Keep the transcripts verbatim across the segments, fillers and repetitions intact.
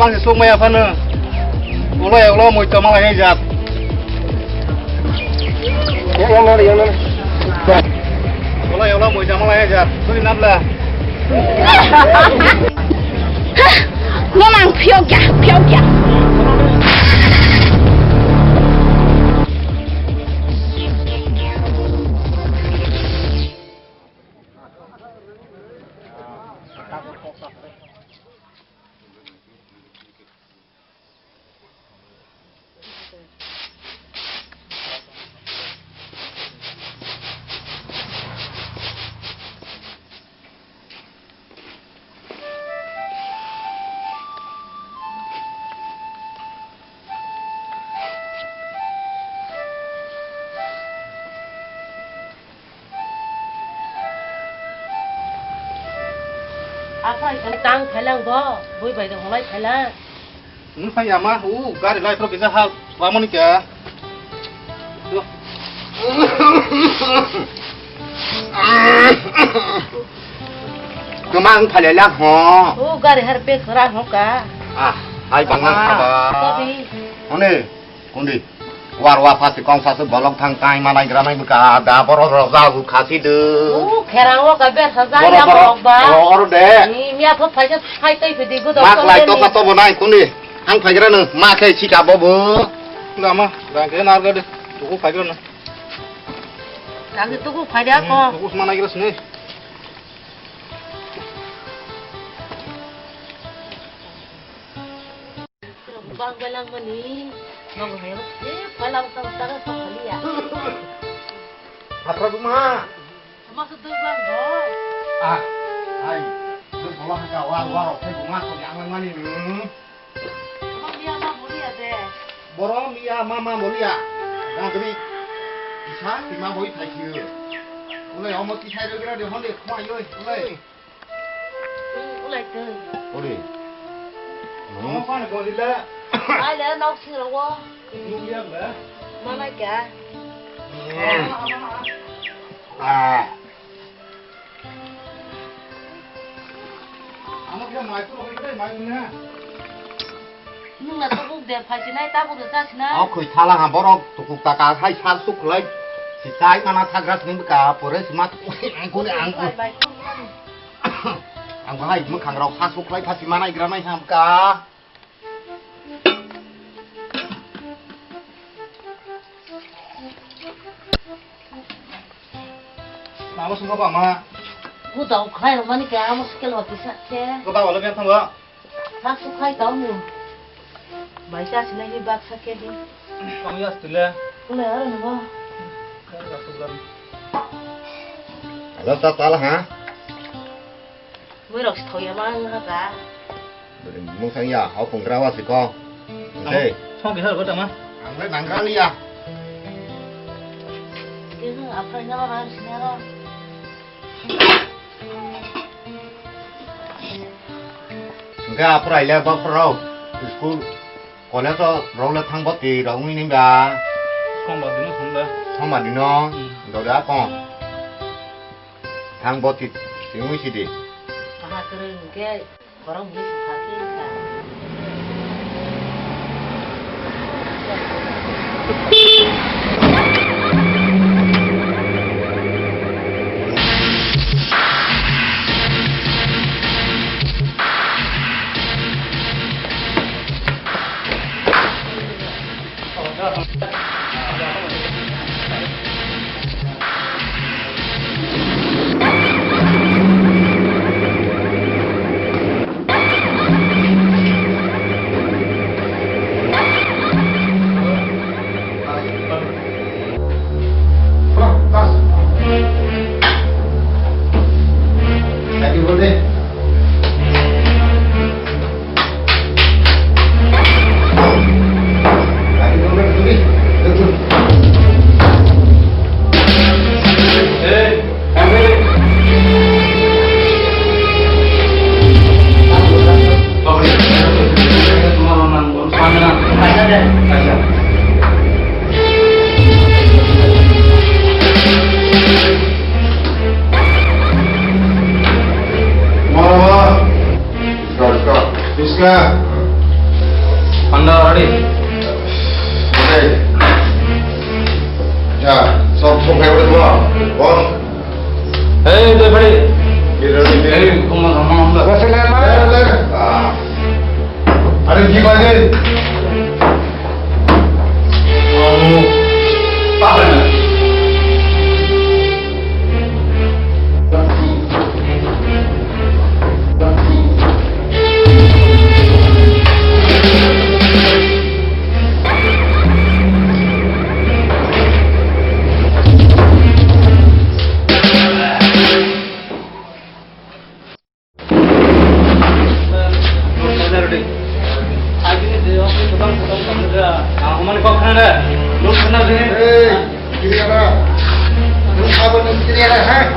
Bang se suk maya phano. Ulo ulo moi tama lai jat. Yang yang nari yang nari. Ulo ulo moi tama lai jat. Suri nabla. Mamang phiok ya, phiok ya. Aphai khe tang phailang bo, bui bai de honglai phailang. Nwng phai ama, u gari lai pro kisa hal, lamoni kya. Kemang phailang ho. U gari har pe khara ho ka. Ah, hai banglang Ah, khaba. Kopi. Hone, kundi. War wa phasi kong sasu bolong thang tai manai granai bwkha da borok rok ja bu khasi de. U kherang o ka ber sa ja Borok ya borok borok ba. Oro de. Ni miya pho phaisa phai tai phidi gudo Mak lai to ka to bo nai kundi. Ang phai grano ma khe sika bo bo. Lama, rang khe nar ga de. Tuku phai grano. Rang khe tuku phai da ko. Tuku manai gras ni. Bang belang mani, nogo hai, eh, palang tang tang tang kali ya. Hapra buma. Sama sedang bang bo. Ah, hai, lu bola haka war war oke buma ko yang mani. Hmm. Sama dia ma boli ya de. Borom ya mama boli ya. Gagri. Isa tima boi thai siu. Ulai omo tisai regra de honde khma yoi ulai. Ulai twi. Ori. Omo pani bodi le. Ai le nok sing ro wo. Nung ya le. Mana kya? Ah. Amo kya mai tu ro koi mai ni na. Nung na tukuk de phai sinai, tabuk de cha sinai. O khoi thala ha borok tukuk taka hai sal suk khlai. Si chai mana thagra sini bwkha pore sima tukuk ang kuni ang. Bai, bai, bai. Ang bahai mwkhang rok sal suk khlai phasi manai gra nai ham ka. Mama sungkha ba ma. Ku dau khlai rok mani khe amo skel wa kisa khe. Ko ba wala biang thang ba. Sa su khai tau mu. Bai sa sinai hi bak sa khe di. Kami ya stile. Kule aro ni ba. Halo ta tala ha. Muirok si thoya ma wng ha ka. Mung sang ya, hau pung grawa si ko. Hey. Song kisa ko tama. Ang le nang kali ya. Kisa apa nya ba ram sini aro. Enggak apa rai le bak pro. School, college rok le thang boti rok wngwi ni ba. Song ba dino song ba. Song ba dino. Hmm. Doda ko. Thang boti singwi sidi. Aha kwrwng hwnkhe khorang hwnwi sukha khe wngkha. Hey, kiri ada. Lu apa nih kiri ada, ha?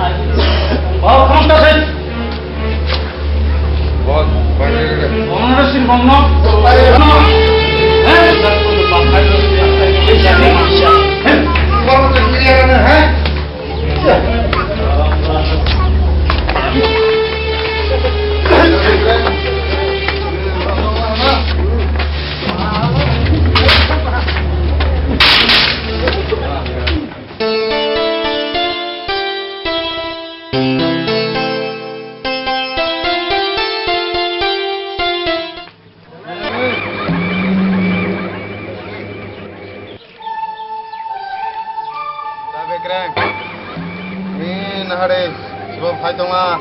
Oh, kamu tak sih? Bos, bos. Kamu ada sih, kamu? Eh? Kamu tuh kiri ada, ha? Da bekreng. Ni nahare sibo phai tonga.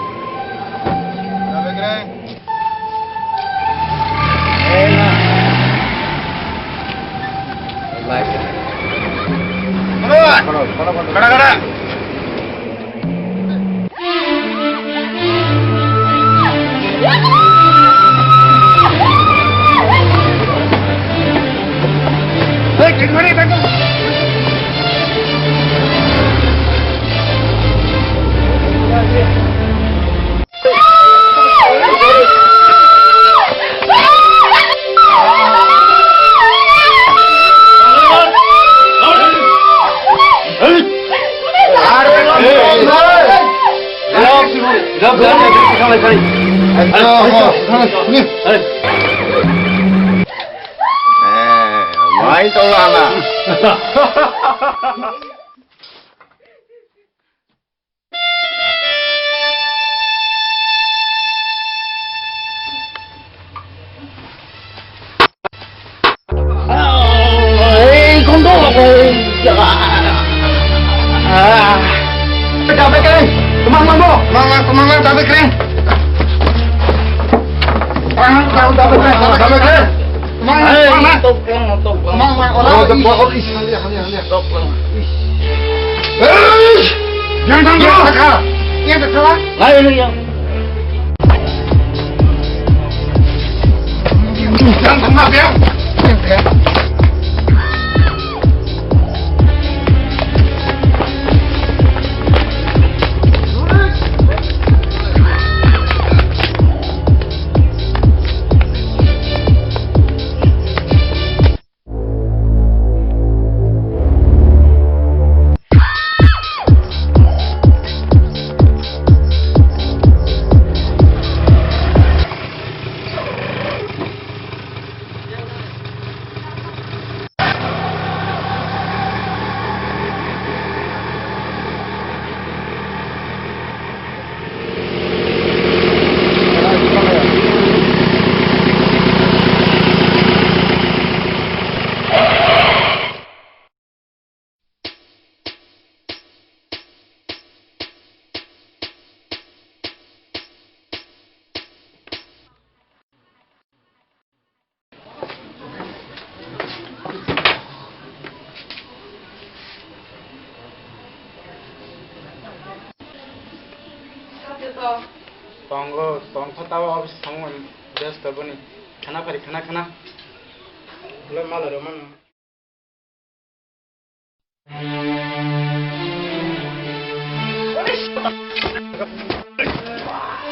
Da bekreng. Kada, kada. Mai tong lama. Ei, kondo, ei, ah. Dabe kering, kemang lang bo, kemang lang, kemang lang, dabe kering. Kemang lang, dabe kering, dabe kering. Kemang lang, kemang lang. Toplang, toplang. Kemang lang, orang. Oh, toplang, oh, is. Toplang. Is. Ei! Yang tangga. Yang tangga. Yang tangga. Lain yang. Yang tangga, yang. Yang tangga. Tongo, tongkha tabo office thangmani besto boni. Khana phari khana khana. Lo mala ro mano.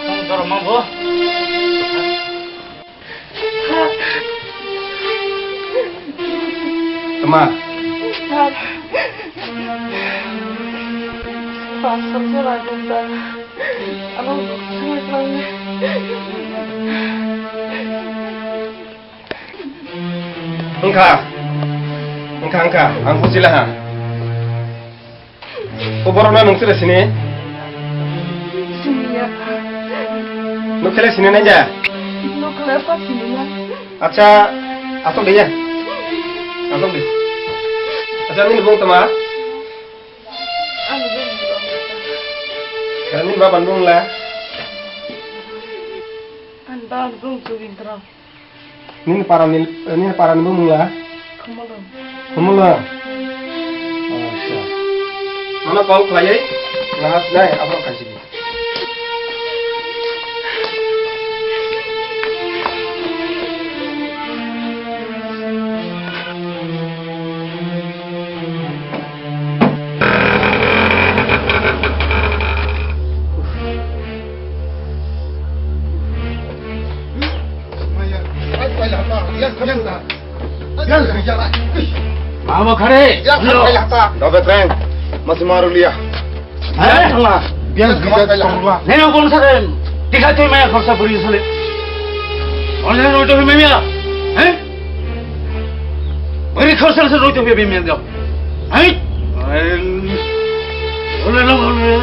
Tong jorok mang bo. Tama. Pastor jora gunda. Ano sungit lang. Wngkha, wngkha, wngkha, ang bujilaha. O borokno nwng chwla sini? Siniya. Nwng khe le sini nai ja? Nwng khe le pa siniya. Acha, asok de ya. Asok de. Acha, nini bung tama? Ani bung tama. Nini baba ni bung la? Ani baba ni bung Jogindra. Nini parani, nini parani bumung la? Khumulwng. Khumulwng. Acha. Mano call khlaiwi nahas nai aborok kaisa di. Omo khare. Ya, khare, ya, ta. Dabe teng. Masih maru liya. Eh? Biang kita tongwa. Neno kon sare. Tiga tu maya khorsa buri sale. Ona roi to maya. Eh? Buri khorsa se roi to maya. Eh? Ole lo ole.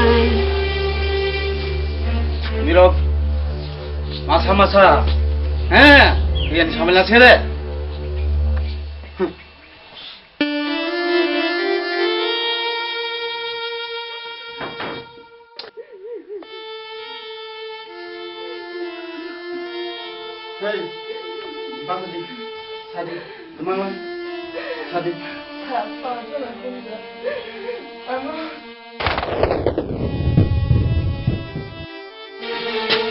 Mirok. Masa masa. Eh? Yang sambil nasi deh. Hey, basa di, sadi, teman, sadi.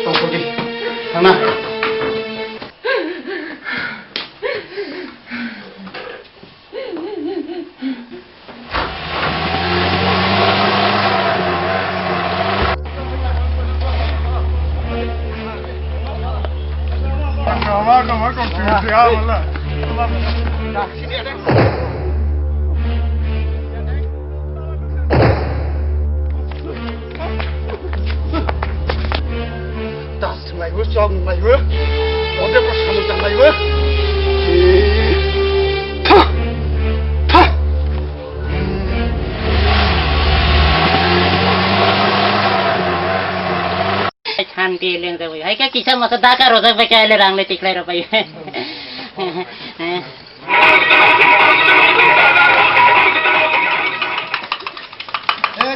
Tong pergi, sana. Das nunglaibo, chok nunglaibo, ode bo samung tanglaibo. Tha! Tha! Shanti lengjak bai. Hai khe kisa masa daka rojak bai khe le rang le tikhlai rok bai. Eh,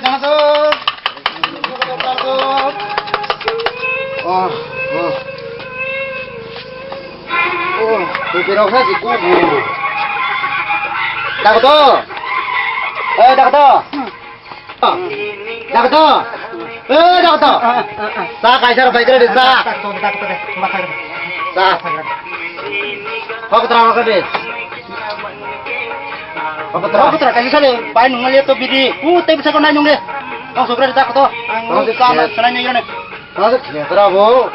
jang aswk. Oh, oh. Oh, bwtwi rok sa si kubu. Dakto. Eh, dakto. Dakto. Eh, dakto. Sa kaisa rok bai kre sa. Sa. Kok terang kok deh. Kok terang kok terang kaisa deh. Pai nung lihat tuh bidi. Uh, tapi bisa kau nanya deh. Kau suka dakto. Ang sana sana nanya deh. Kau suka terang bu.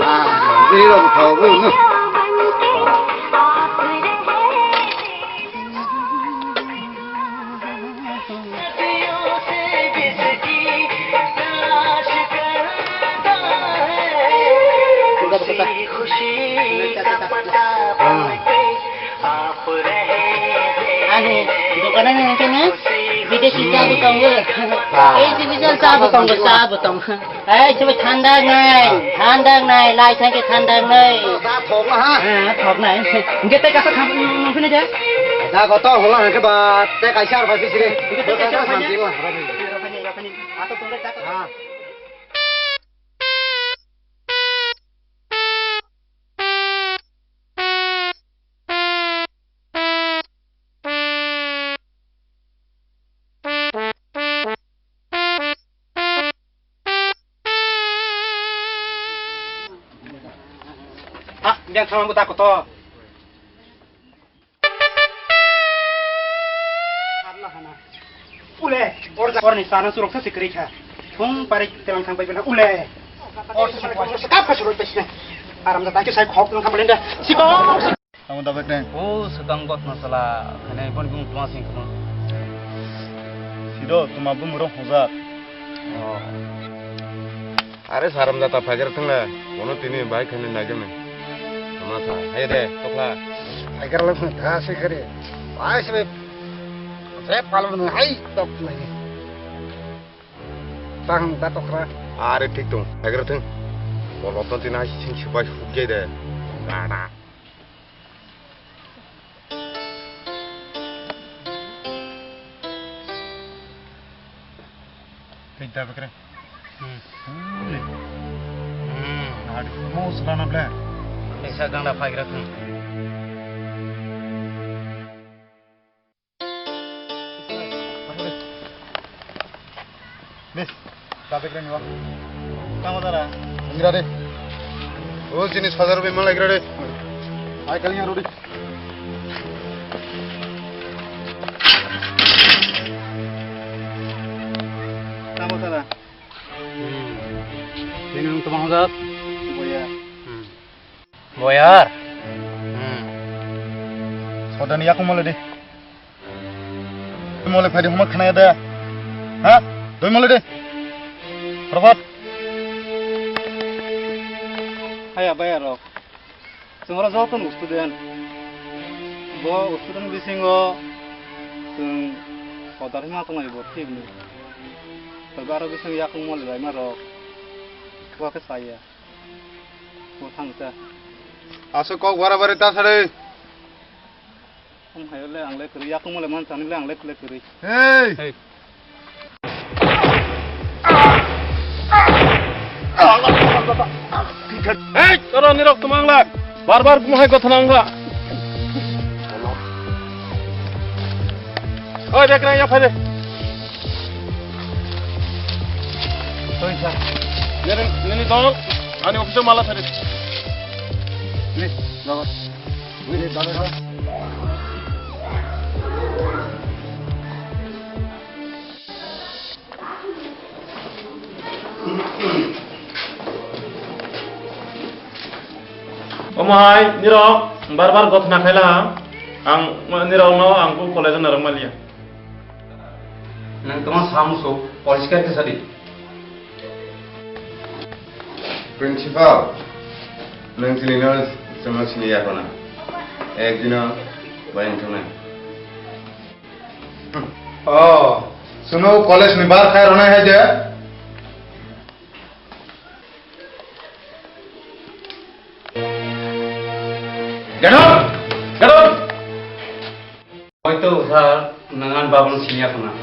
Ah, bidi rok kau bu. Ani, dokanan yang kena, bidesi sabu tonggo. Ah. Eh, si bisa sabu tonggo, sabu tonggo. Ei, sebe thandak nai, thandak nai, lai thangke thandak nai. Sa thok na ha. Ah, thok nai. Hingke tei kasa tham, mm, phine de. Da goto hola hangke ba, tei kaisa ar ba sisiri. Hingke tei kaisa ar ba sisiri. Rokani, rokani. Ato tungre ta. Ha. Ah, biang sama buta kotor. Ule, or, or ni sana surok sa sikri kha. Thung pare telang thang pai bena ule. Or sa kap ka surok pesne. Aram da ta ki sai khok nang khamlenda. Sikok. Tamo da bekne. O sukang got masala, khane bon bung tuma sing khum. Sido tuma bung ro hojak. Oh. Are saram jata phaigra thangla, bono tini bai khani naijaknai. Tama sa, hai de, tokla. Phaigra la tha se kare. Bai se be. Se palo no hai tok nai. Tang da tokra. Are thik tong, phaigra thang. Bol bol ton tini hai sing sipai suk jai de. Da da. Tei da bekre. Hmm. Hmm. Hmm. Adi mo sula na ble. Esa gangda phaigra thung. Miss, da bekre ni wa. Tamo dara. Ngira de. O jinis hajar rupiah malai gira de. Ai kali yang rudi. Tamo sana. Hmm. Ini untuk bangsa. Boya. Hmm. Boyar. Hmm. Dani yakung mole de. Mole phai de homa khana ya da. Ha? Doi mole de. Rapat. Haya baya rok. Chwng oro joto no student. Bo student bisingo chwng order hima tongo bo thik ni. Tobe aro bising yakung mole laima rok. Bo khe saya. Bo thang cha. Aswk kok bara bari ta sari. Ang hayo le ang le kwrwi, yakung mole man chani le ang le kwrwi. Hey! Hey. Hey, toro nirok tumang la. Bar bar bumo hai gotha nang la. Oi, bek rang ya phai de. Oi, sir. Nini, nini dol, ani office mala phai de. Ni, dol. Omo hai, nirok bar bar gothna khaila ha. Ang nirok no ang ku college narwk maliya. Nang tongma samuso, poriskar khe sadi. Principal, nwng chini no chwngno sini ya khna. Ekdino bai wngthoknai. Oh, chwngno college ni bar khai rwnai hai de? Get out! Get out! Hoito sir, nwng ani baba no siniya khna.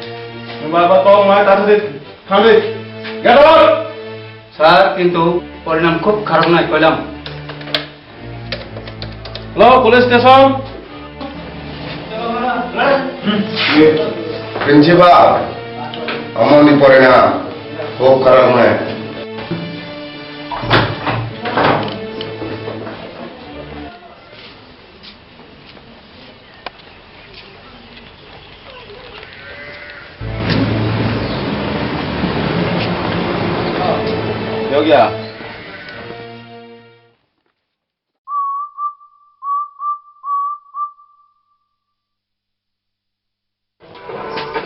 Nwng baba kok ma ta thadi, thangdi. Get out! Sir, kintu porinam khub kharap nai koilam. Lo, police station. Principal, amoni porinam khub kharap nai. Yogya.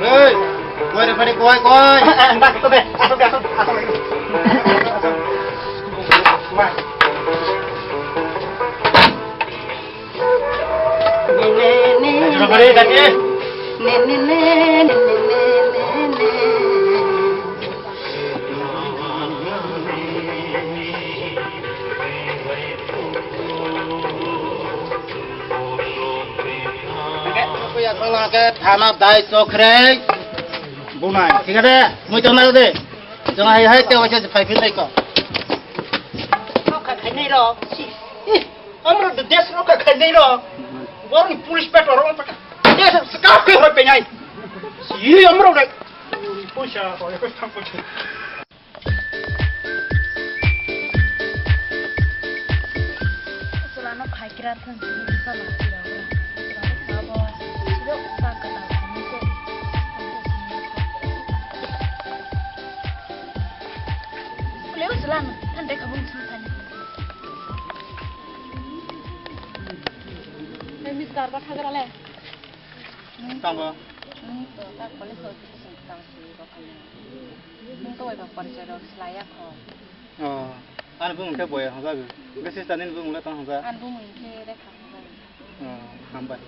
Hey, koi re, pari, koi, koi. Dak to de, asok, asok, asok. Thana dai chokhrei bunai, thik ase? Mui tong nai de. Jong hai hai ke waisa phai phin dai ko. Rokha khainai ro. Amro de des rokha khainai ro. Borni police petrol ro. Des ska ke hoi penai. Si amro de. Puisa ko ko thang ko. Chwlano phai kra thang sini bisa ma kira ora. Chwlano sabo, siro sa kata sini se. Kule o chwlano than de khabung sini thani. Hey, Mister Bathagra le. Tamo. Nung to ta college o tang si rok. Nung to bai ba porichai rok slaya kho. Oh, ani bumung khe Boya hwnjago. Hwnkhe sister nini bumung le tang hwnjak? Ani bumung khe Rekha hwnjago. Oh, hambai.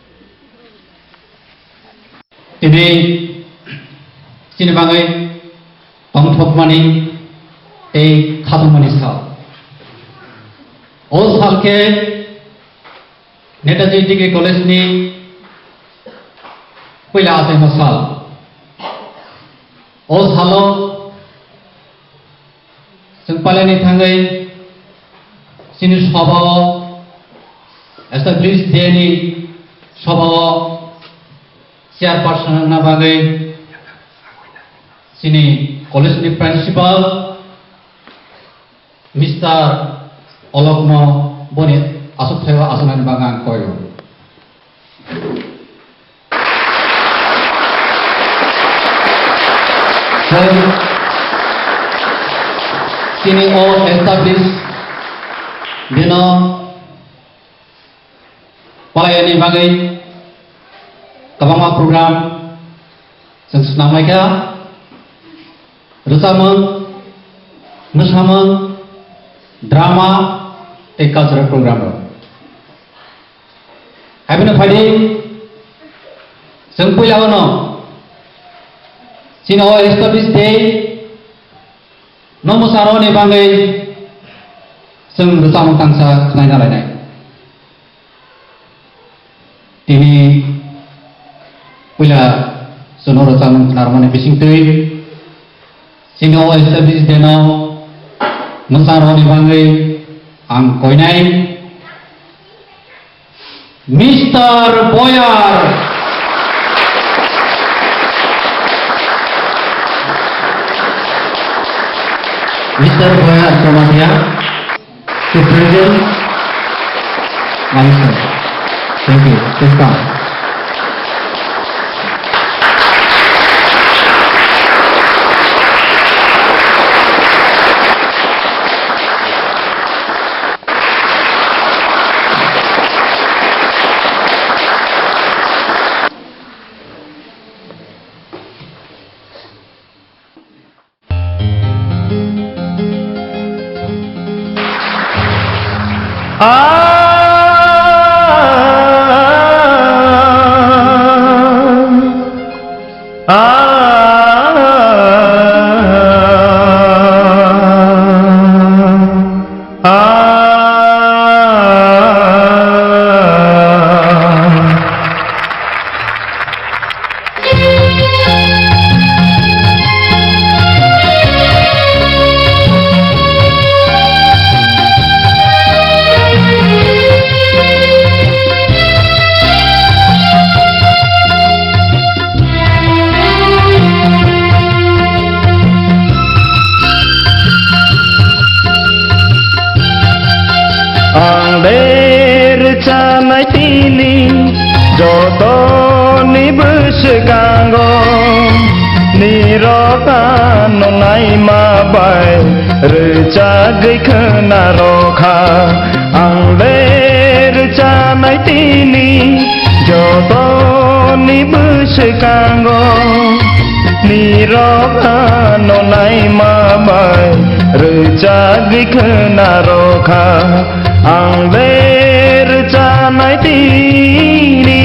Tini chini bagwi tongthokmani tei khatungmani sal. O sal khe Netaji Degree College ni puila achaima sal. O salo chwng pailani thangwi chini sobao, established day ni sobao chairperson wngna bagwi chini college ni principal Mister Olokno boni aswk thaio aswknani bagwi ang koio. Tei chini o establish dino palayani bagwi Program chwng swnamlaikha, rwchapmung, mwsamung, drama tei cultural program rok. Haibano phaidi chwng puila ono chini o Established Day no mwsarokni bagwi chwng rwchapmung tangsa khwnaina lainai. Tini puila chwngno rwchapmung khwnarwmani bisingtwi chini o Established Day no mwsarokni bagwi ang koinai Mister Boyar. Mister Boyar Jamatia. To present Manisha. Thank you. Please come. Ang de rwchanai tini jotoni bwskango, nirok ano naima bai rwchagwi khwnarokha. Ang de rwchanai tini jotoni bwskango, nirok ano naima bai rwchagwi khwnarokha. Ang de rwchanai tini.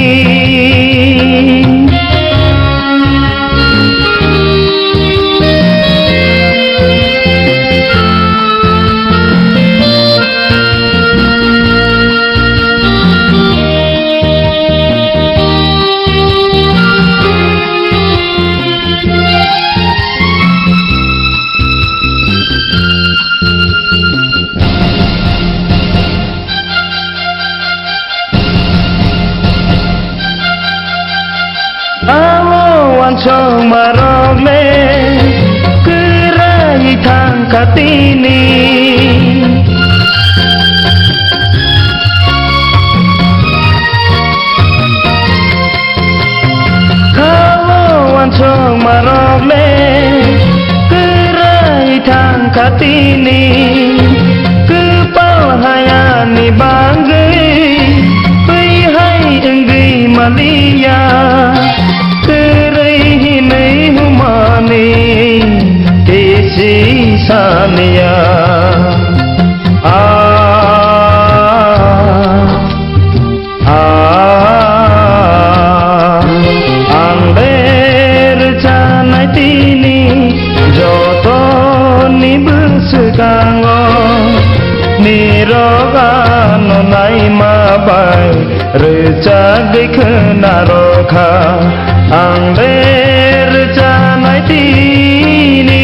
Amo uansukmarok le kwrwi thangkha tini. Khao uansukmarok le kwrwi thangkha tini, kwpal hayani bagwi twi hai wngwi maliya, kwrwi hinwi humani kisi saniya. Ah. Ah, ang de rwchanai tini jotoni bwskango, nirok ano naima bai rwchagwi khwnarokha. Ang de rwchanai tini.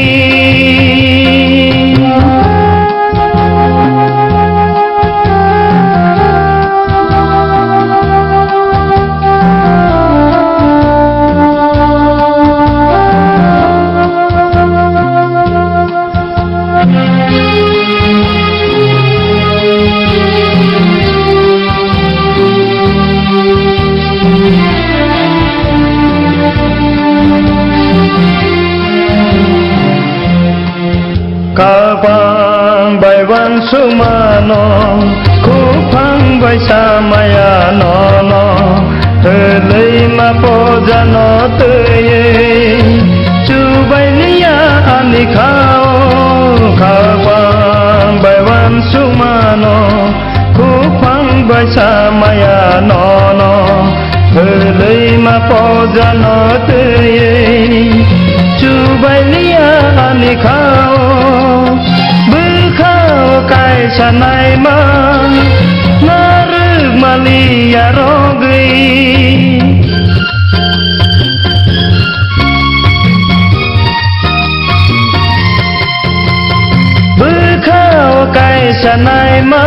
Khapang bai uansukmano, khupang bai samaya nono, Kwlwima pojano twiwi chubailiya ani khao, khapang bai uansukmano, khukphang bai samaya nono. Kwlwima pojano twiwi chubailiya ani khao, bwkhao kaisa naima narwk maliya rogwi. Bwkhao kaisa naima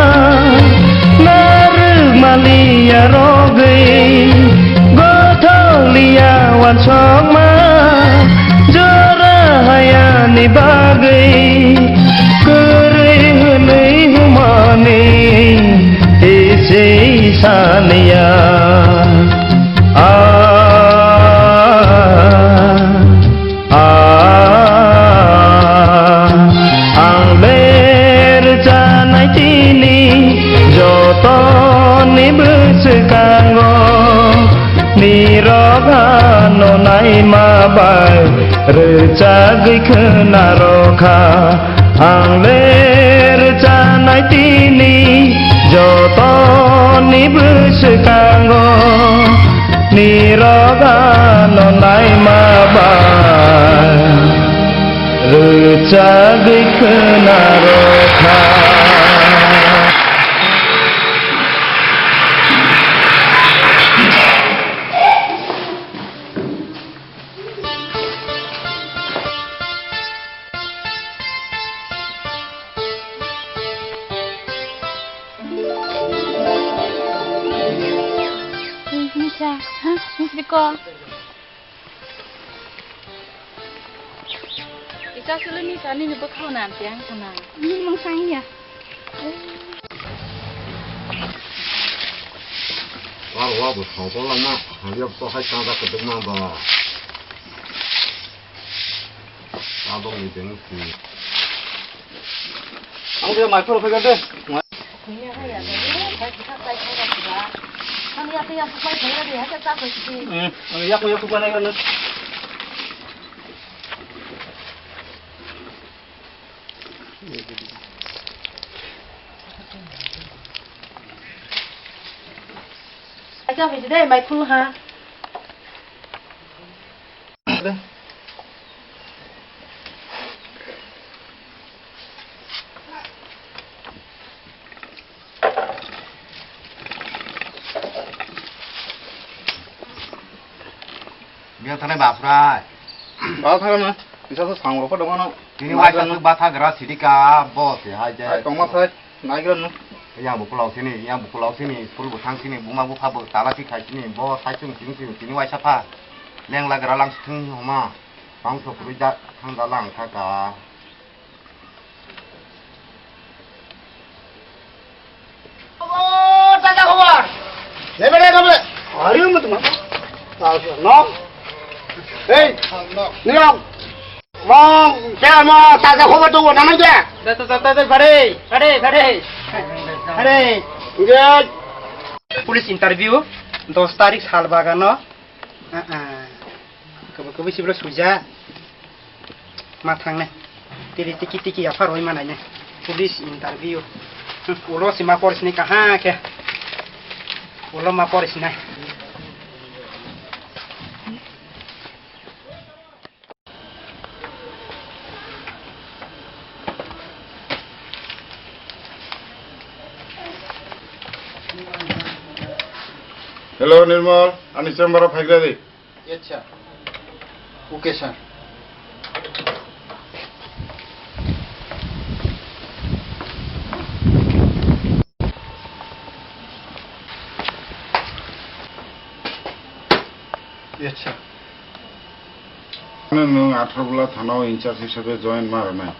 narwk maliya rogwi, gothok liya uansukma jora hayani bagwi, kwrwi hwnwi humani tisi saniya. Ah, ah, ang le rwchanai tini jotoni bwswkango, nirok ano naima bai rwchagwi khwnarokha. Ang le rwchanai tini jotoni bwswkango, nirok ano naima bai rwchagwi khwnarokha. Nisa, ha? Nisa biko. Isa sulu nisa nini bwkhao na amte ang sana. Nini mung sang ya. War wa bo thong ko lama, ha yok to hai sang da ko duk ma ba. Tabok ni deng si. Ang dia mai phoro phai de. Kuya ha ya de, bai kita sai sai da ba. Kami ya ya sai sai da ya ta ko si. Hmm, ya ko ya ko pa na. Acha, hoi de, mai phul ha. Biya thani baprai. Ba thani na. Isa sa sang ro photo mano. Tini waisa tu batha gra sidika bo se hai je. Ai tongma sai. Naigra no. Yang bukulok sini, yang bukulok sini, school bo thang sini, buma bupha bo tala si khai sini, bo sai chung sini sini, tini waisa pha. Leng lagra lang sithung homa. Bang so kurui da thang da lang kha ka. Khobor, taja khobor. Lebe, lebe, lebe. Hari mo tuma. Taja no. Hey. Niyam. Mong, khe mo taja khobor tongo, nanang khe? Da, da, da, da, da, pare, pare, pare. Pare. Yes. Police interview, dos tarik Salbagano. Ah, ah. Kabo, kabo sibro suja. Ma thangnai. Tiri tiki tiki aphar roi manai ne. Police interview. Hmm, ulo si ma poris ni kaha khe. Ulo ma poris nai. Hello, Nirmal, ani chamber o phaigra di. Yes, sir. Okay, sir. Yes, sir. Nwng atharo bwla thana o in charge hisabe join ma rwnai.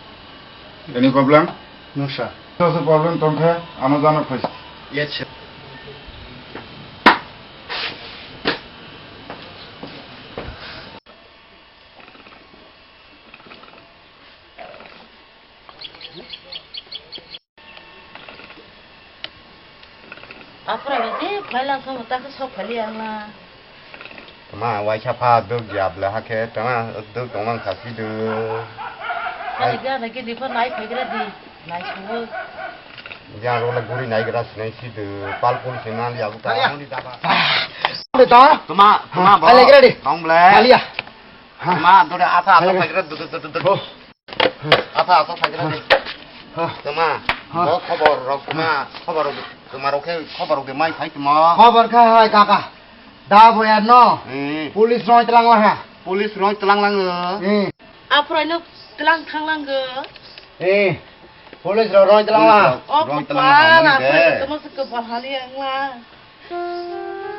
Any problem? No, sir. Joto problem tongkha, ano jano phai. Yes, sir. Aphra bai je phailang kha, ta khe sok phali ang na. Ah, waisa pha duk ya bla hakhe tama duk tongmang kha si duk. Ani gana gini pho nai phaigra di, nai sungo. Ya role guri nai gra sinai si duk, pal pul sinal ya bu ta ani daba. Tama, tama, bo. Tong ble. Tama, dore asa, asa phaigra duk, duk, duk, duk, duk. Asa, asa phaigra di. Tama, bo khobor rok tama, khobor rok tama rok khe, khobor rok de mai phai tama. Khobor kha hai kaka. Da boya no. Hmm. Police roi tlang la ha. Police roi tlang lang. Hmm. Aphraino tlang thang lang go. Eh. Police roi tlang la. O roi tlang la, kopal, aphraino tamo se kopal hali ang la.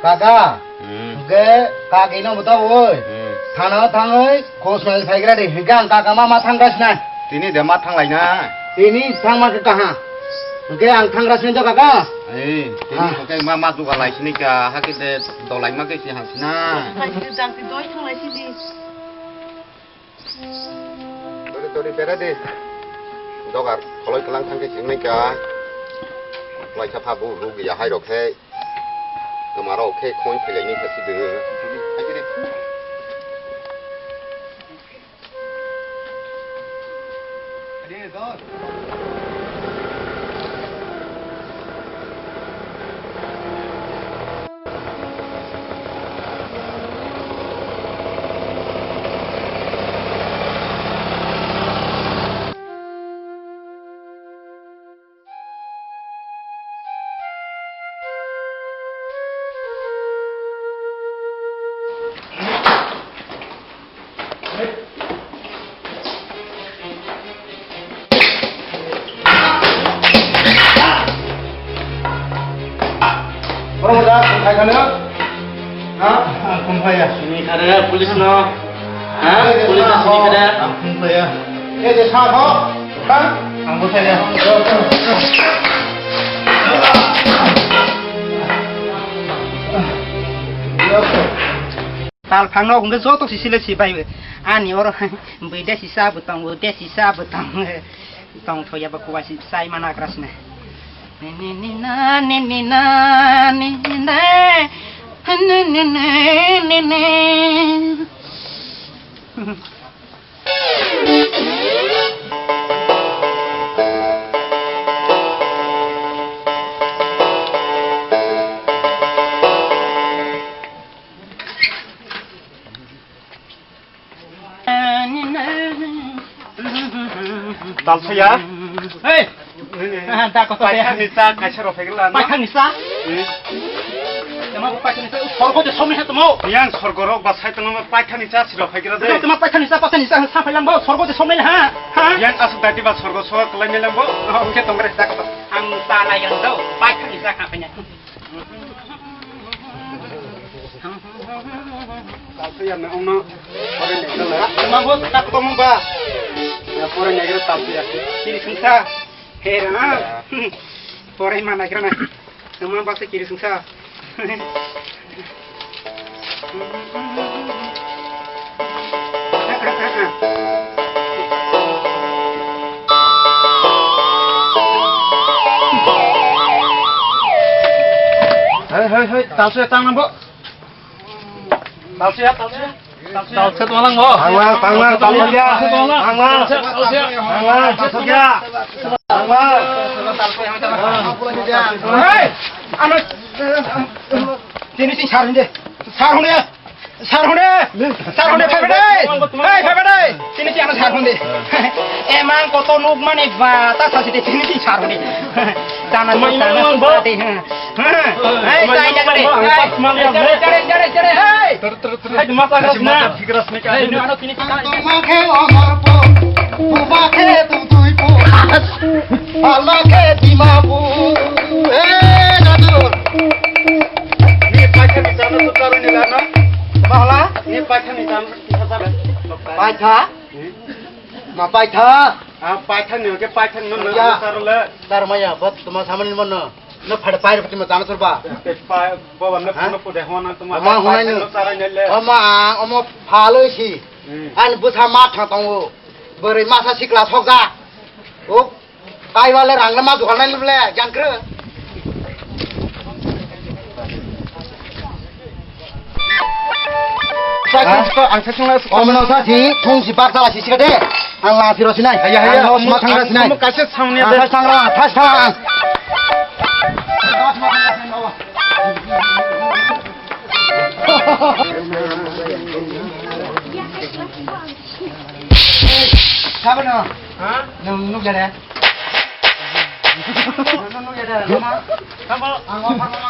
Kaka. Hmm. Ge kaki no buta oi. Hmm. Thana thangoi khos mai phaigra de. Higang kaka mama thang kasna. Tini de ma thang lai na. Tini thang ma kaka ha. Hwnkhe ang thangra sini to kaka. Ei, tini hwnkhe ma, ma duga lai sini ka, hakhe de dolai ma khe si hang sina. Hai, si jang si doi thang lai sini. Dori, dori, bera de. Dogar, kholoi kelang thang khe si wngnai ka. Lai sa pha bu, rug ya hai rok khe. Toma rok khe khoi phai lai ni khe si de. Hai khe de. Oro da, khai khana? Ha? Ang khum phaiya. Sini khare, police no. Ha? Police no sini khare. Ang khum phaiya. Eh, de sa ho. Ha? Ang bo phaiya. Tal phangno hwnkhe joto sisile si bai. Ani oro bui de sisa bo tongo, de sisa bo tongo. Tongthoya ba kuwa si sai mana grasne. Ni ni ni na, ni ni na, ni ni na. Ni ni ni, ni ni. Talsaya. Hey! Da koto ya. Paithakni cha kaisa rw phaikla na? Paithakni cha? Hmm. Tamo paithakni cha, sorgo de somni ha tamo. Yang sorgo rok ba sai tamo paithakni cha siro phaikla de. Tamo paithakni cha, paithakni cha sa phailang bo, sorgo de somni ha. Ha? Yang asuk dati ba sorgo so kalai melang bo. Oh, oke tongre da koto. Ang ta lai yang do, paithakni cha kha phainya. Talsuyarni ongno poroi naigrala. Tamo bo tak tongmung ba? Ya, poroi naigra talsuyar. Kiri sungsa. He ra. Poroi ma naigra na. Tamo ba se kiri sungsa. Hei, hei, hei, talsuyar tang nang bo. Talsuyar, talsuyar. Talsuyar tong lang bo. Tang lang, tang lang, talsuyar. Talsuyar tong lang. Tang lang. Talsuyar, talsuyar. Tang lang, talsuyar. Tang lang. Hei, ano, sini sini sarung de. Sarung de. Sar hone! Sar hone, phai phai dai! Hei, phai phai dai! Tini ti ano sar hone. Emang koto nuk mani ba, ta sa site tini ti sar hone. Jana jana suka de, ha. Hei, sai jaga de. Jare, jare, jare, jare, hei! Hai, masa gras na. Hei, ano tini ti. Tuma khe omor po, tuma khe tu tui po. Pala khe dima po. Eh, jadu. Ni paitha ni chana tu charwi ni lana. Bahala? Ni paitha ni chana tu charwi. Paitha? Hmm? Ma paitha? Ah, paitha ni ke paitha ni no ya. Charle. Tar maya, bat tuma samani mano. No phada pair tuma chana turba. Te pa, baba no ha? Puno pude hona tuma. Ama paitha honai no. No charwi ni le. Ama ang, ama phalo si. Hmm. An busa ma tha tongo. Bwrwi masa sikla sokjak. O. Taiwale rangla ma dukan nai luble jangkre. Ang sasung na. Om no sa si, thung si bak sala si siga de. Ang la si ro sinai. Haya, haya. Ang no sma thang ra sinai. Kaisa sangni de. Ang thang ra, thas thang. Sabar no. Ha? Nung nuk ya de. Nung nuk ya de. Sabar. Ang no thang ra.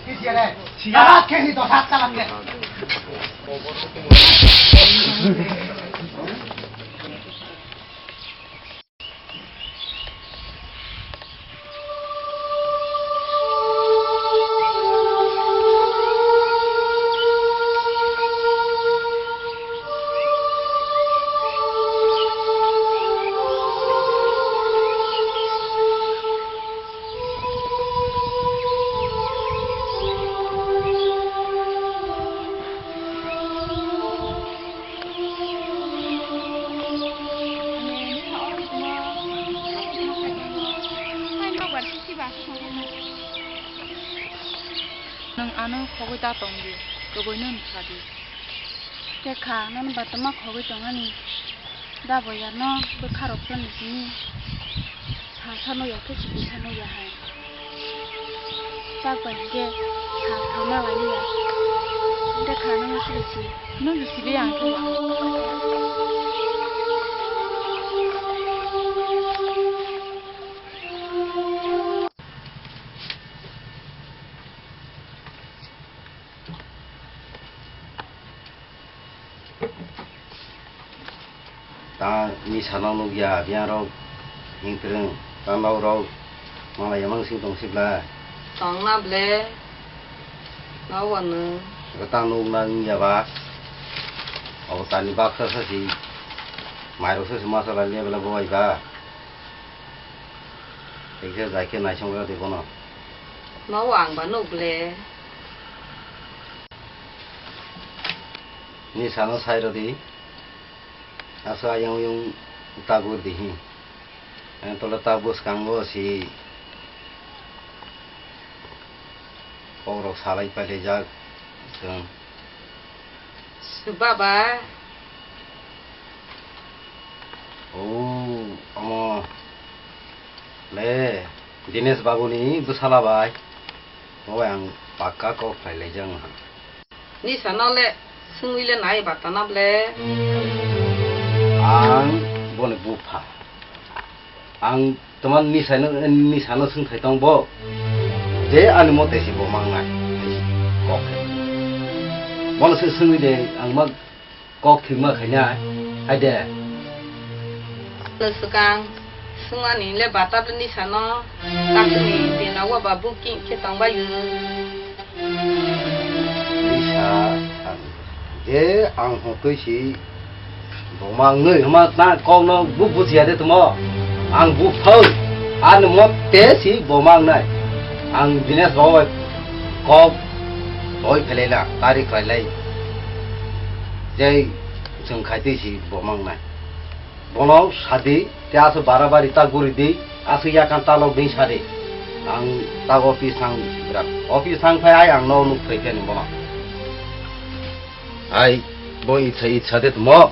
Siga. Siga. Kesi to sat kalam de. Nwng ano khogwi da tongdi, kwbwino wngkha di. Khe kha, nono ba tongma khogwi tongani. Da boyarno bwkha rok phano simi. Sal sano ya khe simi sano ya hai. Tak bai hwnkhe sal thangma lailiya. Hwnkhe kha nono siri si. Nwng si sibi ang khe. Ta ni sano nukya, biyang rok, hingtreng, ta nok rok, malai yamang sing tong sibla. Tong na ble, no wano. Ta nuk na wngya ba, abo ta ni baksa sa si, mairok sa si masala le bela bo bai ba. Ekhe jai khe naisong rw di bono. Nobo ang ba nuk le. Ni sano sai rw di. Asa ayang uyung tagur di hi. Ang tola ta bwskango si. Kokrok salai pailai jak chwng. Baba. O, omo le Dinesh babu ni bwsala bai. Obo ang pakka kok phlai laijak wngkha. Nisa no le swngwi le nai bata na ble. Ang boni bupha. Ang toma nisa no, nisa no swngthai tong bo. Je ani mote se bo mangnai. Kok. Bono se swngwi de ang ma kok thwima khaina. Hai de. Swkang swngmani le bata nisa no. Takni dina wa ba booking khe tong bai. Isa, je ang hotoi si boma wngnwi hwnma ta kokno bu bujiya de tamo. Ang bu phau, ani mote si boma wngnai. Ang Dinesh babu bai kok oi phelai la, tari khlai lai. Je chwng khai twi si boma wngnai. Bono sadi, te aswk barabari ta guri di, aswk yakan ta lok di sadi. Ang ta office thang bra. Office thang phai ai ang no nuk phai phai bono. Ai, bo itsa, itsa de tmo.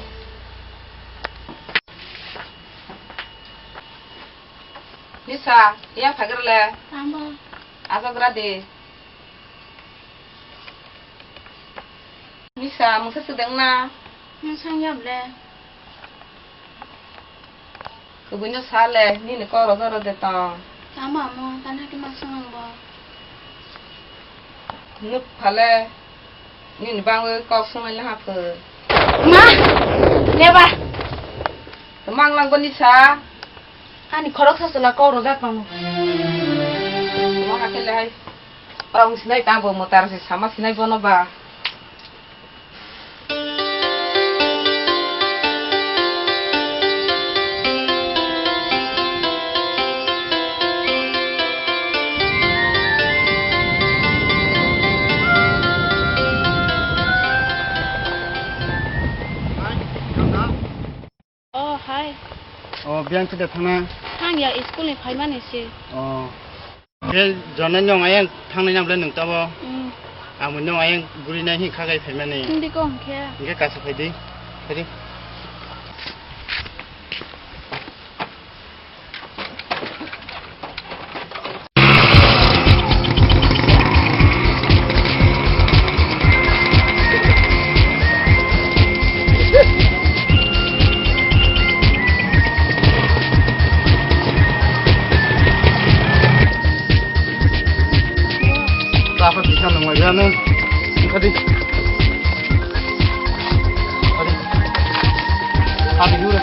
Nisa, yang phagar le. Tamo. Aswk gra di. Nisa, mungsa swdwng na? Mungsa wngya ble. Kubui no sa le, nini kok roja roja tong. Tamo amo, tani hake ma swng ang bo. Nuk phale, nini bangwi kok swngwi le haphu. Ma! Leba! Mang lang bo Nisa. Ani khorok sa chwla kok rojak tongo. Mo hakhe le hai. Ora wng sinai ta bo mo tara se sama sinai bono ba. Oh, hai. Oh, biyang tide thangna? Thang ya, school ni phaimani se. Oh. Ke jona nyong ayang thangnai nang ble nung tabo? Hmm. Ang no ayang guri nai hin khagai phaimani. Hindi ko hwnkhe. Hwnkhe kasa phaidi. Phaidi. Apa bisa nang lagi anu? Tadi. Tadi. Tadi dulu.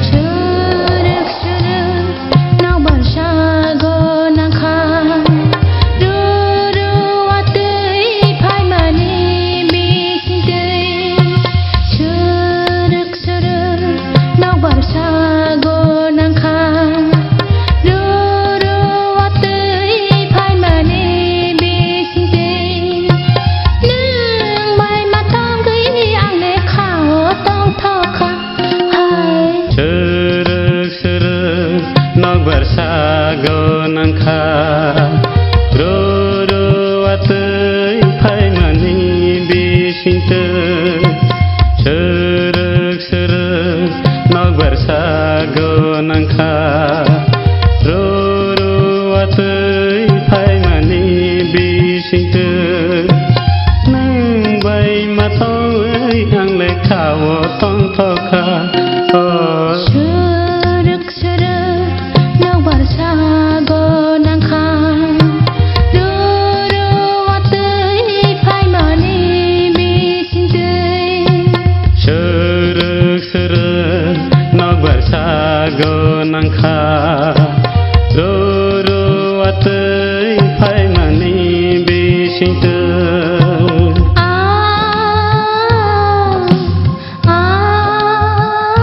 Srwk srwk nokbar sago nangkha, rw rw watwi phaimani bisingtwi. Srwk srwk nokbar sago nangkha, rw rw watwi phaimani bisingtwi. Nwng bai ma tongwi ang lekhao tongthokha hai. Srwk srwk nokbar sago nangkha, rw rw watwi phaimani bisingtwi. Srwk srwk nokbar sago nangkha, rw rw watwi phaimani bisingtwi. Nwng bai ma tongwi ang lekhao tongthokha, o. Srwk srwk nokbar sago nangkha, rw rw watwi phaimani bisingtwi. Srwk srwk nokbar sago nangkha, rw rw watwi phaimani bisingtwi. Ah, ah,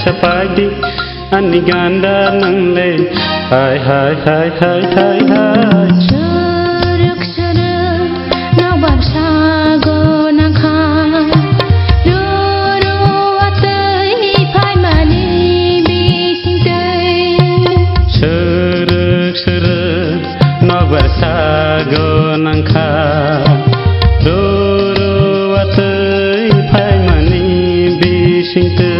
Paidi ani ganda nangle, hai, hai, hai, hai, hai, hai. Suruk, suruk, nokbar sago nangkha, ruru watwi phaimani bisingtwi. Suruk, suruk, nokbar sago nangkha, ruru watwi phaimani bisingtwi.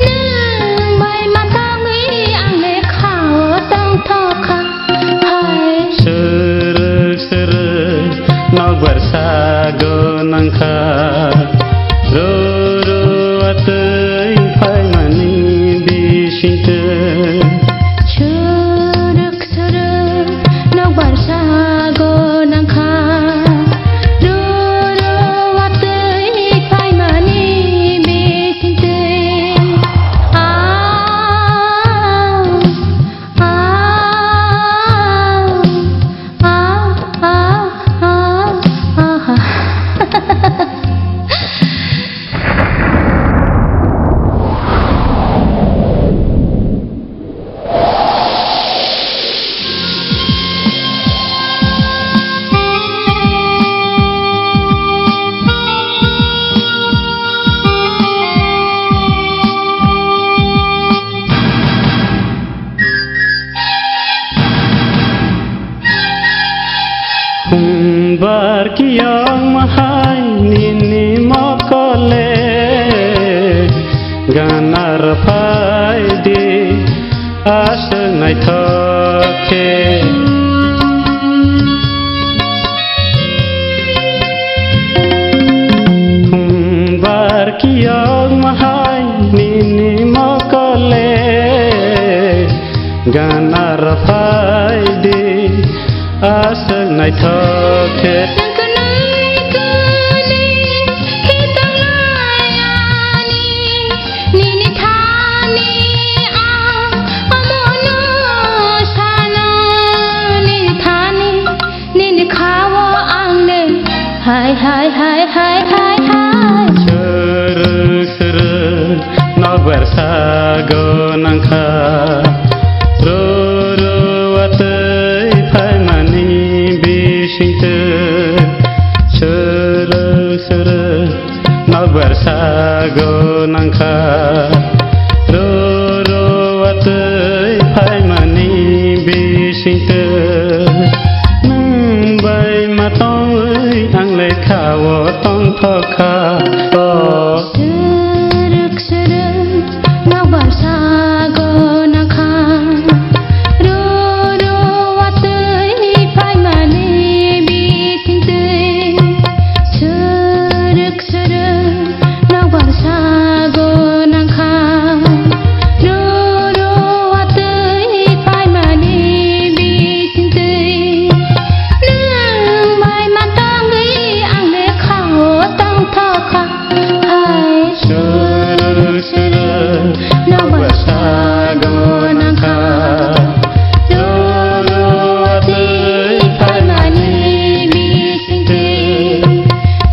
Nwng bai ma tangwi ang lekhao tongthokha hai. Srwk srwk nokbar sago nangkha, ruru watwi phaimani bisingtwi. Srwk srwk nokbar sago nangkha, ruru watwi phaimani bisingtwi. Ah, ah, ah, ah, ah, ah, ah. Hwnbar kiyokma hai nini mokole, ganar phaidi aswk naithok khe. Hwnbar kiyokma hai nini mokole, ganar phaidi aswk naithok khe. Nini thani ang omono sano, nini thani, nini khao ang le. Hai, hai, hai, hai, hai, hai. Srwk srwk nokbar sago nangkha, ruru watwi phaimani bisingtwi. Srwk srwk nokbar sago nangkha, ruru watwi phaimani bisingtwi. Nwng bai ma tongwi ang lekhao tongthokha. O. Srwk srwk nokbar sago nangkha, ruru watwi phaimani bisingtwi. Srwk srwk nokbar sago nangkha, ruru watwi phaimani bisingtwi. Nwng bai ma tongwi ang lekhao tongthokha. Hai. Srwk srwk nokbar sago nangkha, ruru watwi phaimani bisingtwi.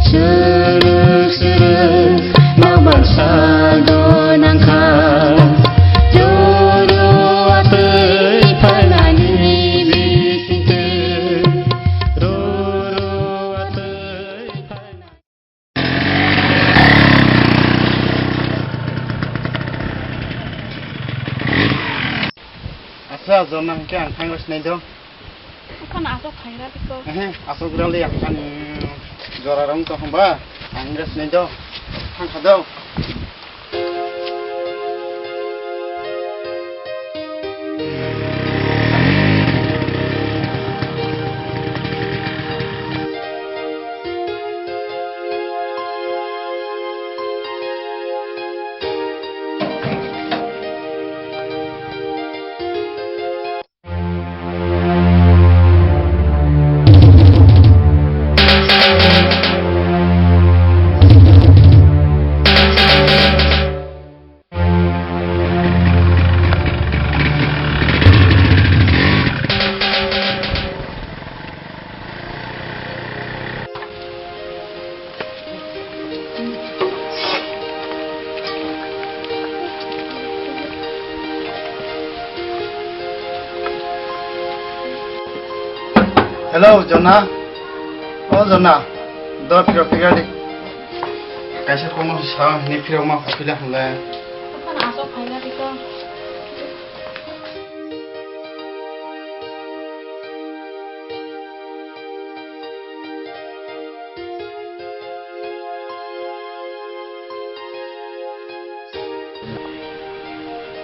Srwk srwk nokbar sago nangkha, ruru watwi phaimani bisingtwi. Ruru watwi phaimani. Asa, jona hwnkhe ang thangwi sinai do. Buphano aswk phaira biko. Ehe, aswk rwli ang ani jora rwng tong hwnba, ang rw sinai do. Thangkha do. Hello, Jonna. O Jonna, do phirok phirya di. Kaisa kokno sa hini phirok ma phila hwnle. Apan asok phaina di ko.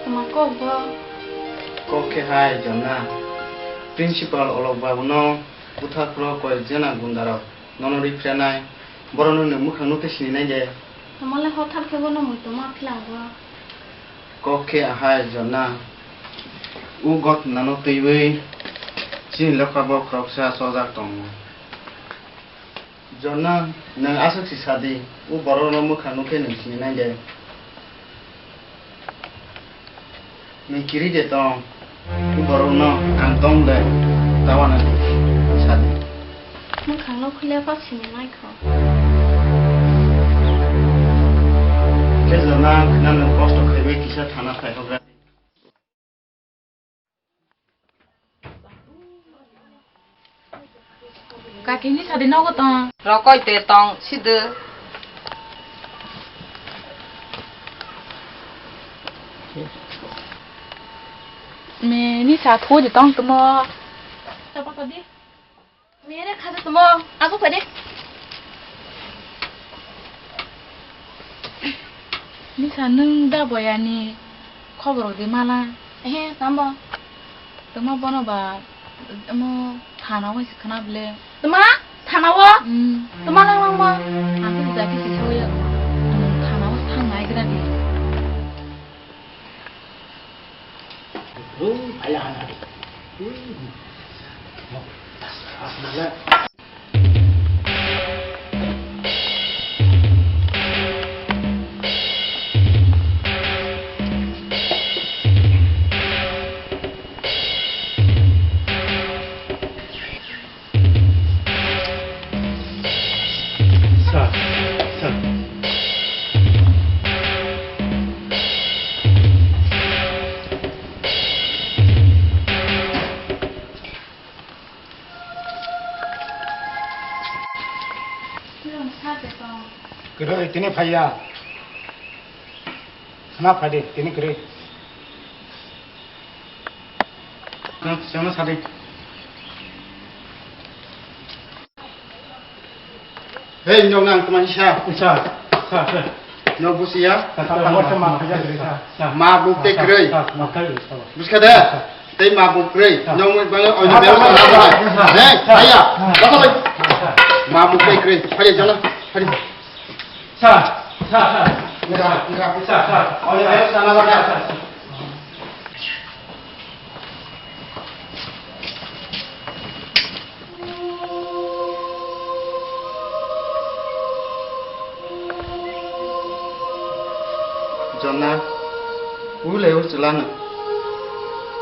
Tama kok bo? Kok khe hai Jonna. Principal Olok Babu no buthar pro koi jena gunda rok nono ri phrenai. Borok no nwng mwkhang nukhe sini nai de. Tama le hothar khe bono muitu ma philang bo. Kok khe ahai Jonna. U got nano twiwi chini lokha bo khoroksa chojak tongo. Jonna, nwng aswk si sadi, u borokno mwkhang nukhe nwng sini nai de. Nwng kiri de tong, u borokno ang tong de, tawana sadi. Mwkhang no khule pa sini nai kho. Khe Jonna, khna nwng kosto khaiwi kisa thana phai hogra. Kakini sadi nogo tong. Rokoi te tong sidw. Me ni sa thodi tong tumo. Chapa kadi. Mere khaja tumo, abo phade. Nisa nwng da boyani khobor di mala. Ehe, sambo. Tuma bono ba, mo thana wai se khana ble. Tuma? Thana wo? Hmm. Tuma lang lang mo? Ang se jaki se soya. Thana wo thang nai gra di. Sa, sa. Kwrwi tini phaiya. Khna phai de, tini kwrwi. Nang sengno sadi. Hei, nok nang teman sa. Sa, sa, sa. Nok busia. Sa, sa, sa, sa, sa, sa. Ma buk te kwrwi. Sa, sa, ma kwrwi, sa. Buska da? Sa. Tei ma buk kwrwi. Sa. Nok mui bang oi bel sa. Hei, saya. Sa. Kata bai. Sa. Ma buk te kwrwi. Phai jana. Phai. Sa, sa, sa. Enggak, enggak. Sa, sa. Oh, ya, ya, sana, sana. Sa, sa. Jonna, ule u chwlano.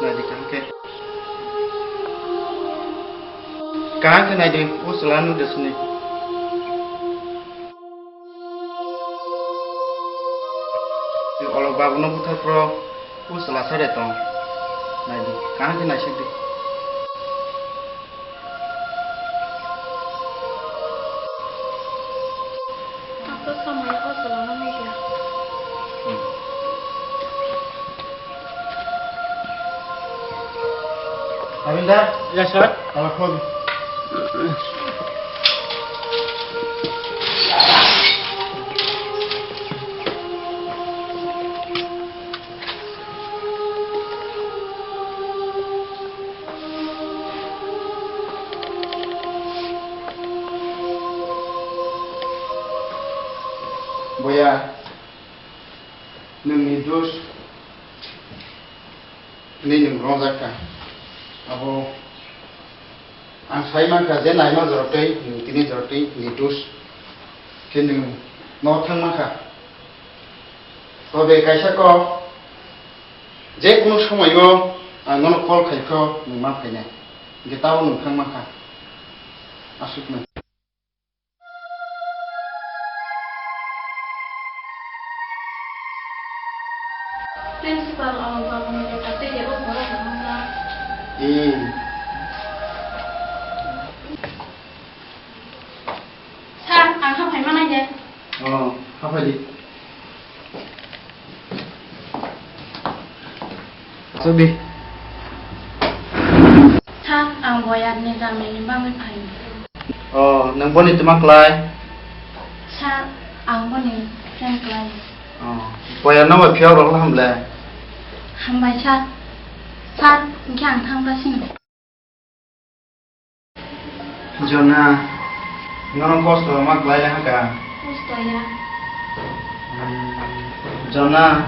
Naidi kaham khe. Kaham khe naidi u chwlano desni. Olok babuno buthar phro u chwla sade tong. Naidi, kaham khe naisik di. Ang to samaya o chwla no naiya. Ravinder? Yes, sir. Tala khol. Boya, nwngni dos. Tini nwng rongjak kha. Abo ang sai mankha je naima jorotwi nwng tini jorotwi nirdos khe nwng no thang mankha. Tobe kaisa kok, je kunu somoio ang nono call khai kho nwng ma phainai. Hwnkhe tabo nwng thang mankha. Aswkno. Principal, o babu ni bwsa tei ebo borok ni mungsa. Hmm. Subi. Sir, ang boyarni jamaini bagwi phaio. Oh, nwng boni twma klai? Sir, ang boni friend klai. Oh, boyarno bai phiyok rok hamle? Hambai sir. Sir, hwnkhe ang thanggasini. Jona, nono kosto ma klai le haka? Kosto ya. Hmm, Jona,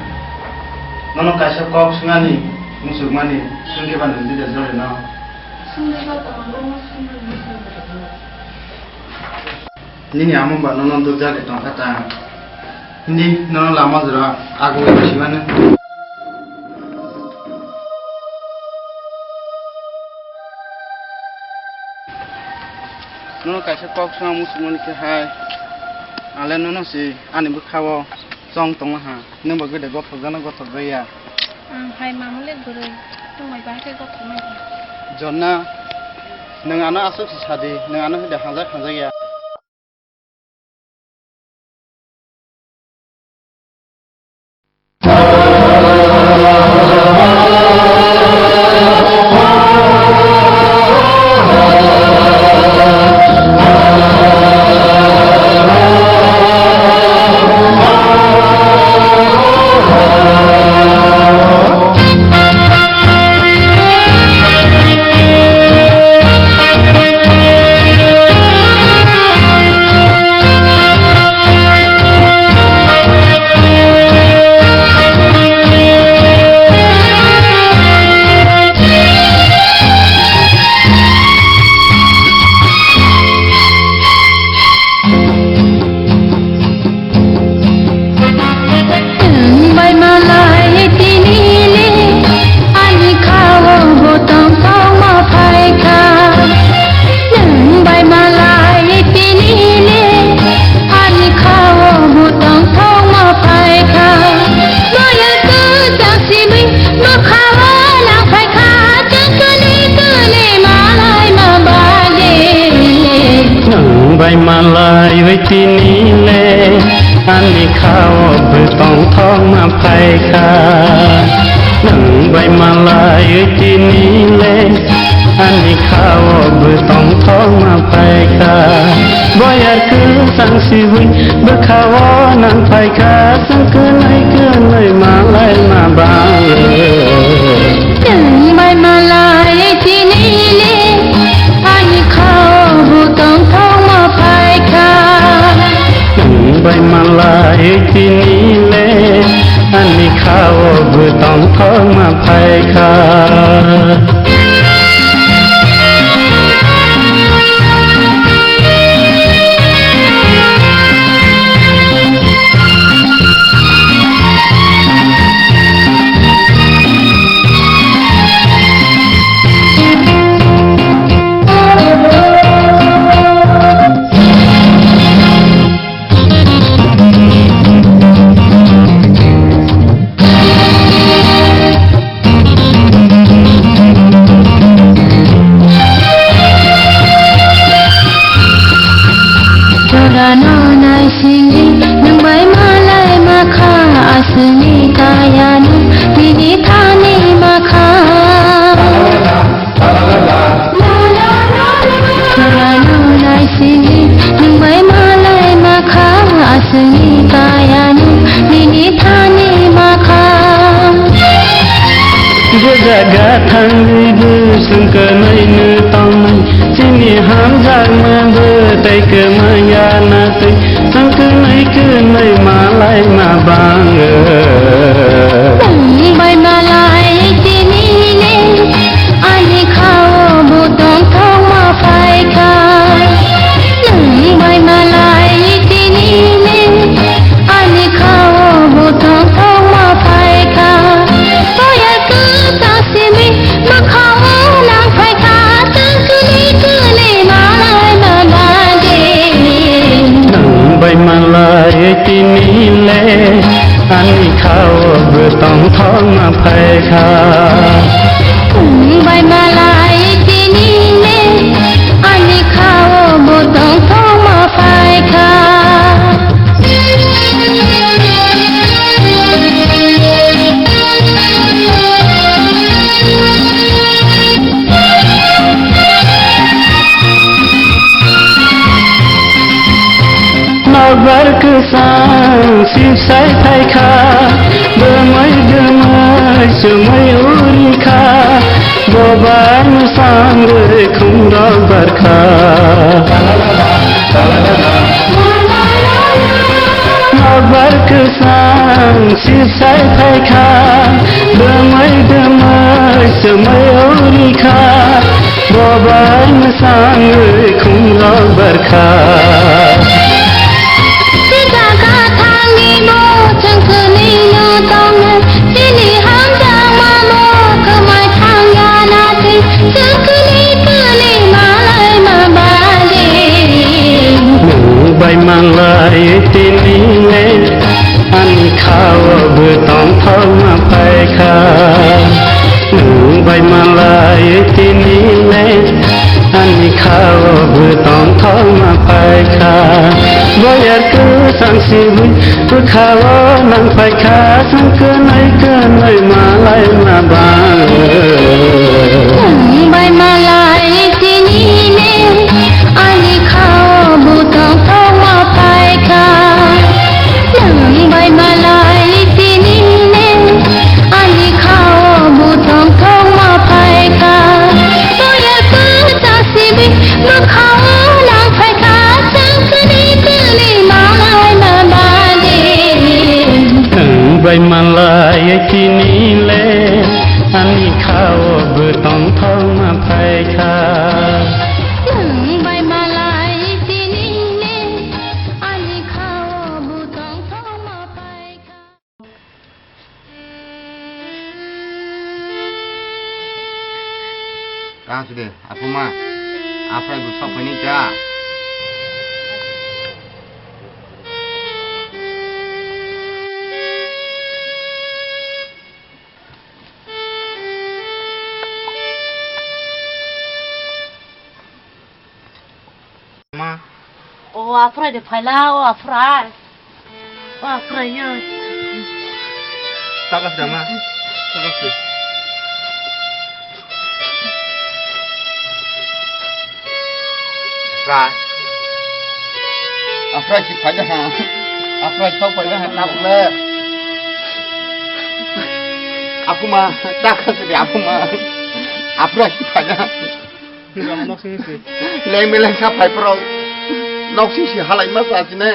nono kaisa kok swngani, musukmani, swngkhe ba nwng dida jole no? Swngwi ba tongo, swngwi ba tongo. Nini amo ba nono dukjagwi tongkha ta. Hindi nono lama jora agwi simano. Nono kaisa kok swngna muchungmani khe hai. Ale nono si ani bwkhao chong tongma ha. Nwng bo gede gothok jana gothok jaya. Ang hai mamole gurui tongmai bahai khe gothok nai. Jonna, nwng ano aswk se sadi, nwng ano hede hajak hajak ya. Nwng bai malai tini le ani khao bo tongthokma phaikha. Nwng bai malai tini le ani khao bo tongthokma phaikha. Boyar kwchang simi bwkhao nang phaikha, chwng kwnwi kwnwi malai ma bagwi. Nwng bai malai bai tini le ani khao bo tongthokma phaikha. Nwng bai malai bai tini le ani khao bo tongthokma phaikha. Boyar kwchang sibui bwkhao nang phaikha, chwng kwnwi kwnwi malai ma bagwi. Nwng bai malai tini le ani khao bo tongthokma phaikha. Nwng bai malai tini le ani khao bo tongthokma phaikha. Jorano naisingwi nwng bai malai makha, aswkni kayano bini thani makha. Jorano naisingwi nwng bai malai makha, aswkni kayano bini thani makha. Je jaga thangwi bo chwng kwnwi no tongnai, chini hamjakma bo tei kwmaya na twi, chwng kwnwi kwnwi malai ma bango. Nwng bai malai tini le ani khao bo tongthokma phaikha. Nwng bai malai tini le ani khao bo tongthokma phaikha. Boyar kwchang simi bwkhao nang phaikha, chwng kwnwi kwnwi malai ma bagwi. Nwng bai malai tini le ani khao bo tongthokma phaikha. Nwng bai malai tini le ani khao bo tongthokma phaikha. Bar kwchang sibsai phaikha, dwmwi dwmwi chumui urikha, bo bai mwsangwi khumrok barkha. Nokbar kwchang sibsai phaikha, dwmwi dwmwi chumui urikha, bo bai mwsangwi khumrok barkha. Sijaka thangni bo chwng kwlwino tongnai, chini hamjakma bo kwmai thangya nathi, chwng kwlwi kwlwi malai ma bade. Nwng bai malai tini le, ani khao bo tongthokma phaikha. Nwng bai malai tini le, ani khao bo tongthokma phaikha. Boyar kwchang sibui bwkhao nang phaikha, chwng kwnwi kwnwi malai ma bang. Nwng bai malai tini le, ani khao bo tongthokma phaikha. Nwng bai malai tini le, ani khao bo tongthokma phaikha. Boyar kwchang sibui bwkhao nang phaikha, chwng kwlwi kwlwi malai ma bade. Nwng bai malai tini le, ani khao bo tongthokma phaikha. Nwng bai malai tini le, ani khao bo tongthokma phaikha. Tang sidi, aku ma, apa ibu sok ini ja. Ma. O aphrai de phaila, o aphrai. O aphrai ya. Takas da ma. Takas de. Ra. Aphrai si phaila ha. Aphrai sok phaila ha, tabuk le. Aku ma, takas de aku ma. Aphrai si phaila. Leng beleng sa phai pro. Nok sing si halai ma sa sine.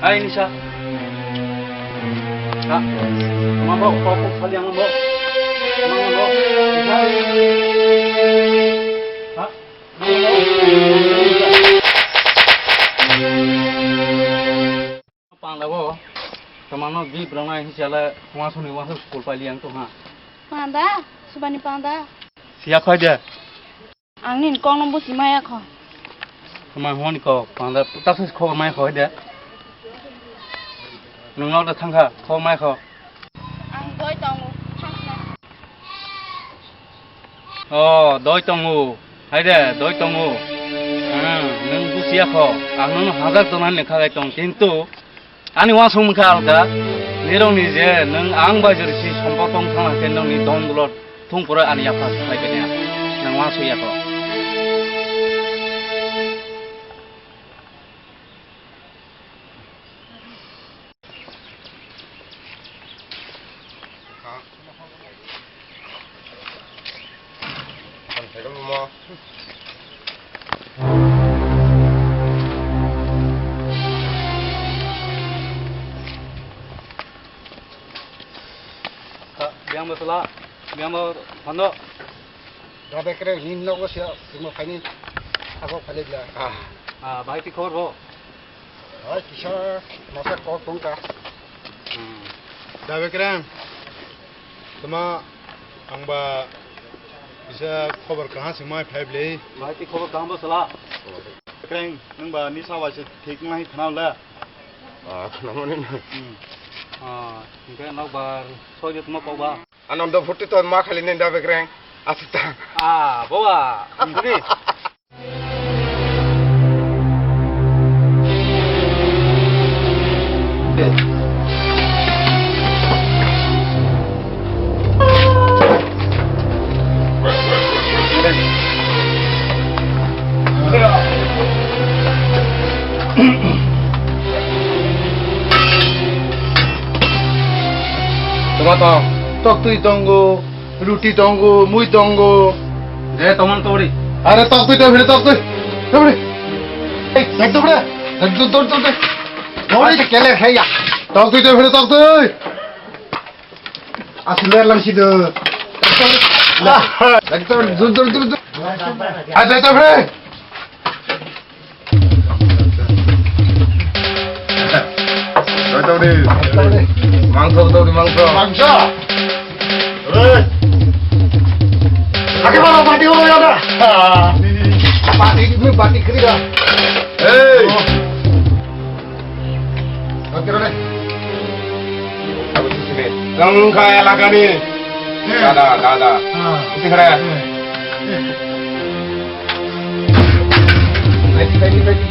Ai, Nisa. Ha? Mambo, kau kau sali ang mambo. Mambo. Nisa. Ha? Panda bo, tamano bi brang na hinsa la, wangsu ni wangsu school pai liang tu ha. Panda, subani panda. Siya khoi de. Ang nini kokno buchi maya kho. Tama hwnwi kok, panda taksa se khobor maya kho de. Nwng nok da thangkha, khobor maya kho. Ang doi tongo, thangkha. O, doi tongo. Hai de, doi tongo. Hmm, nwng buchiya kho. Ang nwng hazar tonani lekha gai tong, kintu Ani uansuk wngkha alka, nirokni je nwng ang bai jori si sompok tong thangna khe nwngni don dolo thung pore ani yapha khlai khe nwng uansuk ya kho. Biyang bo tla, biyang bo pando. Dabe kre ni nogo sia, simo phaini. Ako phale bla. Ah. Ah, bai ti khobor bo? Hai kisa masa kok tongka. Hmm. Dabe kre. Tama ang ba kisa khobor kaha singmai phai bli. Bai ti khobor kaham bo sala. Kre, nang ba ni sawa se thik nai khana le. Ah, khana mani. Hmm. Ah, hingke nok bar soi tuma kok ba. Anando phuti to ma khali nen da bekreng. Asita. Ah, bawa. Asuni. Toma tong. Tok twi tongo, ruti tongo, mui tongo. De, toman tori. Are tok twi, tok twi, tok twi. Tok twi. Ei, tok twi. Tok twi, tok twi. Tok twi. Tok twi, tok twi. Asli lang sido. Ekdom dur, dur, dur, dur. Ada, ada, bre. Doi tau di. Mangso, tau di mangso. Mangso. Bre. Ake baro bati ho ya da. Bati, bati kiri da. Hey. Oke, Rone. Kang kaya lakani. Dada, dada. Isi kare.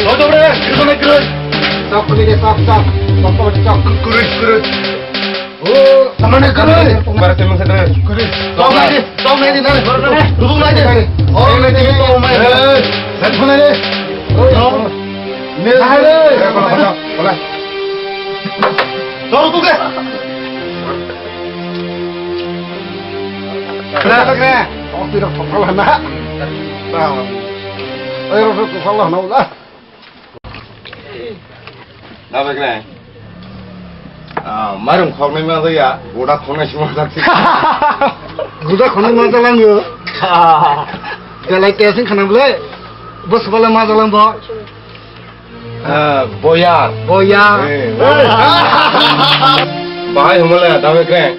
Tau, tau, bre. Kiri, kiri. Sok, kiri, sok, sok. Sok, sok, sok. Kiri, kiri. Oh, samane kiri. Bara temang sedang. Kiri. Sok, kiri. Sok, kiri. Nani, baru nani. Duduk nani. Oh, nani, sok, nani. Eh, dan mana ni? Oh, sok. Nih, nih, nih. Boleh, boleh, boleh. Taruh tuh, guys. Benar, benar. Oh, tidak salah, nak. Nah. Ayo, tidak salah, nak, udah. Nah, benar. Ah, marung khornai ma ya, goda khornai sima tak sih. Goda khornai ma jalan yo. Galai testing khana bole. Bos bala ma jalan bo. Ah, boyar. Boyar. Eh, eh. Bahai humale, dame kreng.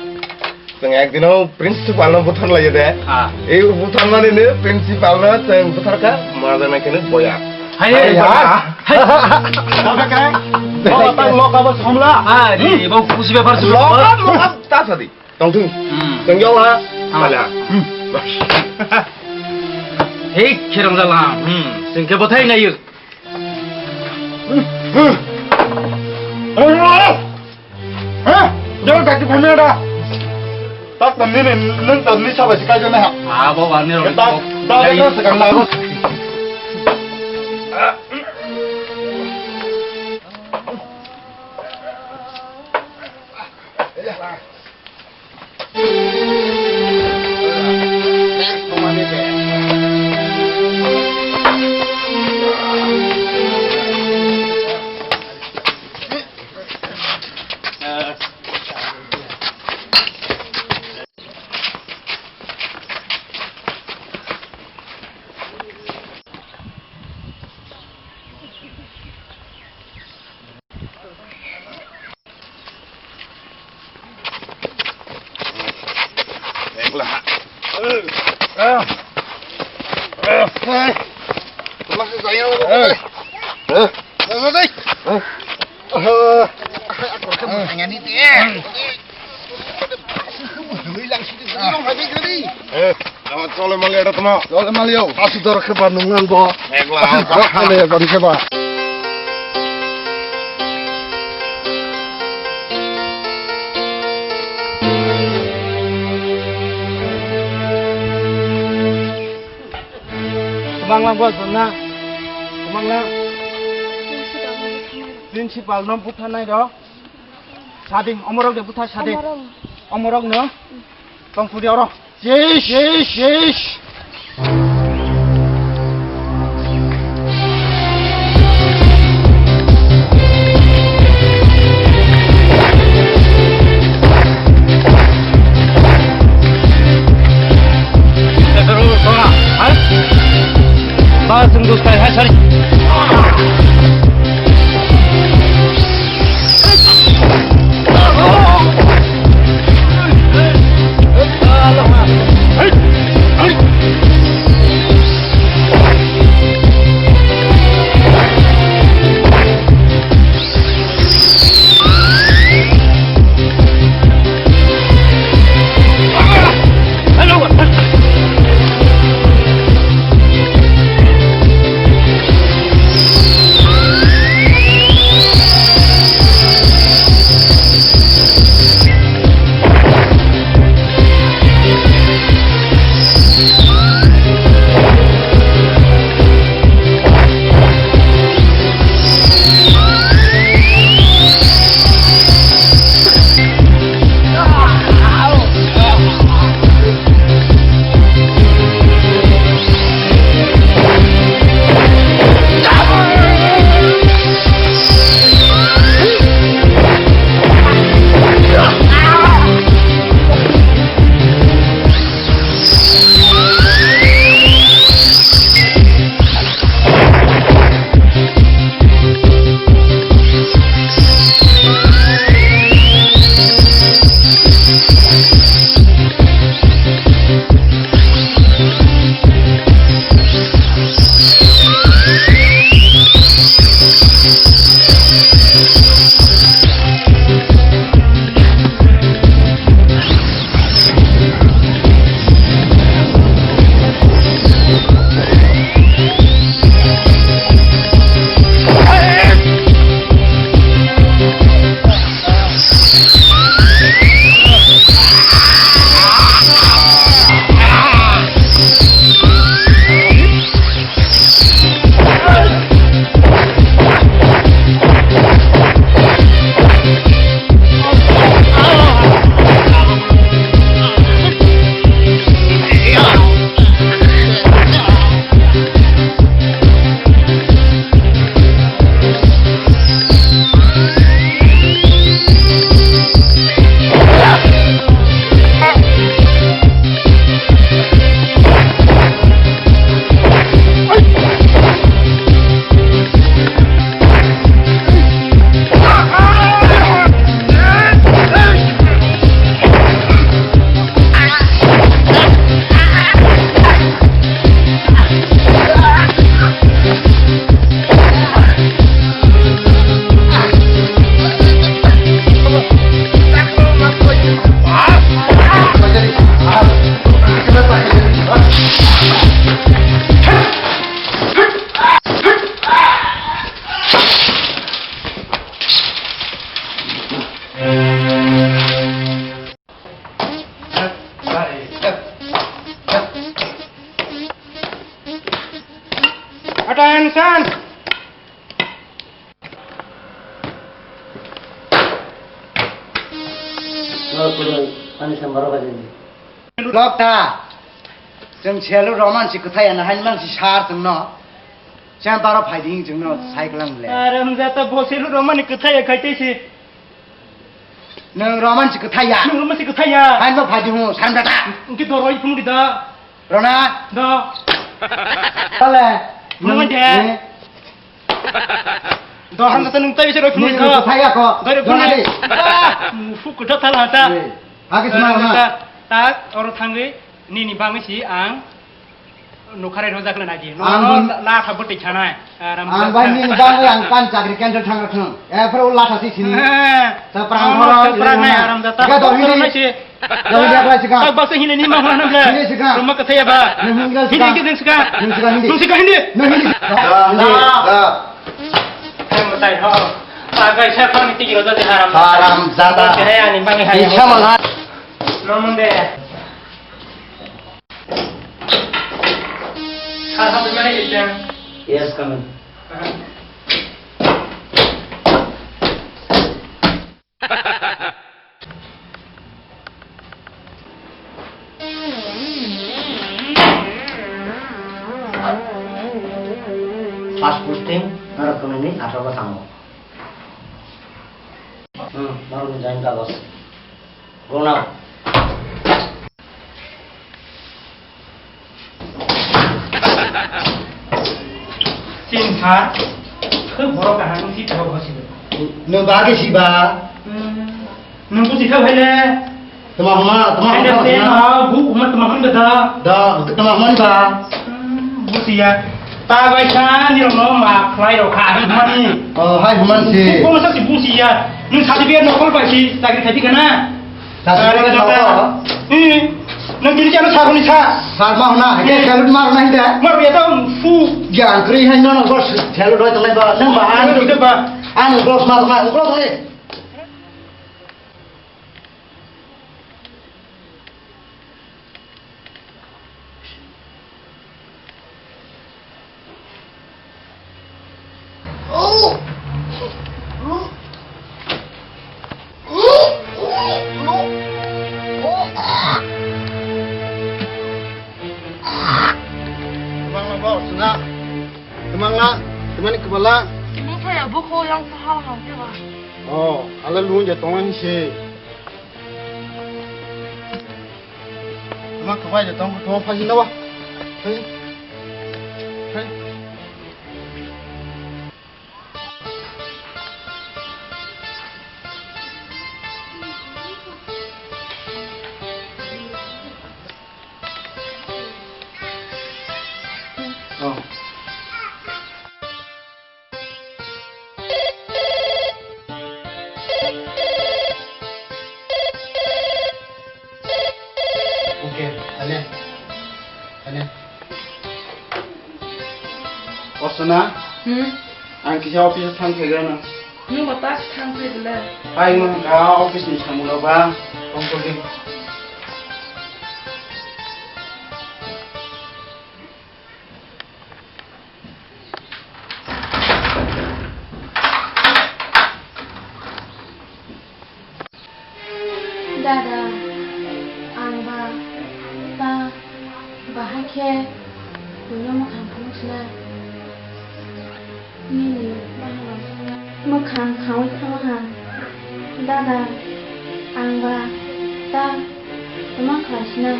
Chwng ekdino principal no buthar laiyo de. Ah. Ei buthar mani ne principal no chwng buthar kha, ma jana kene boyar. Hai, hai, hai, ha? Hai. Dame kreng. Bo tang loka bo somla. Ah, di, bo khusi bepar su. Loka, loka, ta sadi. Tongthung. Hmm. Tongyawa. Ah. Mala. Hmm. Hei, kherong jala. Hmm. Singke bothai nayo. Hmm. Hmm. Hmm. Hmm. Jol kaki phamera. Tak tamni ni, nung tamni sabai sikai jona ha. Ah, bo, ani rok. Tak, tak, tak, sekarang lagu. Eh, tama chole mali ada tama. Chole mali yo. Asu dor kheba nung ang bo. Ekla. Asu dor kheba nung ang bo. Bangla bo na. Bangla. Principal no buthanai ro. Sading, omorok de buthar sading. Omorok. Omorok no. Tong pudi oro. Yes, yes, yes. Attention! Lok ta. Chwng selu roman si kwthai ya na, hain mang si sar chwng no. Chang paro phai ding chwng no sai klang le. Aram jata bo selu roman ni kwthai ya khai te si. Nwng roman si kwthai ya. Nwng roman si kwthai ya. Hain ma phai ding hu, sar jata. Engke doroi phung di da. Rona. Da. Tale. Nwng de. Nwng de. Dohan kata nung tai bisa roi phunui kha. Phai ya ko. Doi roi phunui. Mufu kuda thal hata. Hagi sma na. Ta oro thangwi nini bangwi si ang nukharai rojak na nagi. No la kha bwtwi khanai. Ang bai nini bangwi ang pan chakri cancel thang thang. E pharo la thasi sini. Sa prang pharo. Sa prang nai aram jata. Ga do hini. Jodi dia khlai sikang. Tak baksa hini ni ma hwana bla. Hini sikang. Ruma kathai ya ba. Nung hini sikang. Hini sikang. Nung sikang hini. Nung sikang hini. Nung hini. Da, da. Em tai ho. Agai sa khon ti giro da haram. Haram jada. Kaya ni bang hai. Isa mangha. Nomon de. Sa sa mari ita. Yes, come in. First posting norok kwnwi ni atharo bo thango. Hmm, norok ni join kagoj. Go now. Ha? Khe borok kaham si thok hosi. Nwng ba khe si ba? Hmm. Nwng busi kha bhai le? Tama hama, tama hama, tama hama. Hai da se ma, bu uma tama hama da. Da, tama hama ni ba. Hmm, busi ya. Ta bai sa ni rok no ma khlai rok kha, hama ni. Oh, hai hama ni si. Bu ko sa si busi ya. Nwng sa di biar no kol bai si, chakri khai di kana? Sari sari sari sari. Hmm. Nang kini chana sari ni sa. Sari ma hona, hai ke salute mar na hinde. Mar ya tau fu. Yang kri hai no no bos salute doi tong ba. Nang ba an kita ba. An bos mar ma, bos mar. Tumang la, bo, suna. Tumang la, tumani kebala. Tumang saya buku yang sahal hal keba. Oh, ala lu je tongan si. Tuma kwbai de tong, tuma phaji na ba. Phaji. Phaji. Oh. Okay, ane. Ane. Osana? Hmm? Ang kisa office thang khe gana. Nung ba tas thang khe bela. Ai mo ka office ni samung ba. Kong kong. Dada, ang ba ta bahai khe buino mwkhang phunuk sina. Nini bahango mwkhang khaui thangma ha. Dada, ang ba ta tuma khlai sina.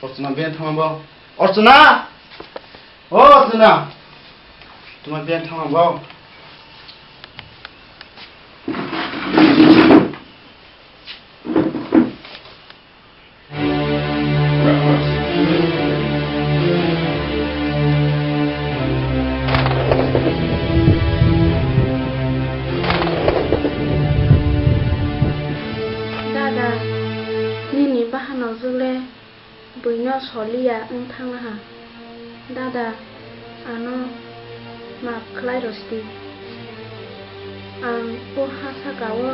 Orchana, ben thangma bo. Orchana! O Orchana! Tuma ben thangma bo. Dada, nini bahanok jwk le buino soliya wng thangna ha. Dada, ano maaf khlai rw sdi. Ang o ha saka o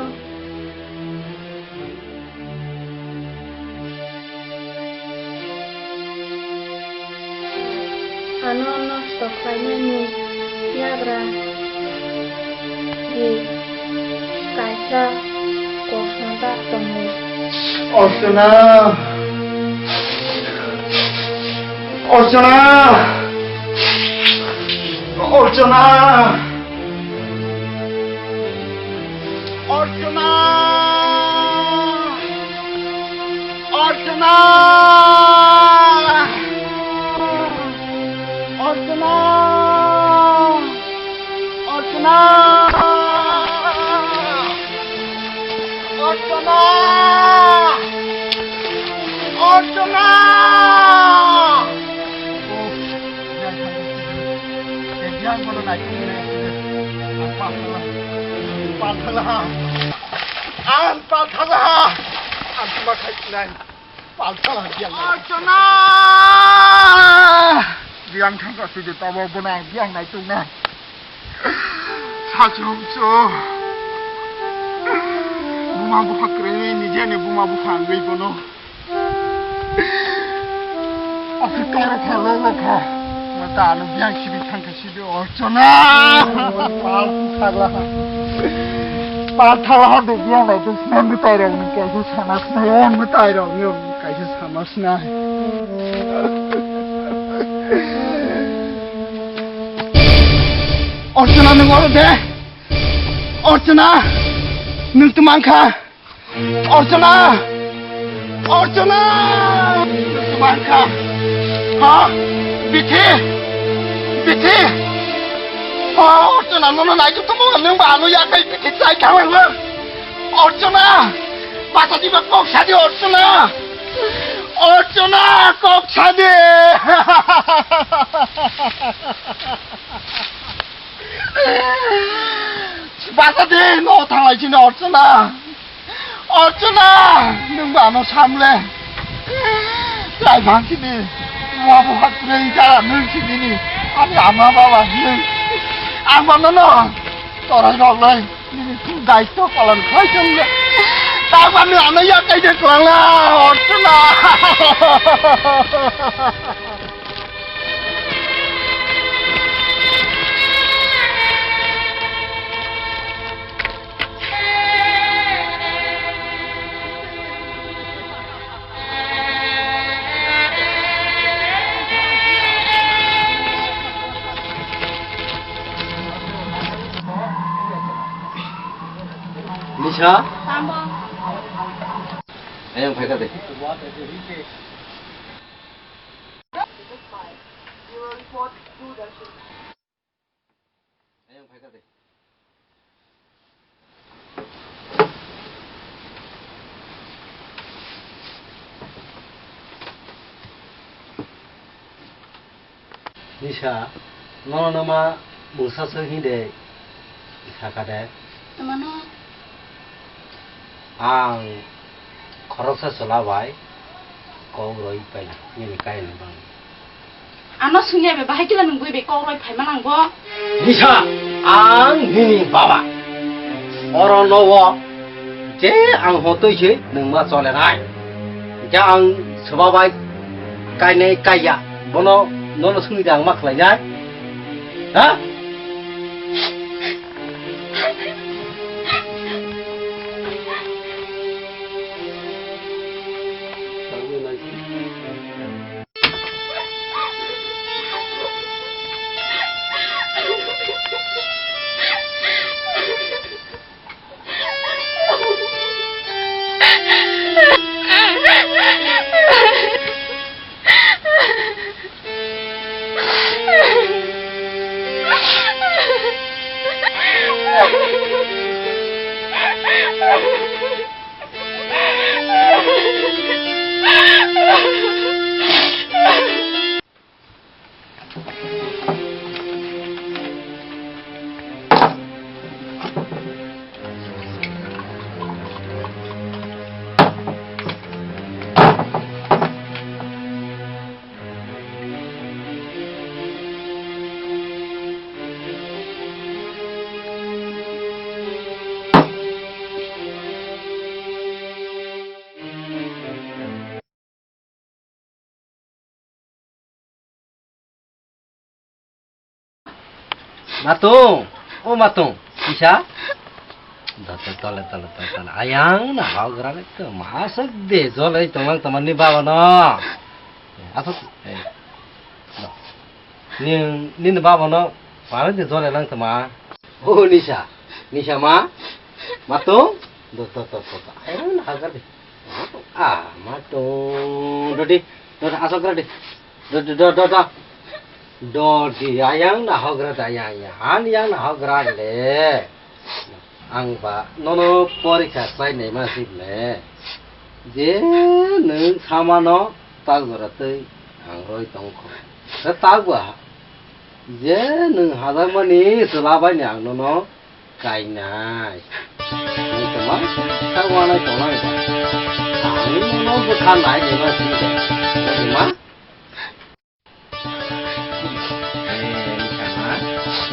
ano nosto khlainani yagra di kaisa koksna ta tongo. Orchana! Orchana! Orchana! Orchana! Orchana! Orchana! Orchana! Orchana! Orchana! Yang bono nai kini nai. Ang pathala. Pathala. Ang pathala. Ang tuma khai nai. Palthala biang nai. Archana! Biang thangka sidi tabo bono ang biang nai tung nai. Sachi hongso. Buma bupha kwrwi ni jene buma bupha wngwi bono. Aswk toro kha, lo lo kha. Mata ano biyang sibi thangkha sibi Archana. Pal thagla. Pal thagla ha do biyang lai to snan de tai rok ni kaisa sana sna yo ni tai rok ni kaisa sana sna. Archana nwng oro de. Archana nwng twmang kha. Archana! Archana! Bangkha! Ha? Bithi! Bithi! Ha, Archana, nono naitu tumo nwng ba ano yakai bithi chai khalang. Archana! Basa diba kok sadi Archana! Archana, kok sadi! Basa di, no thanglai sini Archana. Archana, nwng ba ano samle. Lai bang sini. Wa bo hat rei jara nwng sini ni. Ani ama baba nwng. Ang ba no no. Torai rok lai. Nini tu daitto palan khai chong le. Ta ba nwng ano ya kai de klang la. Archana. Nisha? Tamo. Ayang phaikha de. Ayang phaikha de. Nisa, nono ma mungsa se hinde sakha de. Tamano? Ang khoroksa chwla bai kok rwi paina nini kainwi bang. Ano sungya be bahai kila nungwi be kok rwi phaima nang bo? Nisa, ang nini baba. Oro nowo je ang hotoi se nungma chole nai. Je ang chwla bai kainai kaiya bono nono sungwi de ang ma khlai nai. Ha? Matung, o Matung, kisa? Dole, dole, dole, dole. Ayang na hok gra le to, masuk de, jole tonglang teman ni baba no. Asuk, eh, no. Ni, ni baba no, parang de jole lang tama. O Nisa, Nisa ma, Matung, do, do, do, do, do. Ayang na hok gra de. Ah, Matung, dodi, dodi, asok gra di. Dodi, do, do, do. Dodi, ayang na hok gra da, ayang, ayang. Han yang na hok gra le. Ang ba, nono porikha khlai naima sibne. Je nwng samano tak jora tei ang roi tongkho. Khe tak ba, je nwng hajakmani chwla bai ni ang nono Kainai. Ni tongma, kha wanai tongnai ba. Ang no bwkha nai ni ma sing de. Ni ma? Eh, ni kha ma.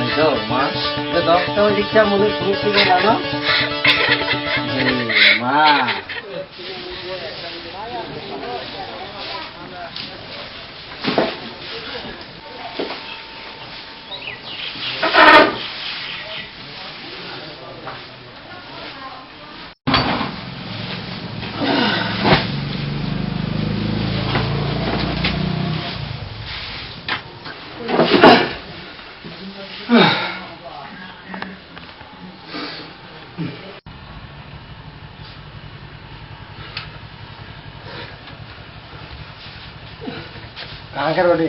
Nai do ma. Do do to riksa munu sunu sunu mano. Ni ma. Kaham khe rw di.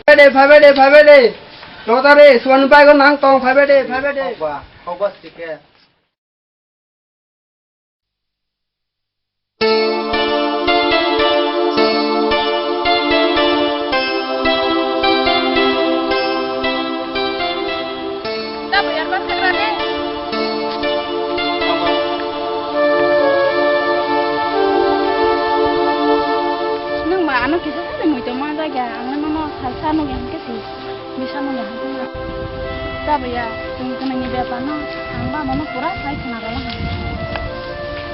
Phaibai de, phaibai de, phaibai de. Notary, suan bai go nang tong, phaibai de, phaibai de. Hokba, hokba sike. Nwng ba ano kisa sa de mui tong ma jagya, ang nono salsa nugya hwnkhe si. Bisa mano hapung na. Tabaya, tong tong ni bepar no, ang ba mano pura sai khna rala.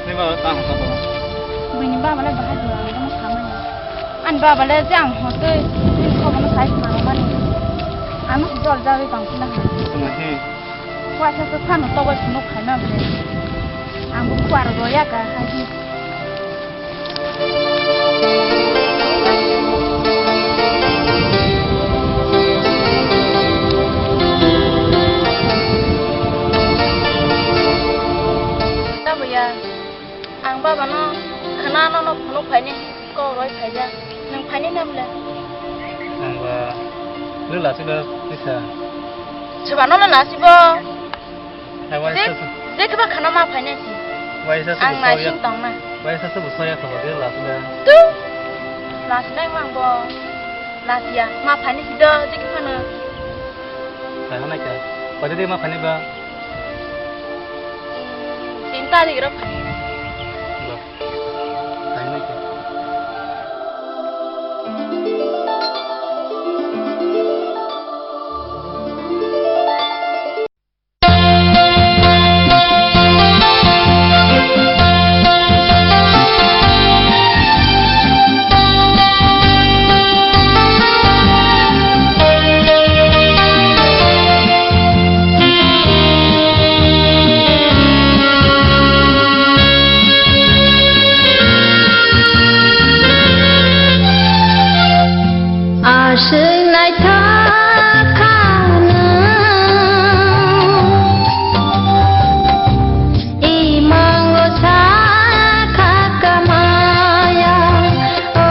Ni ba tang sa ba. Bini baba le bahai dua, ang no samani. Ani baba le jang hotoi, ni ko mano sai khna rala ni. Ano dol jawi tang khna ha. Tong hi. Kwa sa sa phano to ba sunu khaina bele. Ang bu kwa ro ya ka ha hi. Tabaya, ang baba no khna no no phunuk phaini kok roi phaija. Nwng phaini na bole? Ang ba le lasi ba kisa. Soba no le lasi bo. Hai, waisa Je, se. Je khe ba khana ma phainai si. Waisa se Ang bo soya. Naising tong na. Waisa se bo soya kho bo de last na. Tu. Last na mang bo. Last ya. Ma phainai si do, je khe phano. Hai, hana kya? Pada de ma phainai ba? Tin tarikh ro phainai. Ba. Phainai kya? Aswk naithok kha nwng, imango sakha kamaya, o,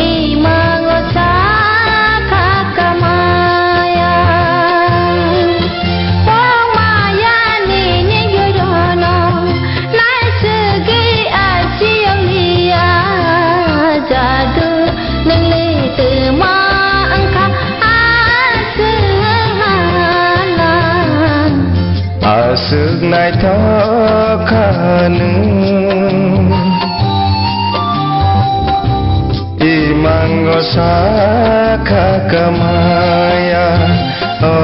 imango sakha kamaya. Pokmaya nini gorono naisugwi asiyoliya jadu, nungni twma wngkha aswk hala. Aswk naithok kha nwng. Imango sakha kamaya, o,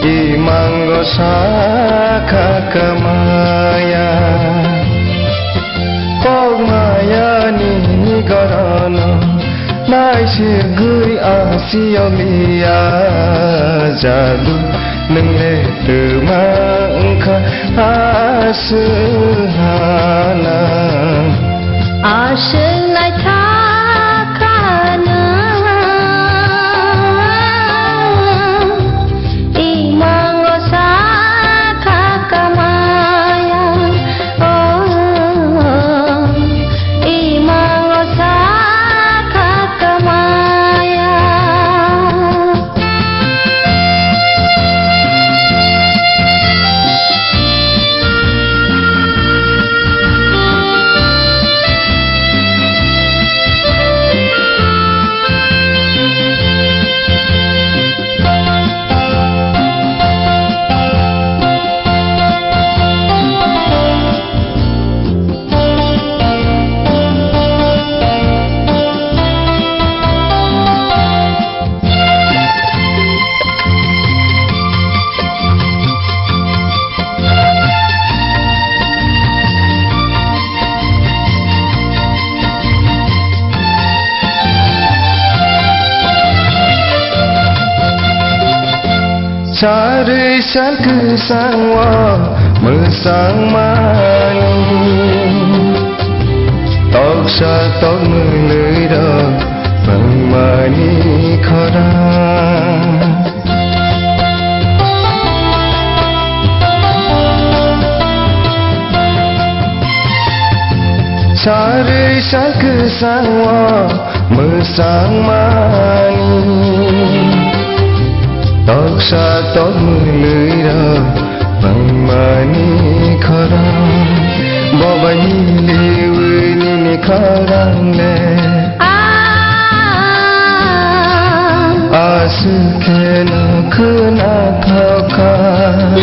imango sakha kamaya. Kokmaya nini gorono, naisugwi asiyoliya jadu. Nwng le twma wngkha aswk hala. Aswk naithok kha nwng, imango sakha kamaya, o, imango sakha kamaya. Sarwi sal kwsang o mwsang mani, toksa tok mwlwi rok wngmani khorang. Sarwi sal kwsang o mwsang mani, toksa tok mwlwi rok wngmani khorang. Bobai miliwi nini khorang le. Aswk khe no khwnathok kha.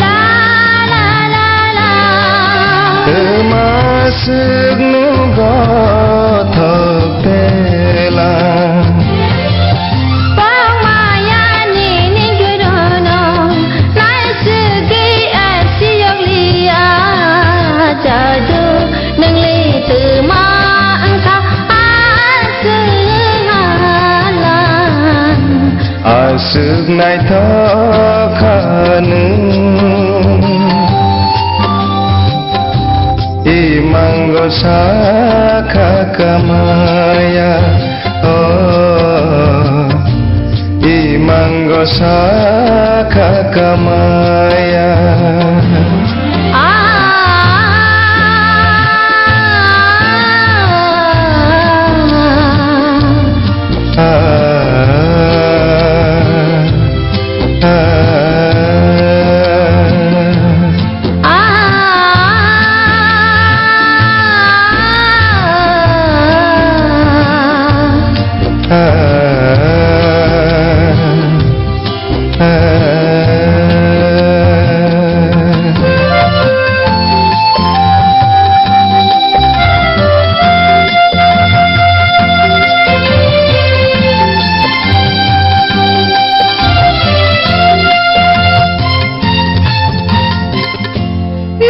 La, la, la, la. Twma swk nugo thok tela. Pokmaya nini gorono naisugwi asiyok liya jadu. Nwngli twma wngkha aswk hala. Aswk naithok kha nwng. Imango sakha kamaya. Oh, imango sakha kamaya.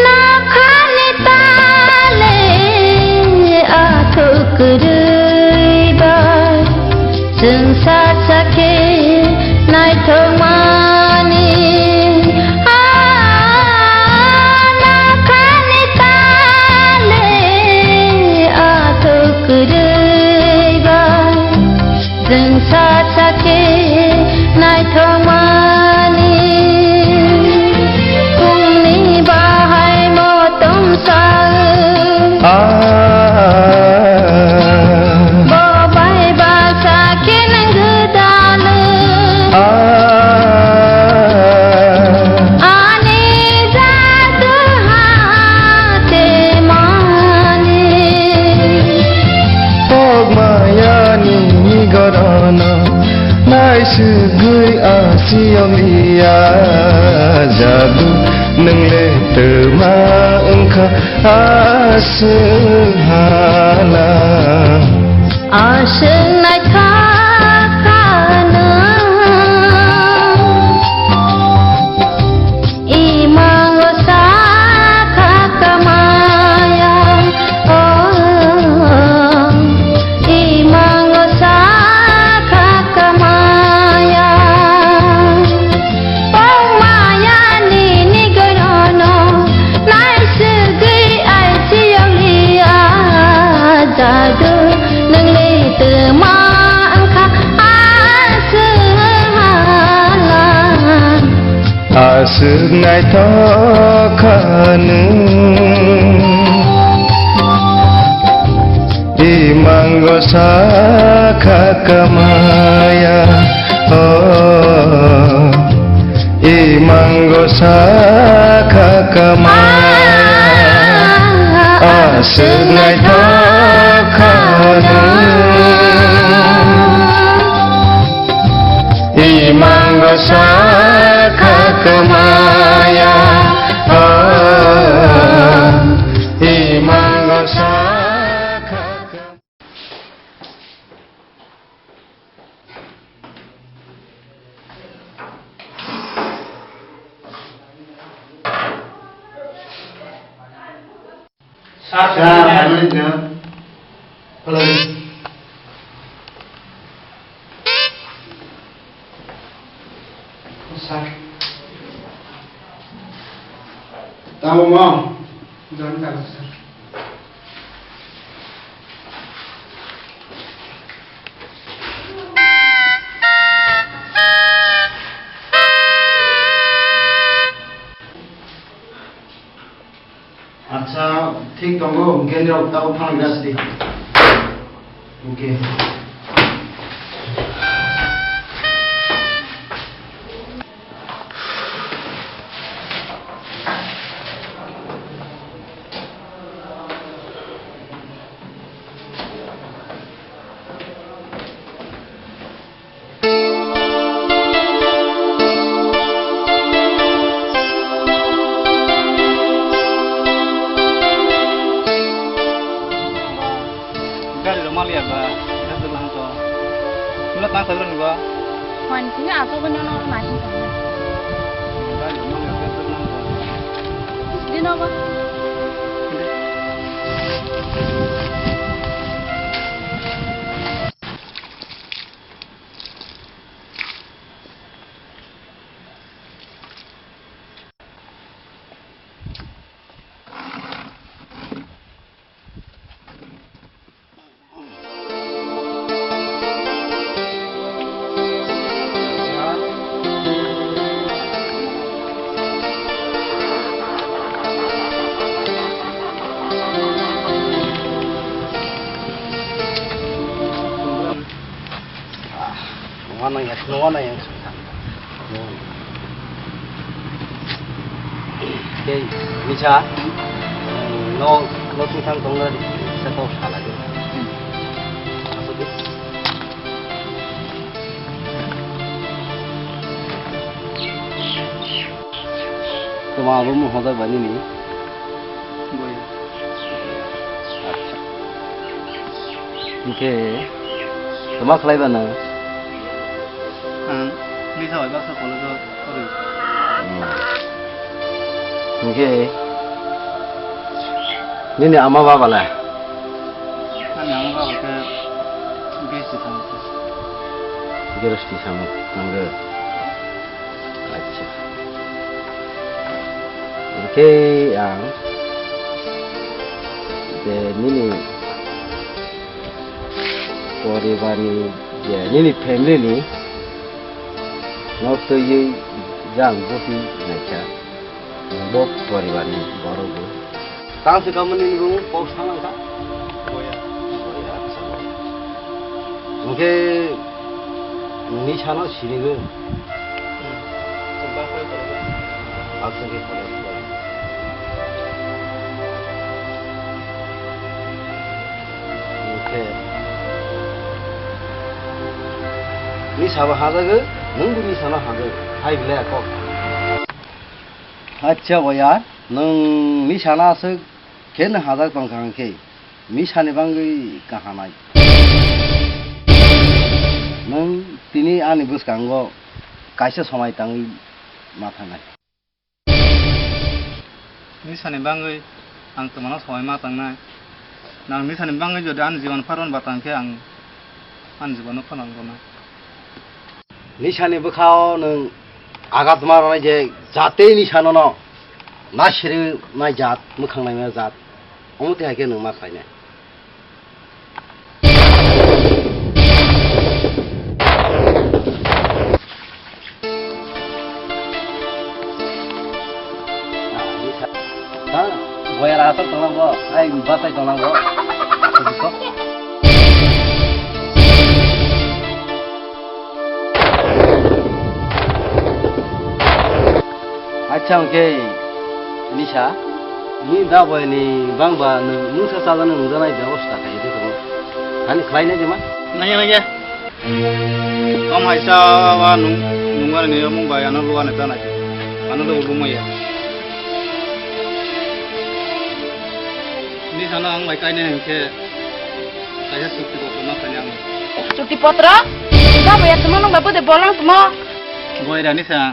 Nokhani tale athuk kwrwi bai, chwng sa sa khe naithokmani. Ah, nokhani tale athuk kwrwi bai. Chwng sa sa khe naithokmani, phungni bahai motom sa. Ah. Bo bai ba sa khe nang gwdalo. Ah. Ani jadu hate mani. Pokmaya nini gorono naisugwi asiyok liya jadu, nwng le twma wngkha aswk hala. Aswk naithok kha nwng. Imango sakha kamaya, oh, imango sakha kamaya. Pokmaya nini gorono naisugwi aisiyok liya jadu, nwng le twma wngkha aswk hala. Aswk naithok kha nwng. Imango sakha kamaya, oh, imango sakha kamaya. Aswk naithok kha nwng. Imango sakha kamaya, oh, imango sakha kamaya. Sir, sir, sir. Sir. Tamo mo? Jon jago sir. Acha, thik tongo, hwnkhe nirok tabuk thangna sidi. Okay. Gari rok maliya ba, gari rok nang to. Mula tang sabra ni ba? Wan sini ato ko nyono na hin to. Gari rok maliya, gari rok nang to. Dino ba? Nungwa nang ya, nungwa nang ya. Tei, misa, no, no twi thang tong na, sa to sala de. Aso de. Tuma abo mo hoda bani ni. Boya. Acha. Hwnkhe, tama khlai ba nang? Ang misa bai baksa college o porwi. Hmm. Hwnkhe, nini ama baba le? Ani ama baba khe B S C thango. Geresti samung thango. Acha. Hwnkhe ang je nini poribarni, je nini family ni no twiwi jang busi naikha, bo poribarni borok bo. Tang se kamani ni bo post thang langkha. Boya. Boya, acha, boya. Hwnkhe nini sano sinigo. Hmm. Chwng baksa khe phone kha. Baksa khe phone kha. Hwnkhe nini sabo hajago, nwng bo nini sano hajago. Hai belai kok. Acha boya, nwng nini sano aswk khe nwng hajak tong kha hwnkhe, nini sani bagwi kahanai. Nwng tini ani bwskango kaisa somai tangwi ma thangnai. Nini sani bagwi ang twmano somai ma tangnai. Nang nini sani bagwi jodi ani jiban phano ba tang khe ang ani jibanno phano ang rwnai. Nini sani bwkhao nwng agatma rwnai je jatei nini sano no nasirwi nai jat, mwkhang naima jat, omo twi hai khe nwng ma khlainai. Ha, boyar asal tonglang bo, ai batai tonglang bo. Acha, hwnkhe nini sa? Ni da boyani bangba nwng mungsa chalani nungjaknai bebosta khaidi tongo. Hani khlainai de ma? Nangya, nangya. Tong haisa wa nung, nungmani ni mung bai ano luwa ni tanai. Ano luwa lumaya. Ni sana ang bai kainai hwnkhe kaisa chukti kotor ma khainai ang. Chukti potro? Ba boya tuma nung ba bode bolang tuma. Boy rani sa.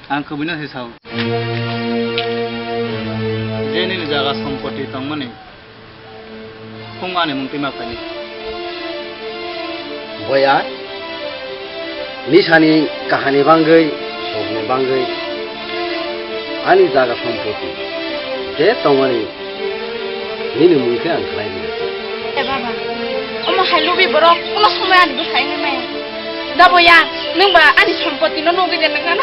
Ang kwbwino se sao. Je nini jaga sompoti tongmani, phung ani mung twima khaini. Boya, nisani kahani bangwi, sokni bangwi, ani jaga sompoti, Je tongmani, nini mung khe ang khlai di. E baba, omo hai lubi borok, kuno somoi ani bwsai wngwi maya. Da boya, nwng ba ani sompoti no nugwi de nang ano.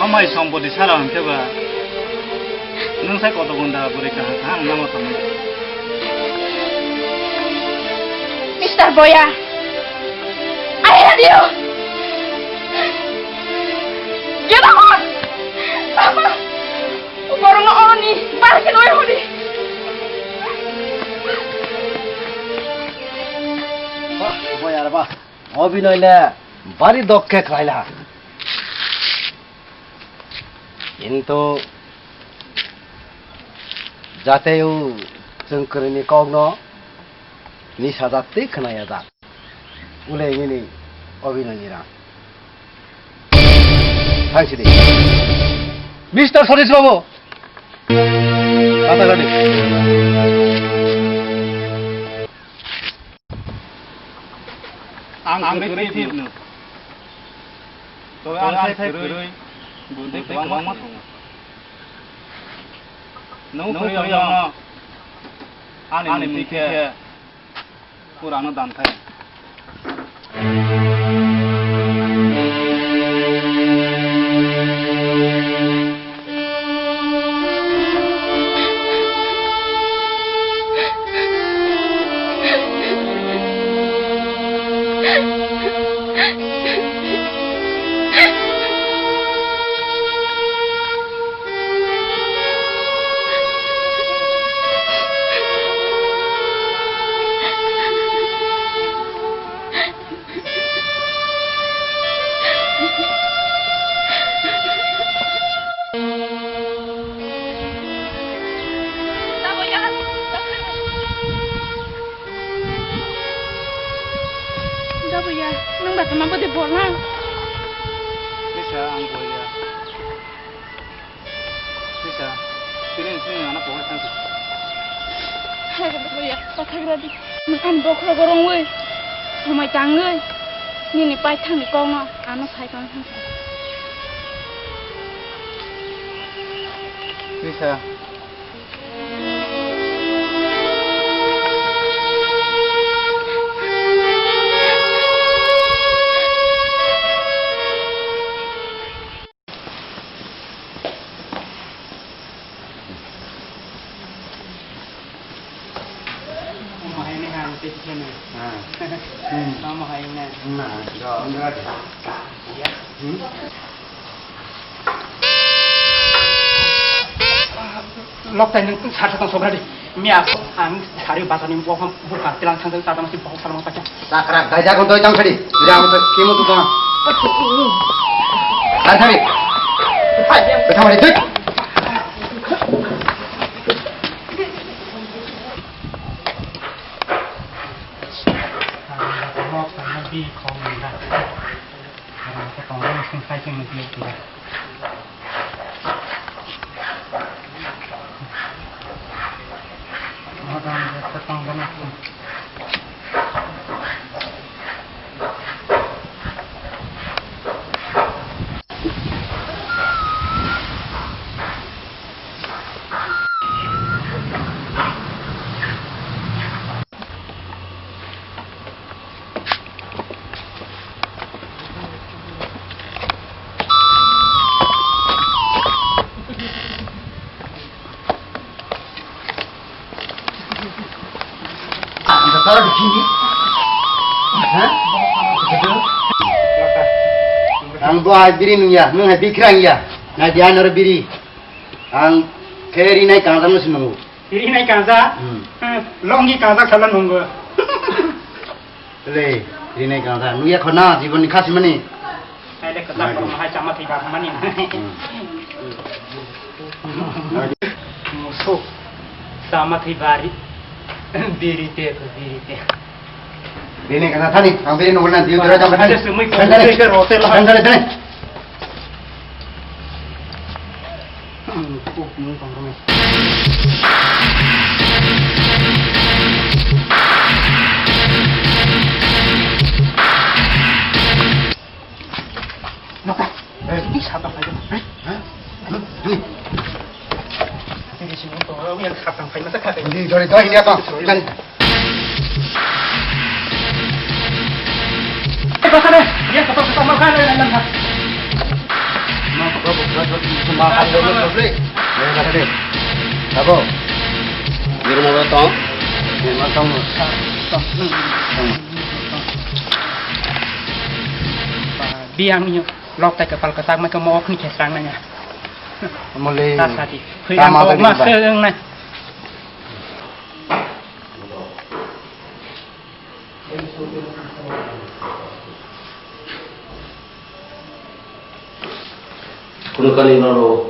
Amai sompoti sara hwnkhe ba, nwng sai koto gonda bwrwi kaham kaham namo tongwi. Mister Boya, I hate you! Get out! Mama! Borokno oroni bar khe nui hodi. Bah, Boya re bah. Obinoy le bari dokke khlaila. Kintu jate o chwng kwrwini kokno nisa jat tei khwnaya jak. Ulai nini Obinoy ni rang. Thang sidi. Mister Satish Babu. Kata gadi. Ang kwrwi phirno. Tobe ang sai kwrwi buddhi kwbangma tongo. Nwng kwrwi rokno ani mungti khe purano dan khai. Dabuya, nang ba tama bode bolna. Bisa ang boya. Bisa, tini sini anak pokok santi. Hai, kata ya, kata berarti. Ang bokro gorong woi, samai tangoi. Nini pai thangni kongno, ano sai kong thang. Bisa. Omo hai ni ang tei khe nai. Ah. Hmm. Omo hai nai. Na, do, do, do. Ya. Hmm? Loktai nwng sar satang sobra di. Miya ang sari bazar ni bokong bukha tilang thang tata masi bokong salmang pacha. Takrak daijak hon doi tang sadi. Ira hon doi kimo tu tang. Dar sadi. Hai, betha mari doi. Ang bo hai biri nung ya, nung hai bikrang ya. Nai dia nor biri. Ang khe ri nai kang jang no sinung. Ri nai kang ja? Hmm. Eh, longi kang ja khala nung. Le, rinai kang sa. Nukya khorna, jibon ni khasi mani. Hai le, kwchak kormo hai chama thwi ba mani. Hmm. Musuk. Chama thwi bari. Biri te, biri te. Rinai kang sa thani, ang biri nukna, diu dora jam thani. Sumui ko, thani, thani. Sumui ko, rote la. Thani, thani, thani. Ni sapa phai. Ha? Ni. Ni sini to, yang sapa phai masa kha. Ni dori dori ni apa? Jani. Eh, basa deh. Dia kotor-kotor mau kan, eh, dalam, ha. Abo. Di rumah lo tong. Di rumah tong. Biang nyo. Lok tai kwpal kwchak mai khe mo okhni khe srang nai ya. Mole. Ta sati. Tama ta ma di ba. Srang nai. Kuno kani noro.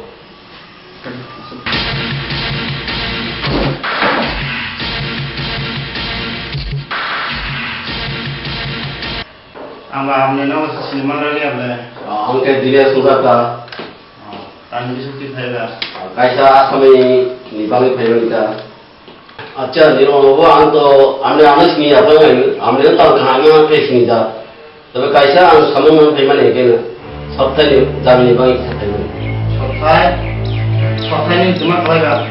Ang ba hamni no sini manrali able. Ang khe Dinesh Mukhata. Tani bisukti phaiba. Kaisa asami ni bagwi phaiba nita. Acha, nirok bo ang to amne ano sini apa ngai, amne to ang khana khe sini da. Tabe kaisa ang samung mang phaimani kena. Sotthai ni jami ni bagwi kisa phaimani. Sotthai? Sotthai ni tuma khlai ba?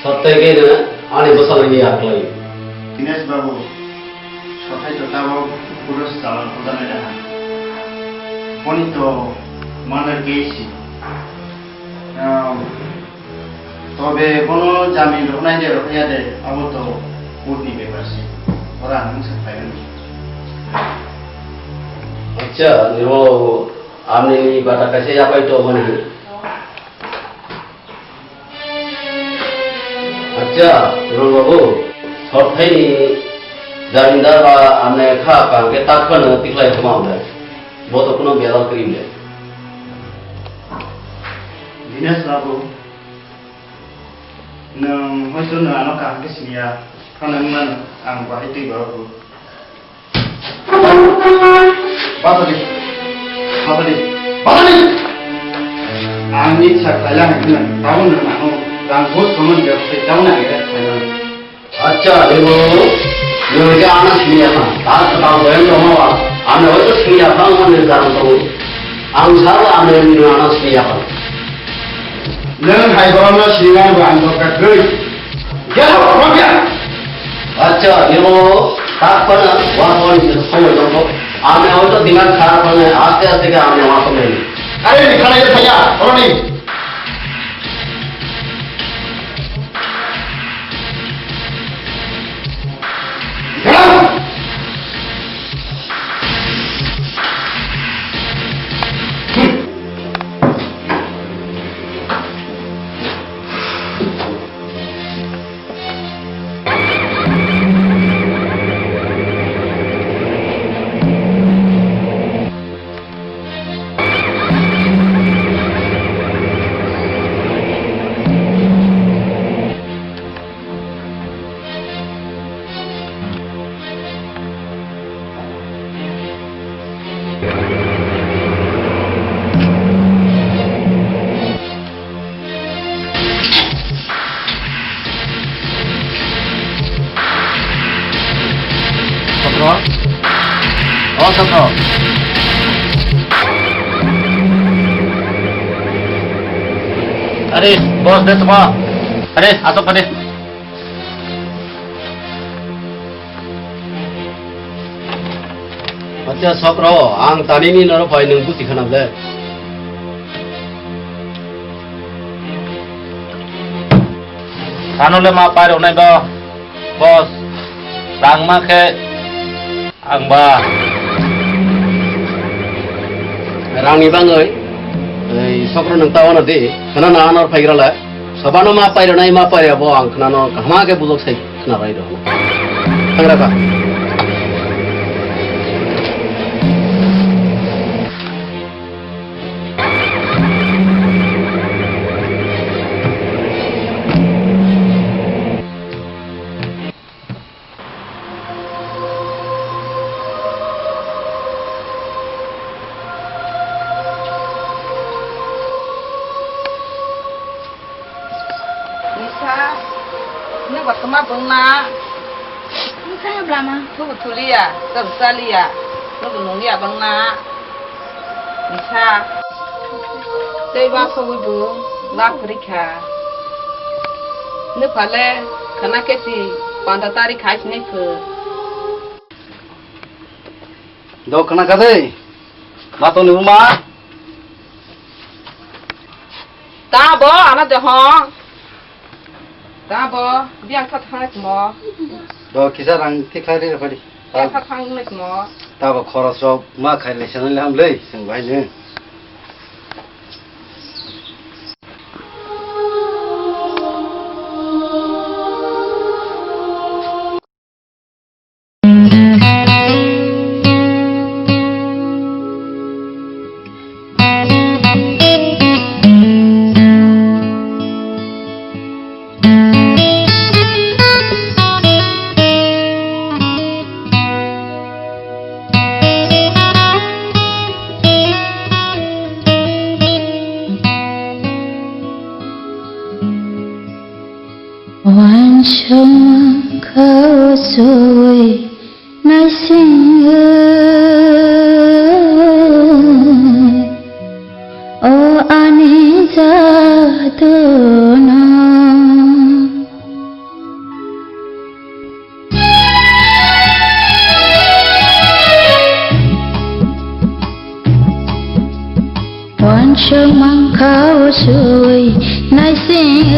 Sotthai kena ani bwsala ni ya khlai. Dinesh babu, sotthai to tabo puro salan khulda nai da. Boni to mana keisi. Um, Tobe bono jamin rwnai de rwya de, abo to court ni bepar se. Ora ang sa phaimani. Acha, nirok amni ni bata kaisa yapai to mani. Acha, nirok babu, sotthai ni jamindar ba amne kha kang ke tak phano tiklai thoma le. Bo to kuno belal krim le. Dinesh babu, nwng hoito nwng ano kaham khe siniya, phano wng mano ang bahai twi borok bo. Batali, batali, batali! Ang ni sa khlaila hwn khna, tabuk nwng ano rang bo sono ni tabuk na khlaila. Acha, ebo, nwng khe ano siniya kha. Ta kwtal boyan tongma ba. Ano hoito siniya kha, ano ni jaran tongo. Ang sabo ano ni ano siniya kha. Nwng hai borokno sinimani bo ang dorkar kwrwi. Get out from here! Acha, ebo, tak phano, wa phone ni somoi tongo. Ano hoito dinak kha phano, aste aste khe ano wa phone ni. Are, ni khana ye thaya, oroni. Sokro? O Sokro. Are, boss de tongma. Are, asok phade. Acha, Sokro, ang tanini noro phai nwng buchi khana le. Ano le ma pai rwnai bo, boss, rang ma khe ang ba. Rangni bangwi, ei, Sokro nwng ta wano di, khana na anor phaigra le. Sabano ma pairwnai ma pairya bo ang khnano kaham khe bujok sai khna bai rw. Thangra kha. Nisa, nwng bo tongma bwngna? Nwng khe blama. Thubu thuliya, tabuk chaliya, nwng bo nungya bwngna. Nisa. Tei wasogwi bo lab kwrwi kha. Nwphale khana kesi panda tarik hai sini pho. Do khana kha de. Ma tongni buma. Ta bo ano de ho. Ta bo biang kha thang mo. Do kisa rang thik khai re phadi. Biang kha thang mo. Ta bo khoros rok ma khai le sanai le ham le sing bai ne. Wansong kha o sui naising o ani jaduna. Wansuk mankha o sui naising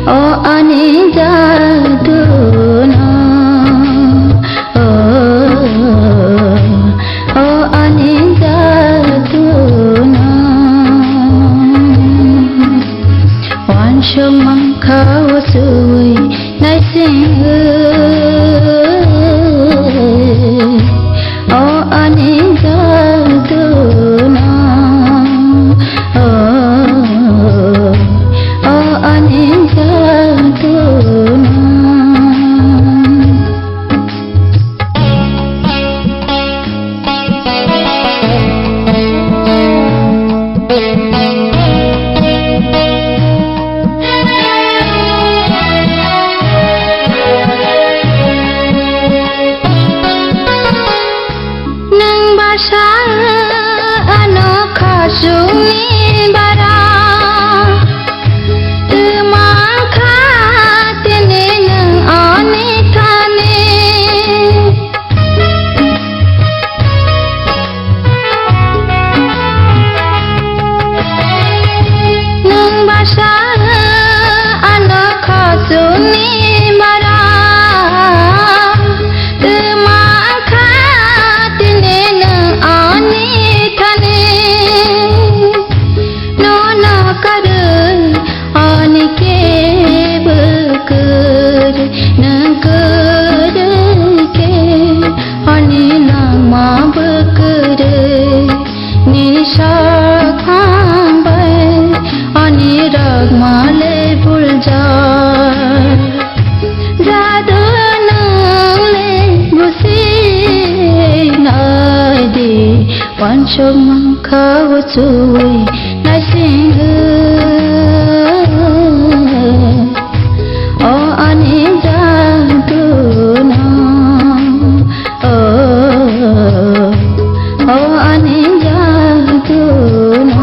o ani jaduna, o, o ani jaduna. Wansuk mankha o sui naising o ani jaduna, o, o ani jaduna. Nwng bwsa ano khasukni bara, twma kha tini nwng ani thani. Nwng bwsa ano khasukni bara, twma kha tini nwng ani thani. Nono karwi ani kebo kwrwi, nwng kwrwi khe ani langma bo kwrwi. Nini sakhang bai ani ragma le buljak. Jadu nwng le busi nai di, wansuk mankha o sui naising o ani jaduna. O, o ani jaduna.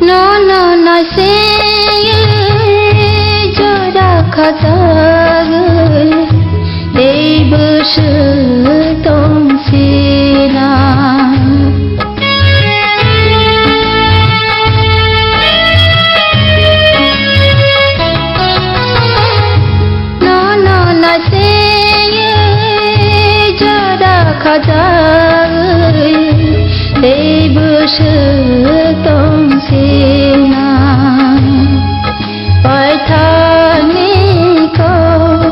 Nono naising jora khajagwi tei bwswk tongsina. Nono naisingwi jora khajagwi tei bwswk tongsina. Paithakni kok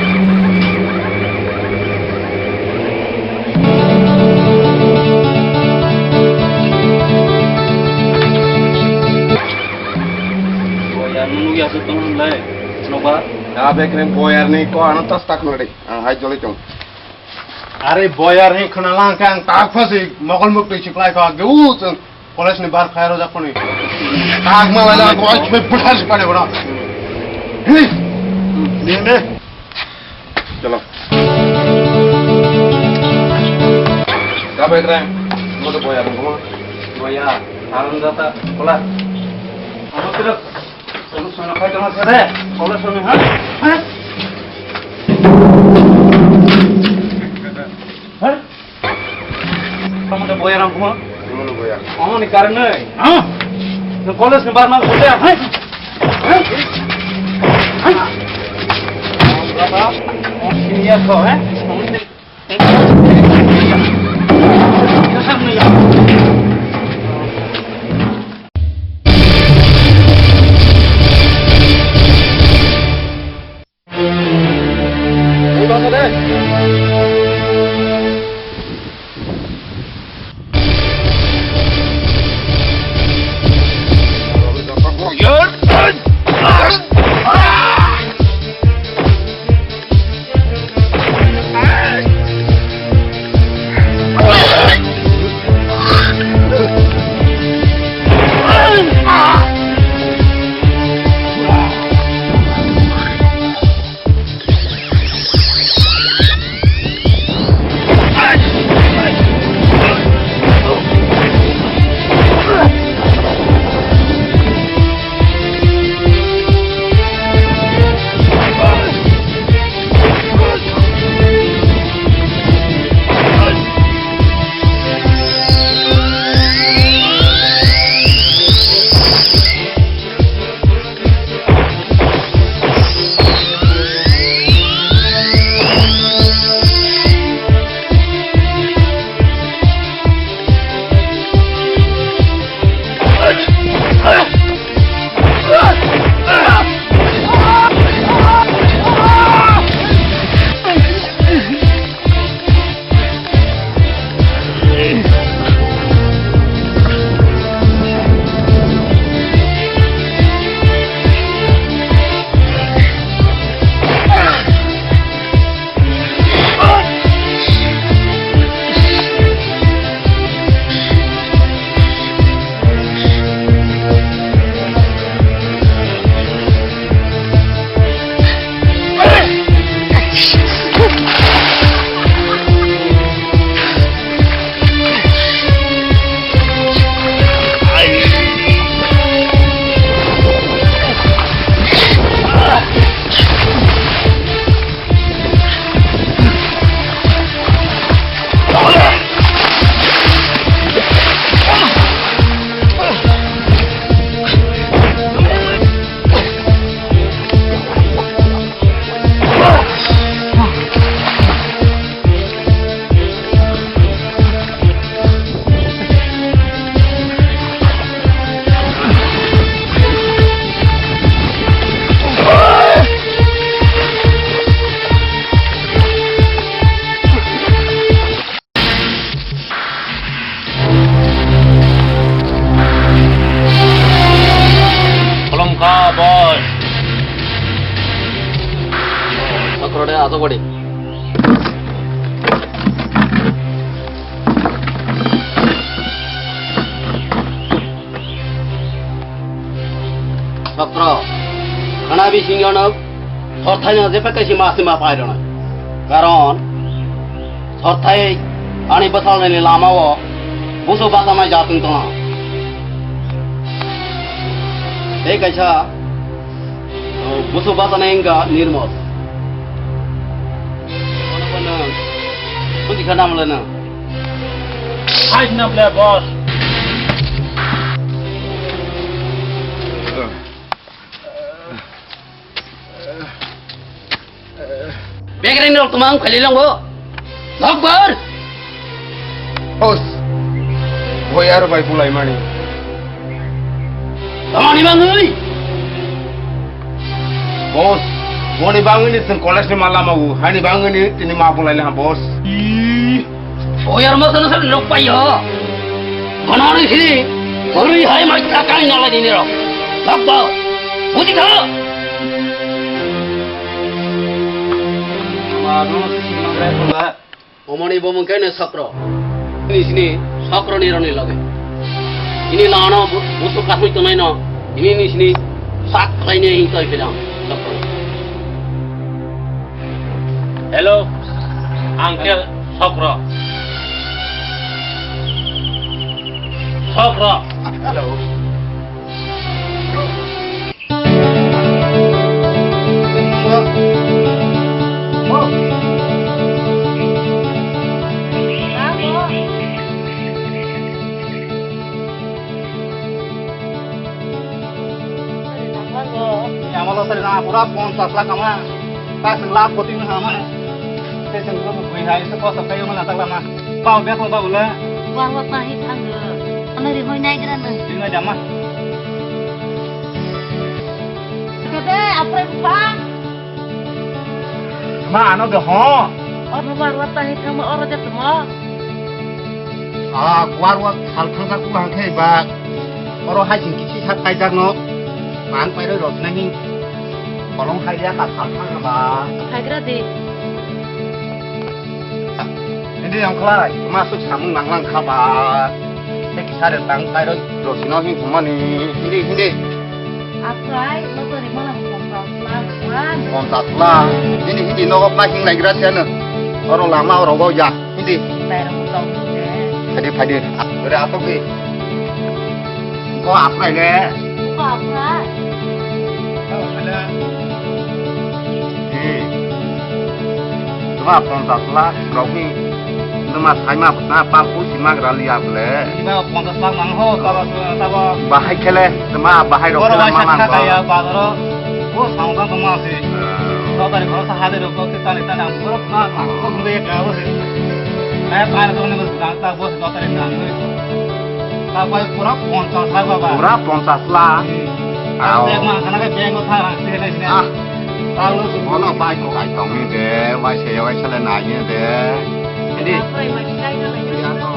Abe kren boyar ni ko ano tas tak nadi. Ang hai joli tong. Are boyar he khna lang kang tak phasi mokol muk twi chiklai ko ge u chang college ni bar khai ro jak puni. Tak ma lai la ko ai chwe puthas pare bro. He. Ni ne. Chalo. Ka bai kren. Mo to boyar mo. Boyar. Alam jata. Kola. Ano tidak. Solution apa itu maksudnya? Solution ha? Hah? Hah? Kamu udah boyar aku mah? Gimana boyar? Kamu nih karena, hah? Yang college ni barang sudah, hah? Hah? Hah? Berapa? Oh, sini ya kau, eh? Kamu nih Khulumkha boss. Sakrode ato body. Sokro, khana bisingo no sorthai no jepe kaisi ma sima pai rona. Karon sorthai ani bwsalnani lama o busu basa mai jatwng tongo. Tei kaisa, o, busu basa nai wngkha Nirmol. Bono bono buji kha namle no. Hai na ble boss. Begreng rok tumang khali longo. Lokbar. Boss. Boyar bai bulaimani. Tamani bangwi. Boss, boni bangwini chwng college ni ma lama o, hani bangwini tini ma bulai laha, boss. Ih, oyar ma sana sana nok payo. Manani sini, bori hai mai ta kai nala dini rok. Lakba, buji kha. Ano si mangai pula. Omoni bomong kene sokro. Ini sini sokro ni roni loge. Ini lano bu-, busu kasui tonai no. Ini ni sini sak khlai ne hing toi pilang sokro. Hello, Uncle Sokro. Sokro. Hello. Amalo sari na pura ponchas lakh ama. Kasing lakh koti ma hama. Seseng ko bui hai se kosa kayo mana tak lama. Pau bek lama bule. War wa tahi thang. Ano ri hoi nai gra na. Ri nai jama. Kebe apre pa. Ma ano de ho. Oro war wa tahi thang oro de tmo. Ah, war wa sal thang ta ku hang khe ba. Oro hai sing kichi sak kai jak no. Man pai ro rot na hin. Kolong khai ya ka sal thang ba. Khai gra di. Hindi yang khlai, masuk samung nang lang kha ba. Te kisa de tang tai ro, ro sino hin thumani. Hindi, hindi. Aprai, lo to ri mana pom ta sla, wan. Pom ta sla. Hindi, hindi nogo pa hing lai gra siya na. Oro lama oro go ya. Hindi. Tai ro mo tong de. Phadi, phadi. Ore ato ki. Ko aprai le. Ko aprai. Tuma ponchas lakh rok ni tuma saima bwtna pal pusi magra liya bole. Iba ponchas lakh nang ho, tabo, tabo. Bahai khele, tuma bahai rok khele manang ko. Bazaro, o samsang tongma si. Lotari khoro sa hade rok ko tani tani ang borok na, ang ko gumbe ka bo si. Ay, par ko ne bas dang ta bo si lotari nang. Ta bai pura ponchas lakh baba. Pura ponchas lakh. Au. Bag ma khana ke bag o thar ang se nai sini. Ah. Talo su. Bono bai ko kai tong ni de, bai se yawai sale nai ni de. Hindi. Apa yang masih kai kalau ini? Ya to.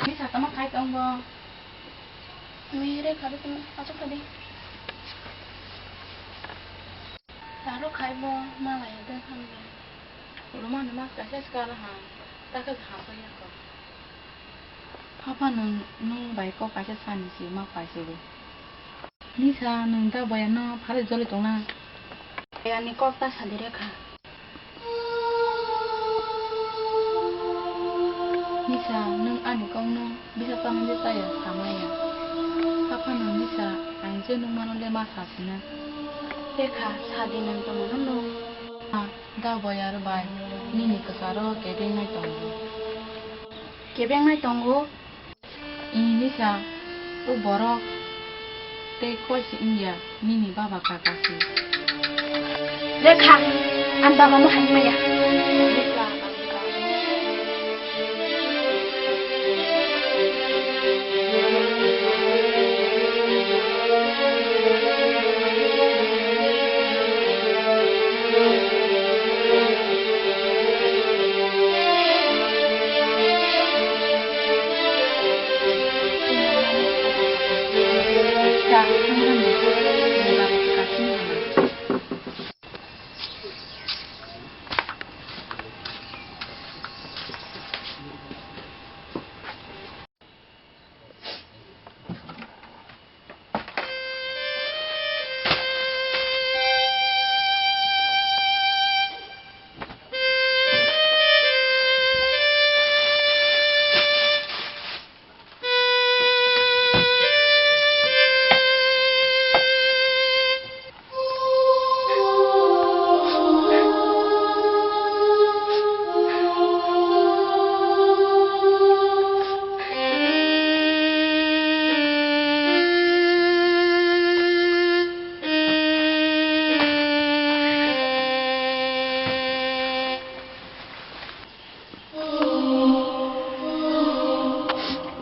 Ini satu mah kai tong bo. Mihre khadi tong, achuk khadi. Taro khai bo malai de khamle. Ulo mani mas kaisa skala ha, ta khe ha so ya ko. Papa nwng, nwng bai kok kaisa sani si ma paisidi. Nisa, nwng da boya no phari joli tongna. Ani kok ta sadi Rekha. Nisa, nwng ani kok no bisa tamo je chaya samaya. Papa nwng Nisa, ang je nwng mano le ma sa sina. Rekha, sadi nwng tongmano no. Da boyar bai nini kwcharo kebengnai tongo. Kebengnai tongo? Ih, Nisa, o borok tei koi se wngya, nini baba kaka se. Rekha, ang baba mo hai maya.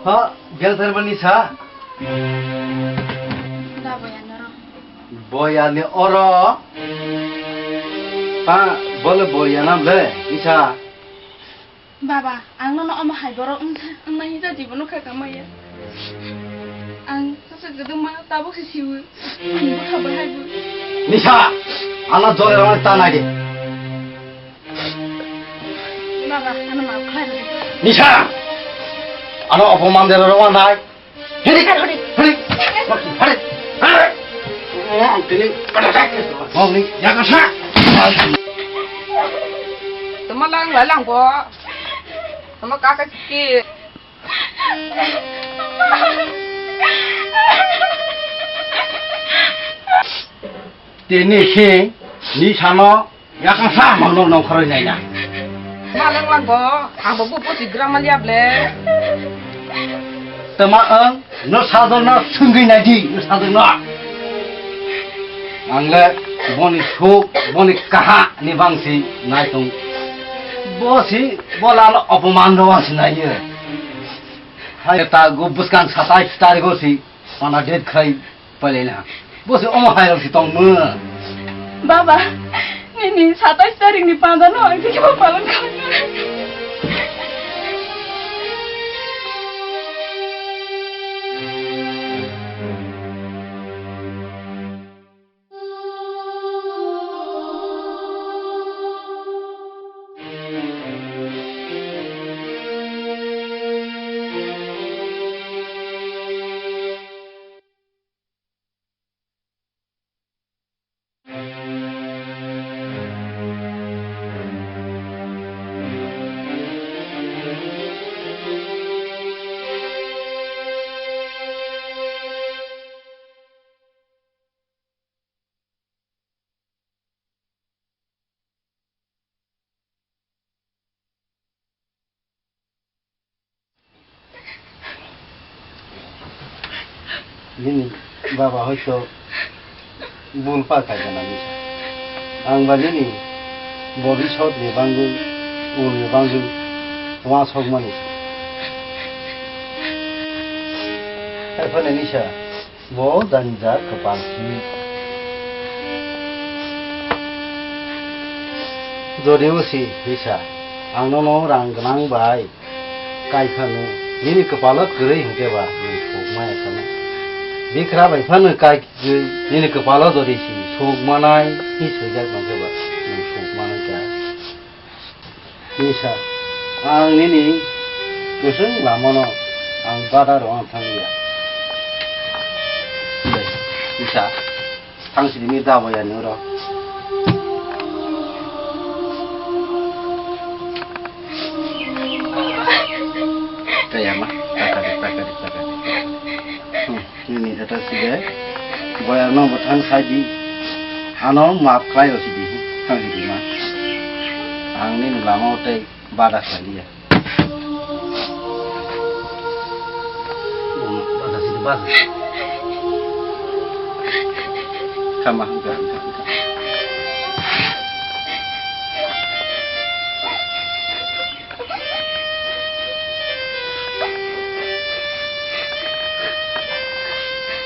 Ha, gel tharmani sa? Da boya noro. Boya ni oro. Pa, Bole boya nam le, Nisa. Baba, ang nono omo hai borok wngkha, wngmani hwnsa jibono kha kamaya. Ang sasak kwdwkma tabuk se siwi, ang bwkha bahai bo. Nisa, ano jore rwna ta nai de. Baba, ano maaf khlai rwdi. Nisa, ano opoman de rwna nai. Hei, hei, hei, hei. Ang tini, ang tini, yakasa. Tama lang, lang bo. Tama kaka siki. Tini si, ni sano. Yakasa mangno nongkhoroi naina. Maleng langbo, ang bo bupo si gramal yable. Tama ang, no sajol no sungui naidi, no sajol no. Ang le boni suk, boni kaha ni bangsi naitung. Bo si, bo lalo opoman do wangsi naiye. Hai ta go buskang satai sitari go si, mana det khai. Palaina. Bo se omo hai rok si tong mo. Baba, nini satais tarik ni panda no ang tiki bo palan kha. Nini baba hoito bul pa khaikha nani sa. Ang ba nini bobisot ni bangwi, ul ni bangwi wasok mani sa. Hai phone ni sa. Bo jani jak kwpal si. Jodi o si hisa, ang nono rang gwnang bai kai phano, nini kwpalo kwrwi hinkhe ba nwng suk maya phano. Bikra bai phano kai kwrwi, nini kwpalo jodi si suk manai hi swijak mankhe ba nwng suk manai kha. Nisa, ang nini kwchwng lamano ang bada rwna thang ya. Nisa, thang sidi mi dabo ya nuro. Kaya ma, taka de, taka de, taka de. Hmm. Nini eta sibe boyar no bo thang sai di. Ano maaf khlai rw sidi, thang sidi ma. Ang nini lama o tei bada khlai liya. Bada sidi bada. Kama, kama, kama.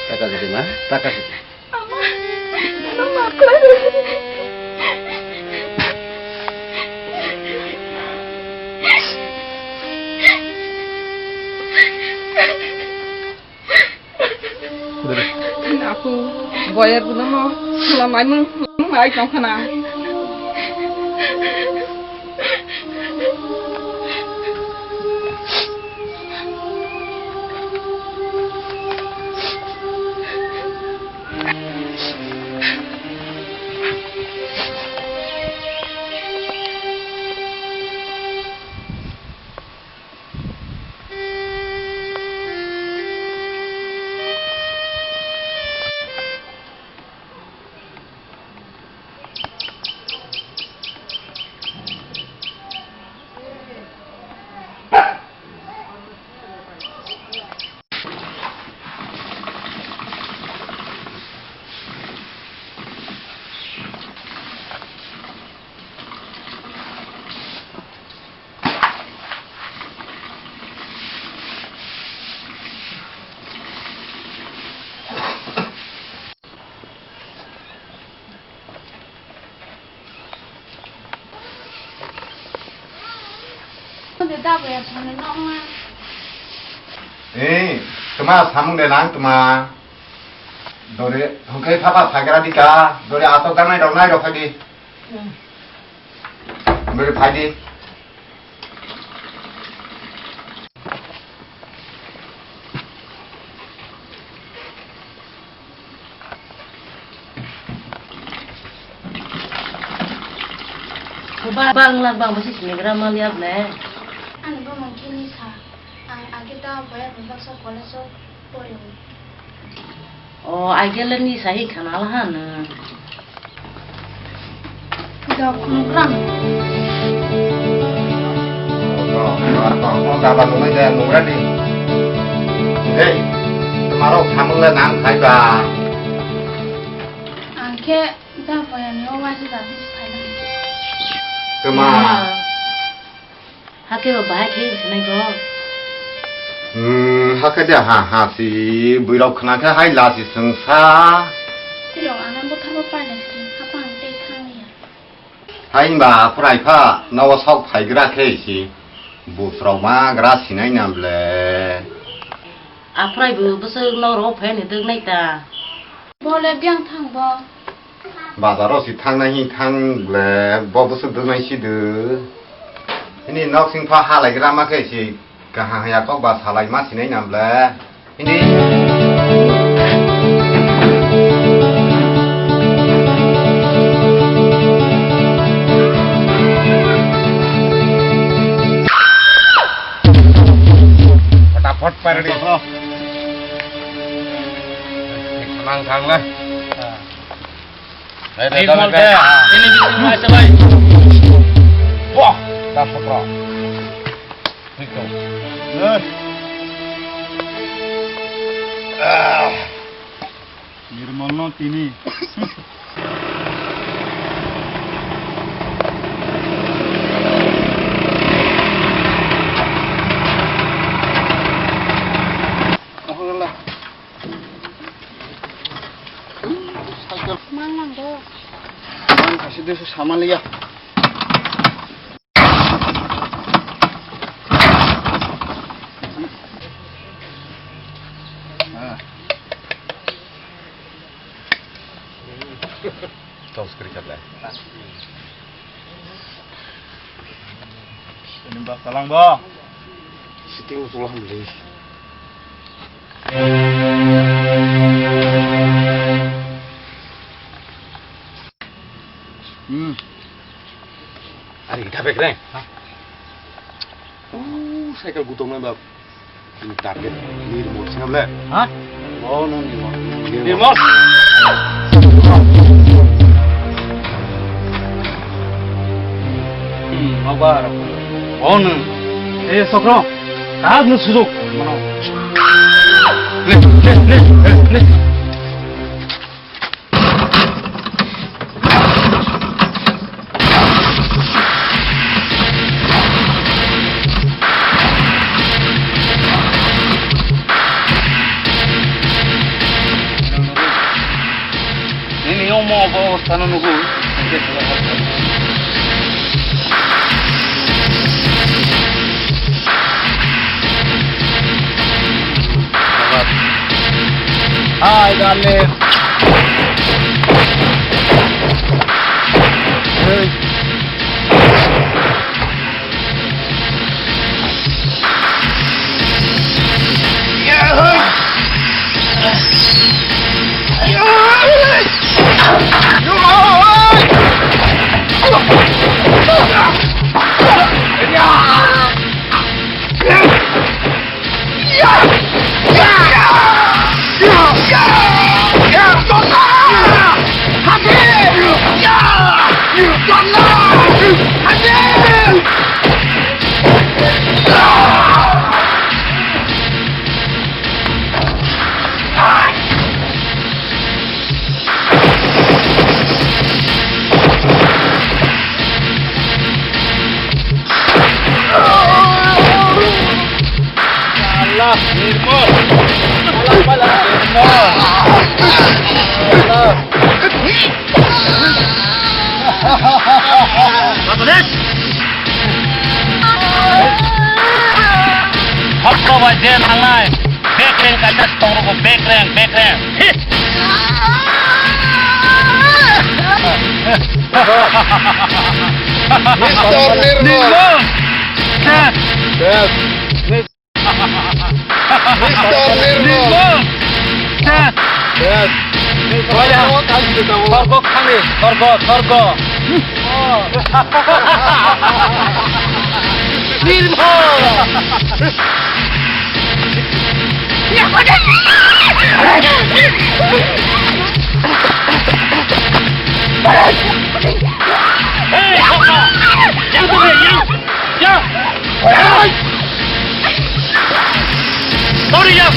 Taka sidi ma, taka sidi. Ama, ano maaf khlai rw. Aku boyar guno mo sula maimung mai tong khana. Ode da boya songni nokma. Eh, tuma samung de nang tuma. Dore, hwnkhe phapa phaikra dika. Dore atok dangnai rok nai rok phai di. Hmm. Dore phai di. Ba, ba, wngla, ba, bwswk sinigra maliya ble. Ani bumung khe Nisa. Ang age da boya ni baksa college o pori. O, agele Nisa hi khana la hano. Dok nukram. Daba nungai de nungra di. Hei, tuma rok samung le nang khai ba. Ang khe da boya ni o waisa da bisi phaina. Tuma. Hake ba bahai khe sinai ko. Hmm, hake de ha ha si bui rok khna khe hai la si sengsa. Tiro ana botha bo paina si hapang tei thang ya. Hai ba aphrai pha nogo sok phai gra khe si bus rok ma gra sinai na ble. Aphrai bo bwswk no ro phai ni dwk nai ta. Bo le biang thang bo. Bazaro si thangnai hi thang ble, bo bwswk dwnai si dw. Hini nok sing pha halai gra ma khe si kaham haya kok ba salai ma sinai na ble. Hini. Fataphot pardi. Mang thang le. Dai, dai, Nirmal dai, dai. Khe, ini bisa mulai sebai. Wah, dah sopra. Itu. Eh. Ah. Nirmal no tini. Oh, lah. Cycle. Mang nang do. Mang kasi desa sama liya. Ah. Tos kri khat lai. Ini bak talang bo. Sitting usulah beli. Hmm. Ari kita bek reng. Uh, cycle gutong nai bab. Ini target Nirmal sini ble. Hah? Oh, no, Nirmal. Nirmal. Hmm, apa? Oh, no. Eh, Sokro. Kahak no sujok. Mano. Le, le, le, le, le. Nini omo obo obostano nugo. Hi, darling. Hey. Salah, Nirmal. Salah pala, Nirmal. Salah. Apa, Des? Hokto bai je thangnai. Bekreng kaisa tongro ko, bekreng, bekreng. Mister Nirmal. Nirmal. Yes. Yes. Mister Nirmal. Nirmal. Yes. Yes. Sorgo khani, sorgo, sorgo. Nirmal. Hey, hokma. Yang tu, yang. Ya. Sorry, ya.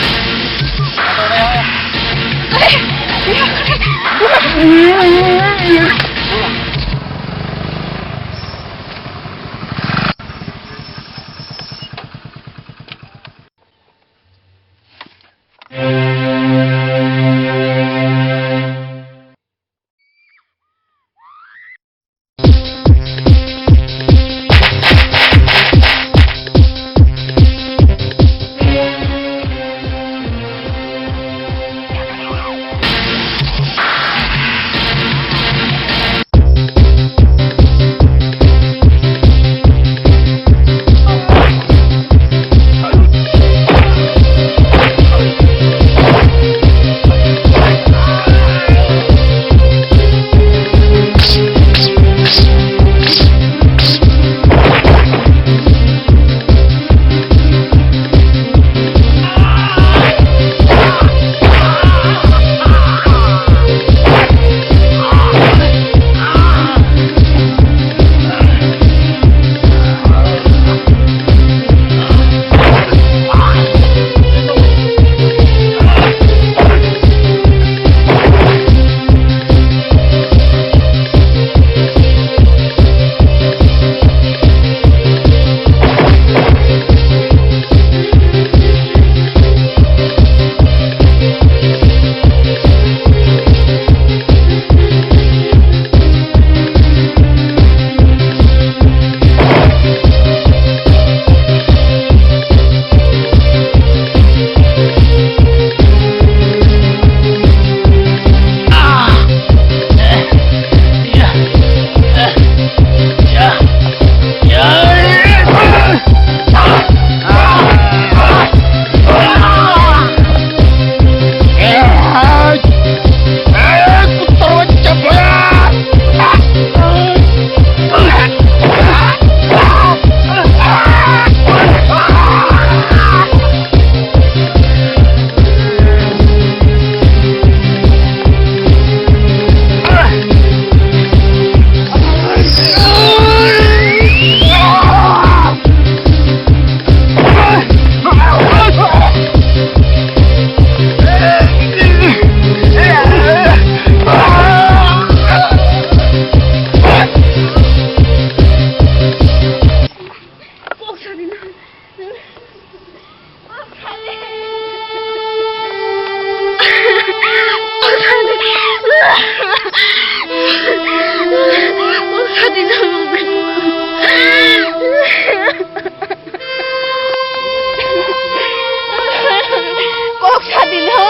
Kok sadi no.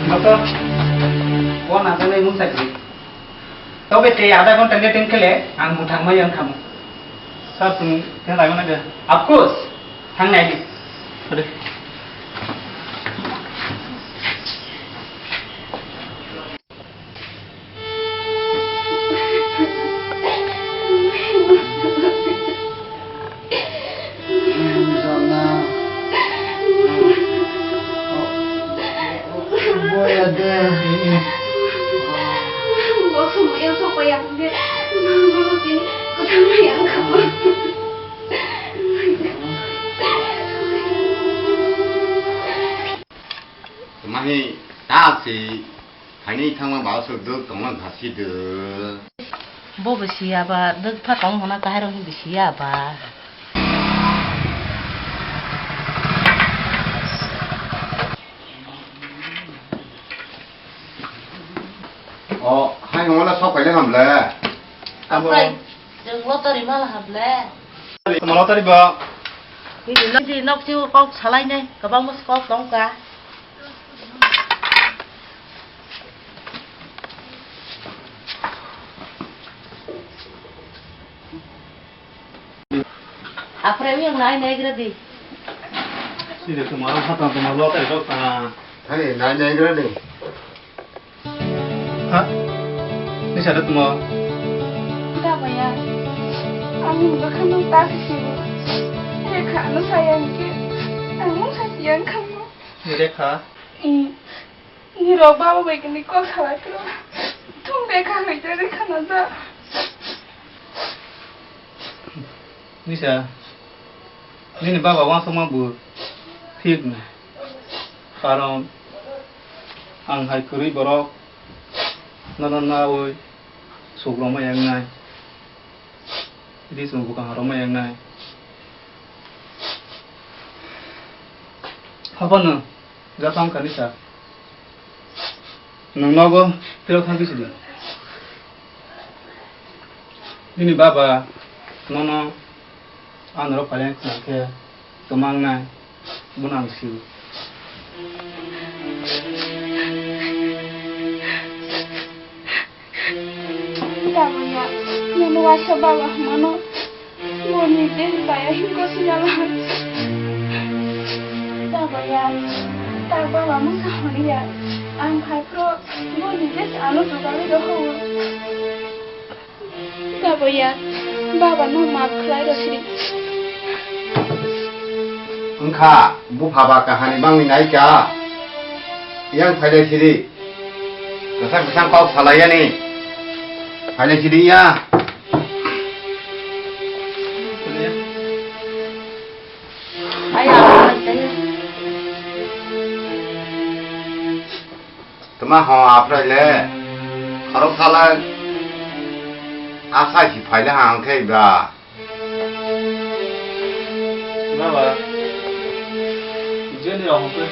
Doctor, o najaknai mung sakri. Tobe tei adha ghonta ni time khe le ang buthang mai wngkha mo. Sir, chwng khe laimana de? Of course, thang nai di. Ade. Mahi ta si. Phaini thangma ba aswk dwk tongna wngkha si de. Bo bo siya ba, dwk pha tong hwnna kahai rok ni bo siya ba. O, hai hwnla sok paile hamle. Aphai, chwng lottery mala hamle. Tamo lottery ba. Nini nok si kok salai nai, kwbangma kok tong ka. Aphre yang nai nai gra di. Sini tomar hatan tomar lo tadi dokta. Hai nai nai gra di. Ha? Ni sada tuma. Da baya. Ani bakhan ta sini. Rekha ano sayang ke. Amo sayang kamu. Ni Rekha. I. Nirok baba bai kini kok salai phiro. Thung de kha hai de khana da. Nisa, nini baba wansukma bo thik na. Karon ang hai kwrwi borok nono nawi suk rwma yang nai. Ri chwng bwkang rwma yang nai. Haphano. Japhang kani sa. Nwng nogo phirok thang kisi di. Nini baba nono anoro phaileng khna khe kwmang nai, bono ang sio. Daboya, nono waisa baba hwnmano, boni tei baya hinko sinala. Daboya, tak baba mungsa honiya, ang phaiphro boni tei ano jugali rohao. Daboya, baba no maaf khlai rosidi. Wngkha, bupha ba kahani bangwi naikha. Yang phailai sidi. Kwchang kwchang kok salaiyani. Phailai sidi ya. Tama ho aprai le. Khorok salai. Asai si phaile hang khe ba. Baba, jeni rok hokhe.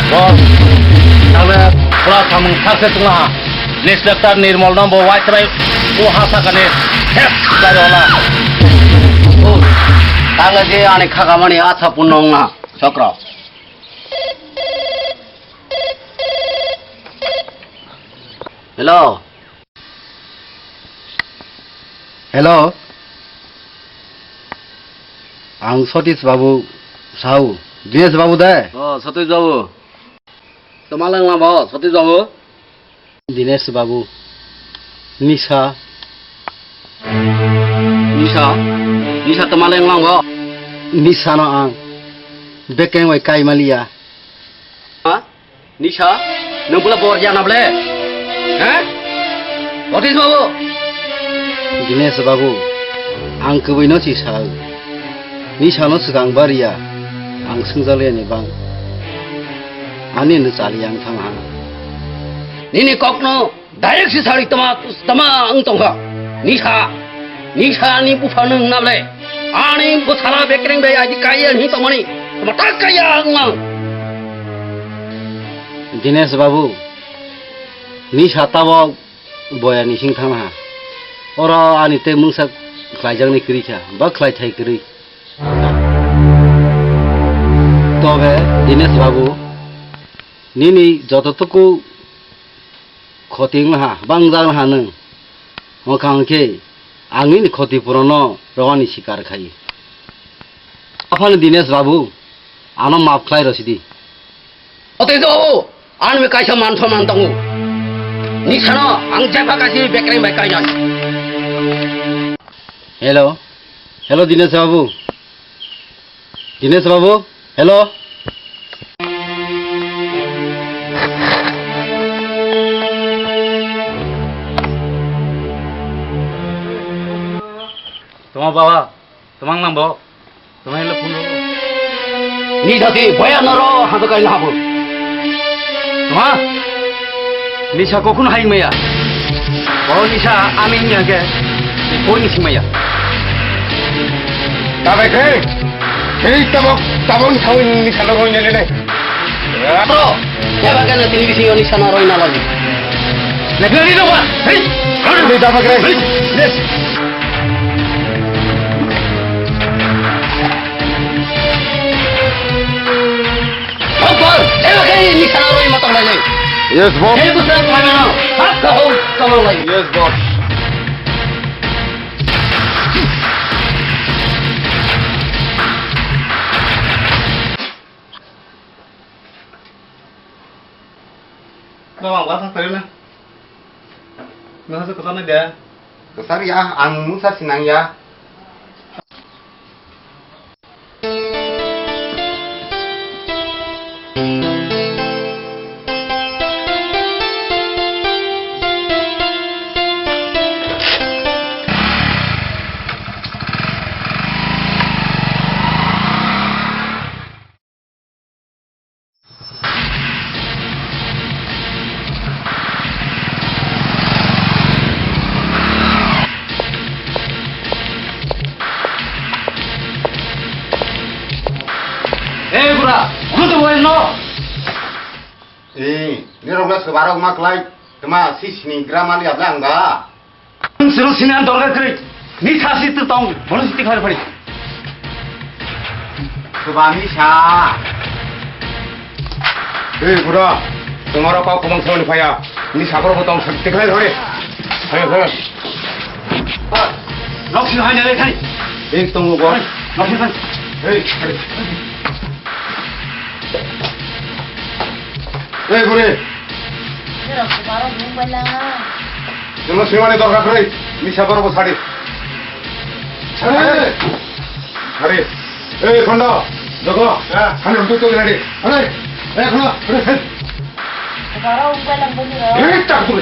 Bo, tangbe pura samung sakse tongla. Inspector Nirmol no bo waitrai o ha sakani ses bai rola. O, tangla je ani khakamani atha punno wngna chokro. Hello. Hello. Ang Sotish babu sao. Dinesh babu de? Oh, Sotish babu. Toma langla bo, Sotish babu? Dinesh babu. Nisa. Nisa? Nisa toma langla bo? Nisa no ang. Bekeng wai kai maliya. Ha? Nisa, nwng bwla bor ya na ble? Ha? What is babu? Dinesh babu, ang kwbwi no si sa. Nisa no swkang bariya, ang swngjaliya ni bang. Ani no chali ang thang ha. Nini kok no direct si sari tama, tama ang tongkha. Nisa, nisa ni bupha nwng na ble? Ani bwsala bekreng bai aji kaiya ni tongmani. Tama tak kaiya ang. Dinesh babu, ni sata bo boya ni sing thang ha. Oro ani tei mungsa khlaijaknai kwrwi kha, ba khlai thai kwrwi. Tobe Dinesh babu, nini jototuku khoti wngha, bangjak wngha nwng. Wngkha hwnkhe ang nini khoti purono rwani sikar khai. Aphano Dinesh babu, ano maaf khlai rw sidi. Ote do, ang be kaisa man soman tongo. Ni sano ang jepha kasi bekreng bai kainai. Hello. Hello, Dinesh babu. Dinesh babu, hello. Toma baba, tomang nang bo. Toma hello phone ro. Ni jati boya noro hado kai labo. Toma. Nisa kokun hai maya. Bo nisa ami ni hake. Ni koi ni simaya. Tabe khe. Hei, tabok, tabok ni thawi ni salo roi nene ne. Bro, ya ba kana tini bisi oni sana roi na lagi. Nek lagi dong, Pak. Hei. Hei, tabok re. Hei. Yes. Bro, bro, ya ba kana ni sana roi matang lagi. Yes, boss. Hei, bro, sana roi na. Hap ka ho, tolong lagi. Yes, boss. Baba, ang bwsa kwrwi na. Nang se kwchar nai de? Kwchar ya, ang mungsa sinang ya. Hey, bura, good boy, no? Eh, ni rogla sebarok ma klai, tema si sini grammar ya bla ang ba. Sero sini an dorga kri, ni thasi tu tong, bolo siti khar pari. Kebami sa. Hei, bura, tomorrow kau kumang soni phaya, ni sapor bo tong sini tiklai hore. Hei, hei. Nok sini hai nalai khai. Eng tong bo. Nok sini khai. Hei, hei. Ei, buri. Jerok kubaro bung bala. Jono simani dorkar kwrwi, misa borok bo sadi. Sadi. Sadi. Ei, Khondo, jogo. Ha. Hani untuk tu lagi. Hani. Eh, Khondo. Kubaro bung bala bung jerok. Eh, tak tu.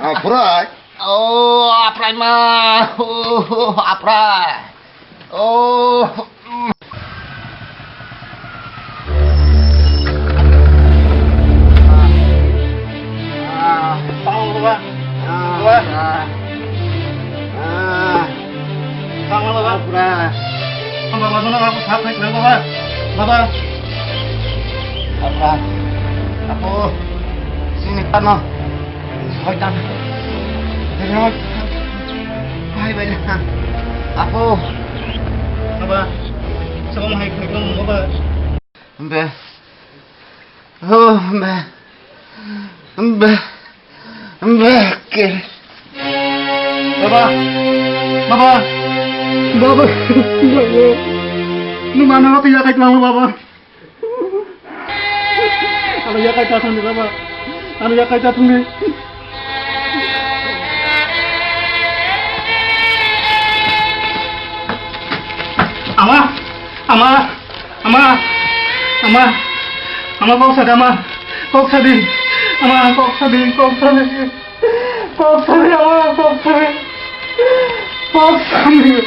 Apurai. Oh, aprai ma. Oh, aprai. Oh. Ah, tang, baba. Ah, baba. Ah. Tang, baba. Baba, baba, baba, baba, baba. Baba. Baba. Aku sini kan, no. Hoy, tang. Hoy. Hai bai na. Apo. Baba. Sabang hai khai kong baba. Be. Oh, be. Be. Be. Ke. Baba. Baba. Baba. Baba. Nung mana apa ya kai kong baba. Ano yakai ta thangni baba. Ano yakai ta thangni. Ama, ama, ama, ama, ama, kok sadi ama, kok sadi, ama, kok sadi, kok sadi, kok sadi, ama, kok sadi, kok sadi.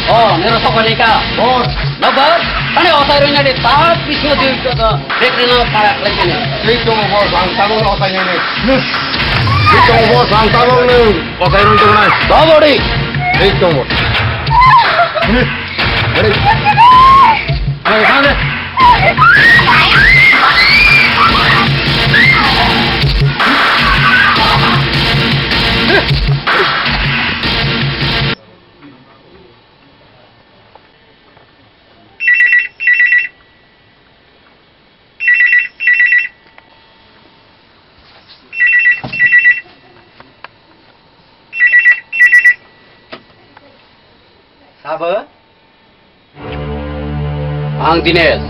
Oh, nero sokolika. Boss. Nabar, tani osai roi nade, tak bisingo jui kota, bekri no para klai kene. Tei tongo boss, ang tabok no osai nene. Tei tongo boss, ang tabok no osai roi tongo nai. Babori. Tei tongo. Ready. Ready. Sabo? Ang Dinesh.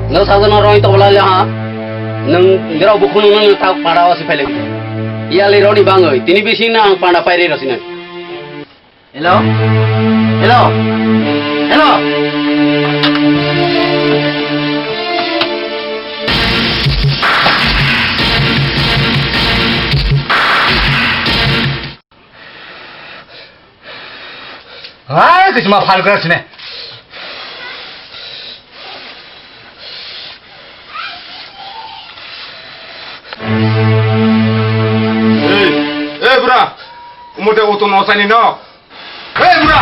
Nwng sajano roi tongla le ha. Nwng nirok bukhung nwng tak pada o si phailai. Iyali roni bangoi tini bising na ang panda pairi rosina. Hello? Hello? Hello? Hai, kisima phal kra sine. Ei, ei, bura. Umote uto no sani no. Hei, bura!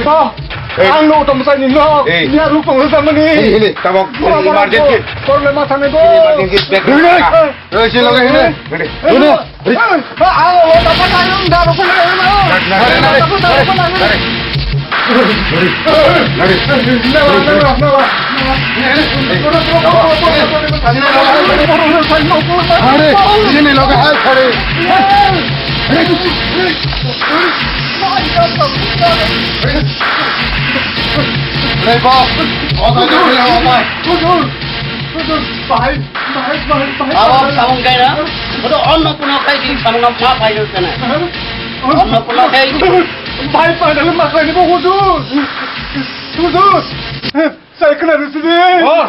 Oh, hei. Ang no tom sai ni no. Hei. Nia rupong sa mani. Hini, hini, tabok. Bura, bura, emergency. Problem ma thane go. Emergency back. Hini. Hei. Hei, si loge hini. Hini. Hini. Hini. Ah, ah, oh, tapa tayong, daru pun. Nari, nari, nari. Nari. Nari. Nari. Nari. Nari. Are, sini loge hai, are. Are, boss. Otai, otai, otai. Huzur, huzur, bahai, bahai, bahai, bahai. Abo samung kaina. Bodo onno kuno khai di samung ma phai kana. Onno kuno khai. Bahai, bahai, ma khai ni bo huzur. Huzur. Sai khna rw sidi.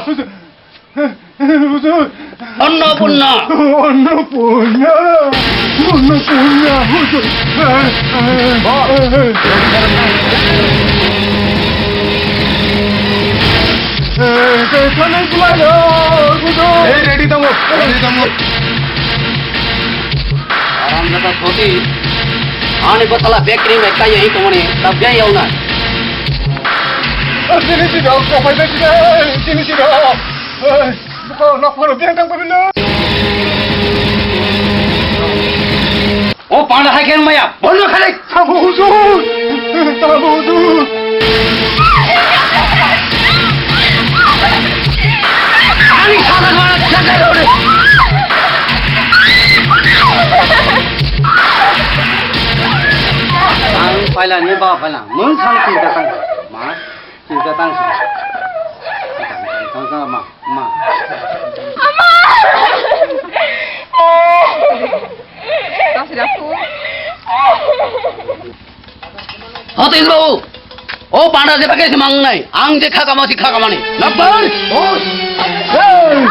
Huzur. Huzur. Annapurna. Annapurna. Annapurna. Huzur. Ei, ready tongo. Ready tongo. Aram jata thoti. Ani bwsala bekri mai kaiya hi tongmani, tabjai yauna. Sini sini, kok pai sini, sini sini. Buka nak pada biang tang pabila. O panda hai khen maya, bondo khalai. Sabo huzur. Sabo huzur. Ani sana mana jaga dole. Ang paila ni ba paila, mun sang tinta tang. Ma, tinta tang sini. Tang, tang, tang, ma, ma. Ama! Hotis babu, o panda je pakai semang nai, ang je khaka masi khaka mani. Lapar? Oh. Hey.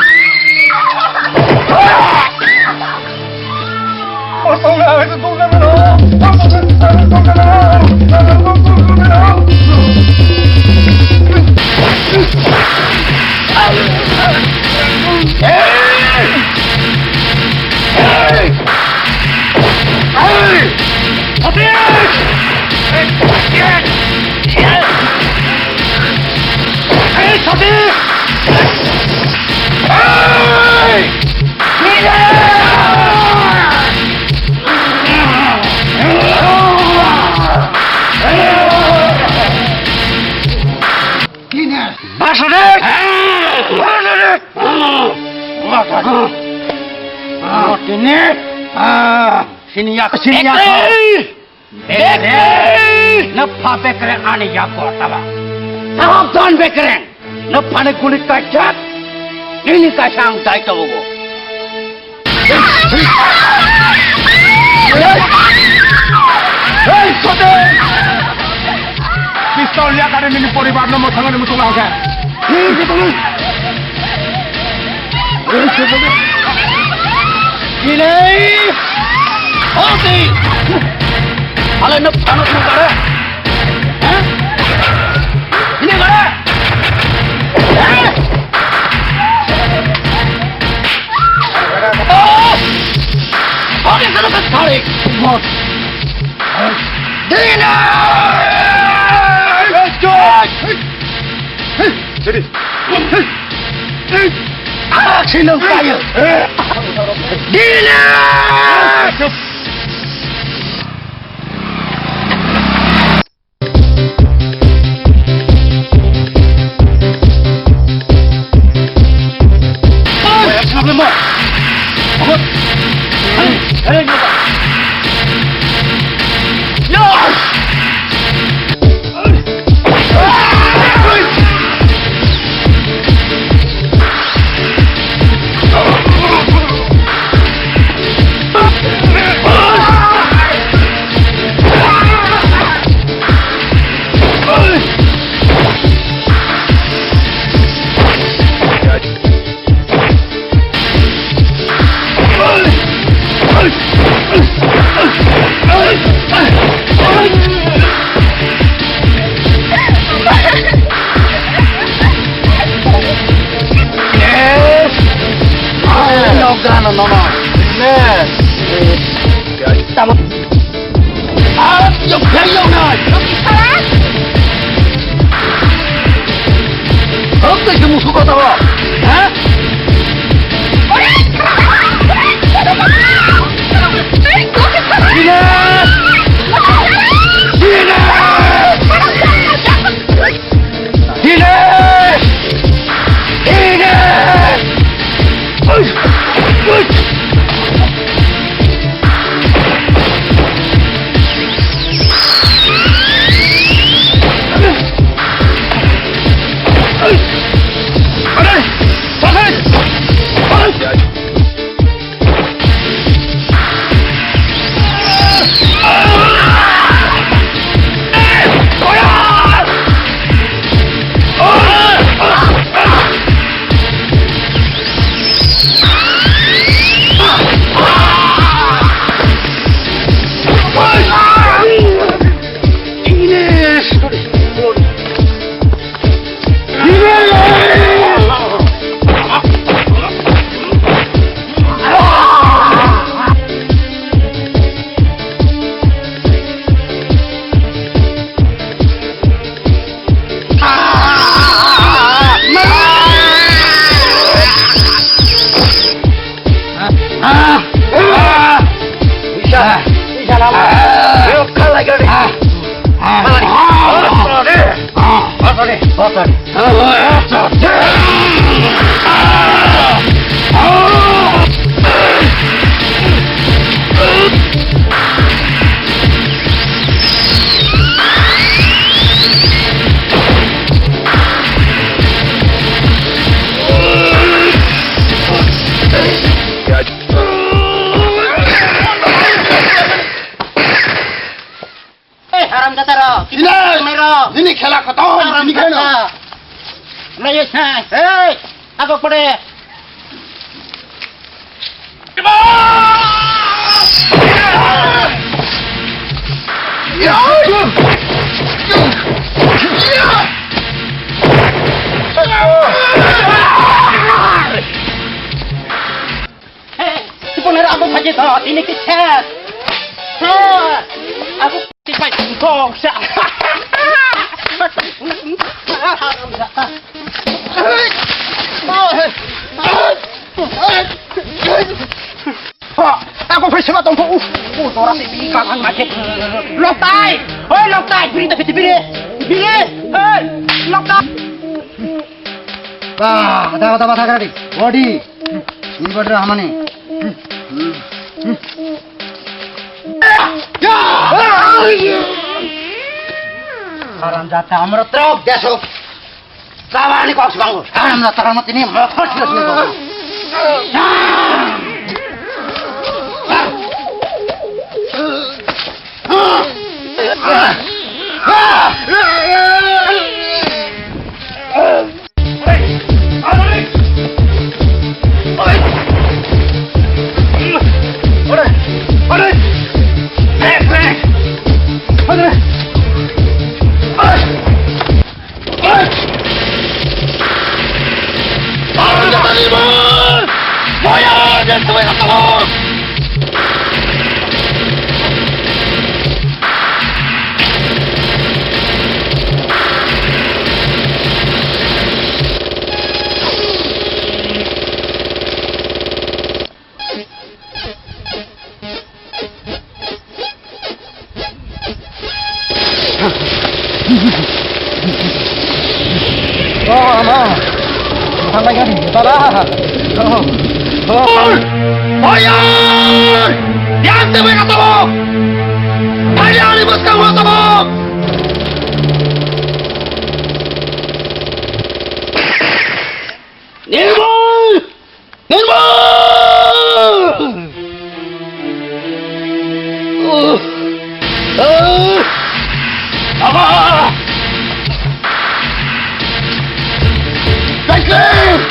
Basari! Basari! Sini yak, sini yak. Bekreng! Nopha bekreng ani yago taba. Sabdhan bekreng! Nophani guli kaijak, nini kaisa ang dai tongo. Hey, sote! Pistol liya kare nini poribar no mothangani mutung laga. Hinai! Hoti! Ale no phano tu kare. Ha? Hinai kare. Ha? Oh! Hoti sanu ka thari. Dina! Jadi. Ah, sino kayo. Dina! Yes! Ah, no, no, no, no. Yes. Tama. Ah, yo, yo, yo, no. Hop, te ke musu kota ba. Ha? Dine! Dine! Dine! Dine! Uy! Uy! Ei, haramjada rok, kita Inai! Mairok. Nini khela khatam, nini khela. Haramjada. Mayo sai. Ei, agok pore. Hey, aku saja toh, ini kecil. Hei, aku tiba tungkong sa. Ako phai seba tongkho. Uf, o dora se bi ka ang ma khe. Loktai. Oi, Loktai, biri ta phiti biri. Biri. Hey, Loktai. Ba, da da ba da gari. Body. Ni body hamani. Haram jata amra trok deso. Kabani kok sibang. Haram jata kamu tini mokot sila sila. Oh, ama. Bukan lagi nih, salah. Oh. Oh. Fire! Yang te bai katabok! Fire ni bos kamu katabok! Nirmal! Nirmal! Uh. Uh. Apa? Thank you!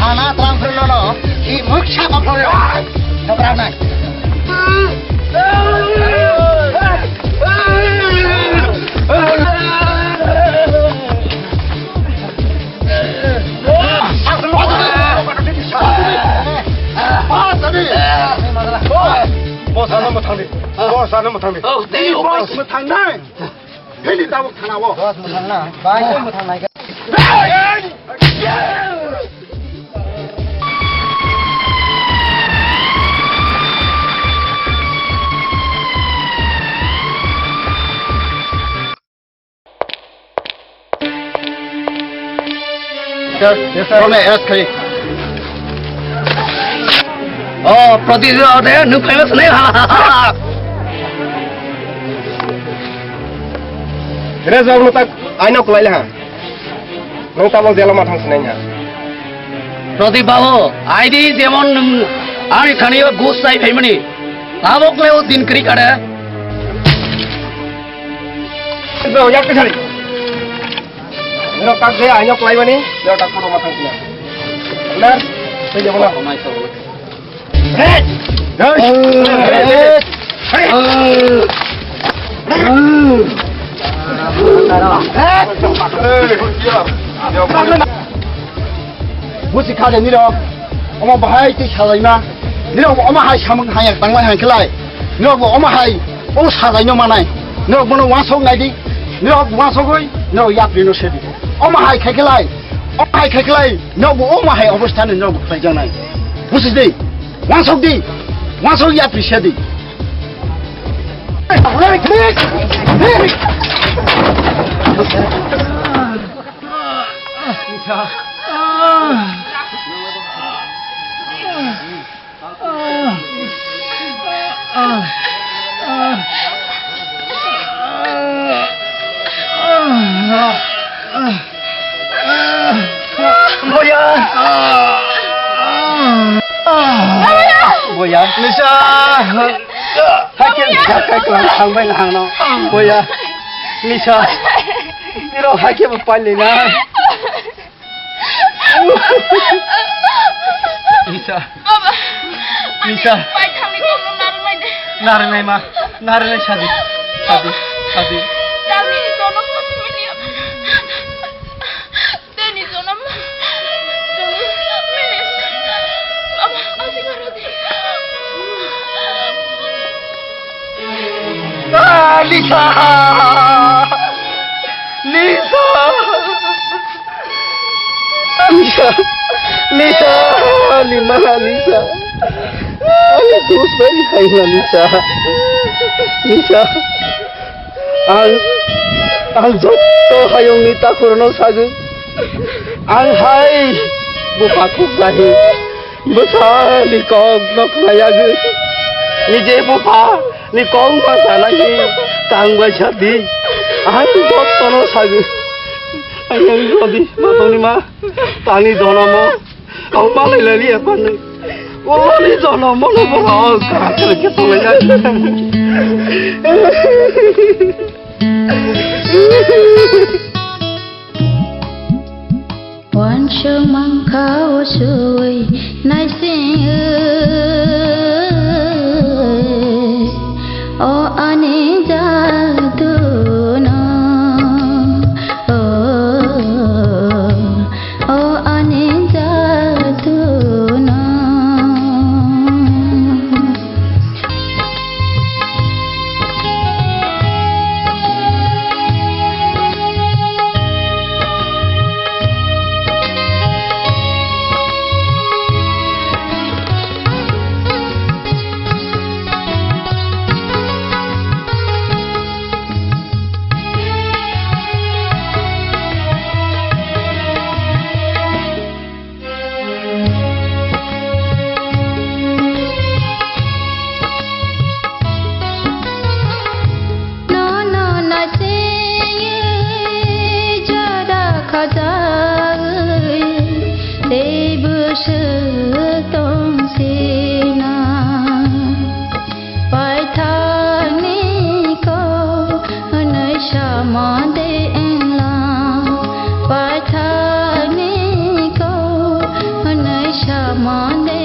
Ana tlang phirlo no, i muksa kophlo no. Sabrak nai. Boss, ano mo thangdi. Boss, ano mo thangdi. Oh, tei, boss, mo thangnai. Hini tabuk thana o. Boss, mo thangna. Bai, mo thangnai. Sir, yes, sir. Yes, sir. Oh, Pradeep, oh, there, new famous name. Reza, ano tak, aino kulai ha. Nwng tabok jela ma thang sinai ha. Pradeep babu, aidi jemon nwng ani thani o gus sai phaimani. Tabok le o din kri kare. Bro, yak kari. Bro, tak de aino klai mani. Bro, tak puro ma thang sinai. Benar? Saya jawab lah. Busi kha de nirok, omo bahai twi salaima, nirok omo hai samung haya tangmai hai khlai, nirok bo omo hai o sajaino manai, nirok bono wansok naidi, nirok wansogwi, nirok yapri no sedi, omo hai khai khlai, omo hai khai khlai, nirok bo omo hai obostha ni nirok bo khlai janai, busi de. Wansok di, wansok yapri se di. Boya. Boya. Lisa. Hakhe lisa kai klang thangbai na hangno. Boya. Lisa. Niro hakhe bo pailina. Lisa. Baba, Lisa. Ani pai thangni tongno narwknai de. Narwknai ma, narwknai sadi, sadi, sadi. Dalni tono posi mili. Teni jonom. Jonom mili. Baba, asi garo de. Ah, Lisa! Lisa! Lisa! Lisa! Ani ma Lisa! Ani dos bai hai na Lisa! Lisa! Ang, ang joto hayungni takhurno sagwi. Ang hai bupha khuk jahi. Bwsani kok no khna yagwi. Nije bupha ni kok ma sanai hi tang bai sadi. Ang jotono sagwi. Ayang jodi matoni ma tani jonomo. Kok ma lai lai ya pani. Oni jonomo no boro ka ka ke to lai ya. Wansuk mankha o sui naising, o ani jadu no, o, o ani jadu no. Nono naisingwi jora khajagwi tei bwswk tongsina. Paithakni kok hwnwi samo de wngla, paithakni kok hwnwi Samale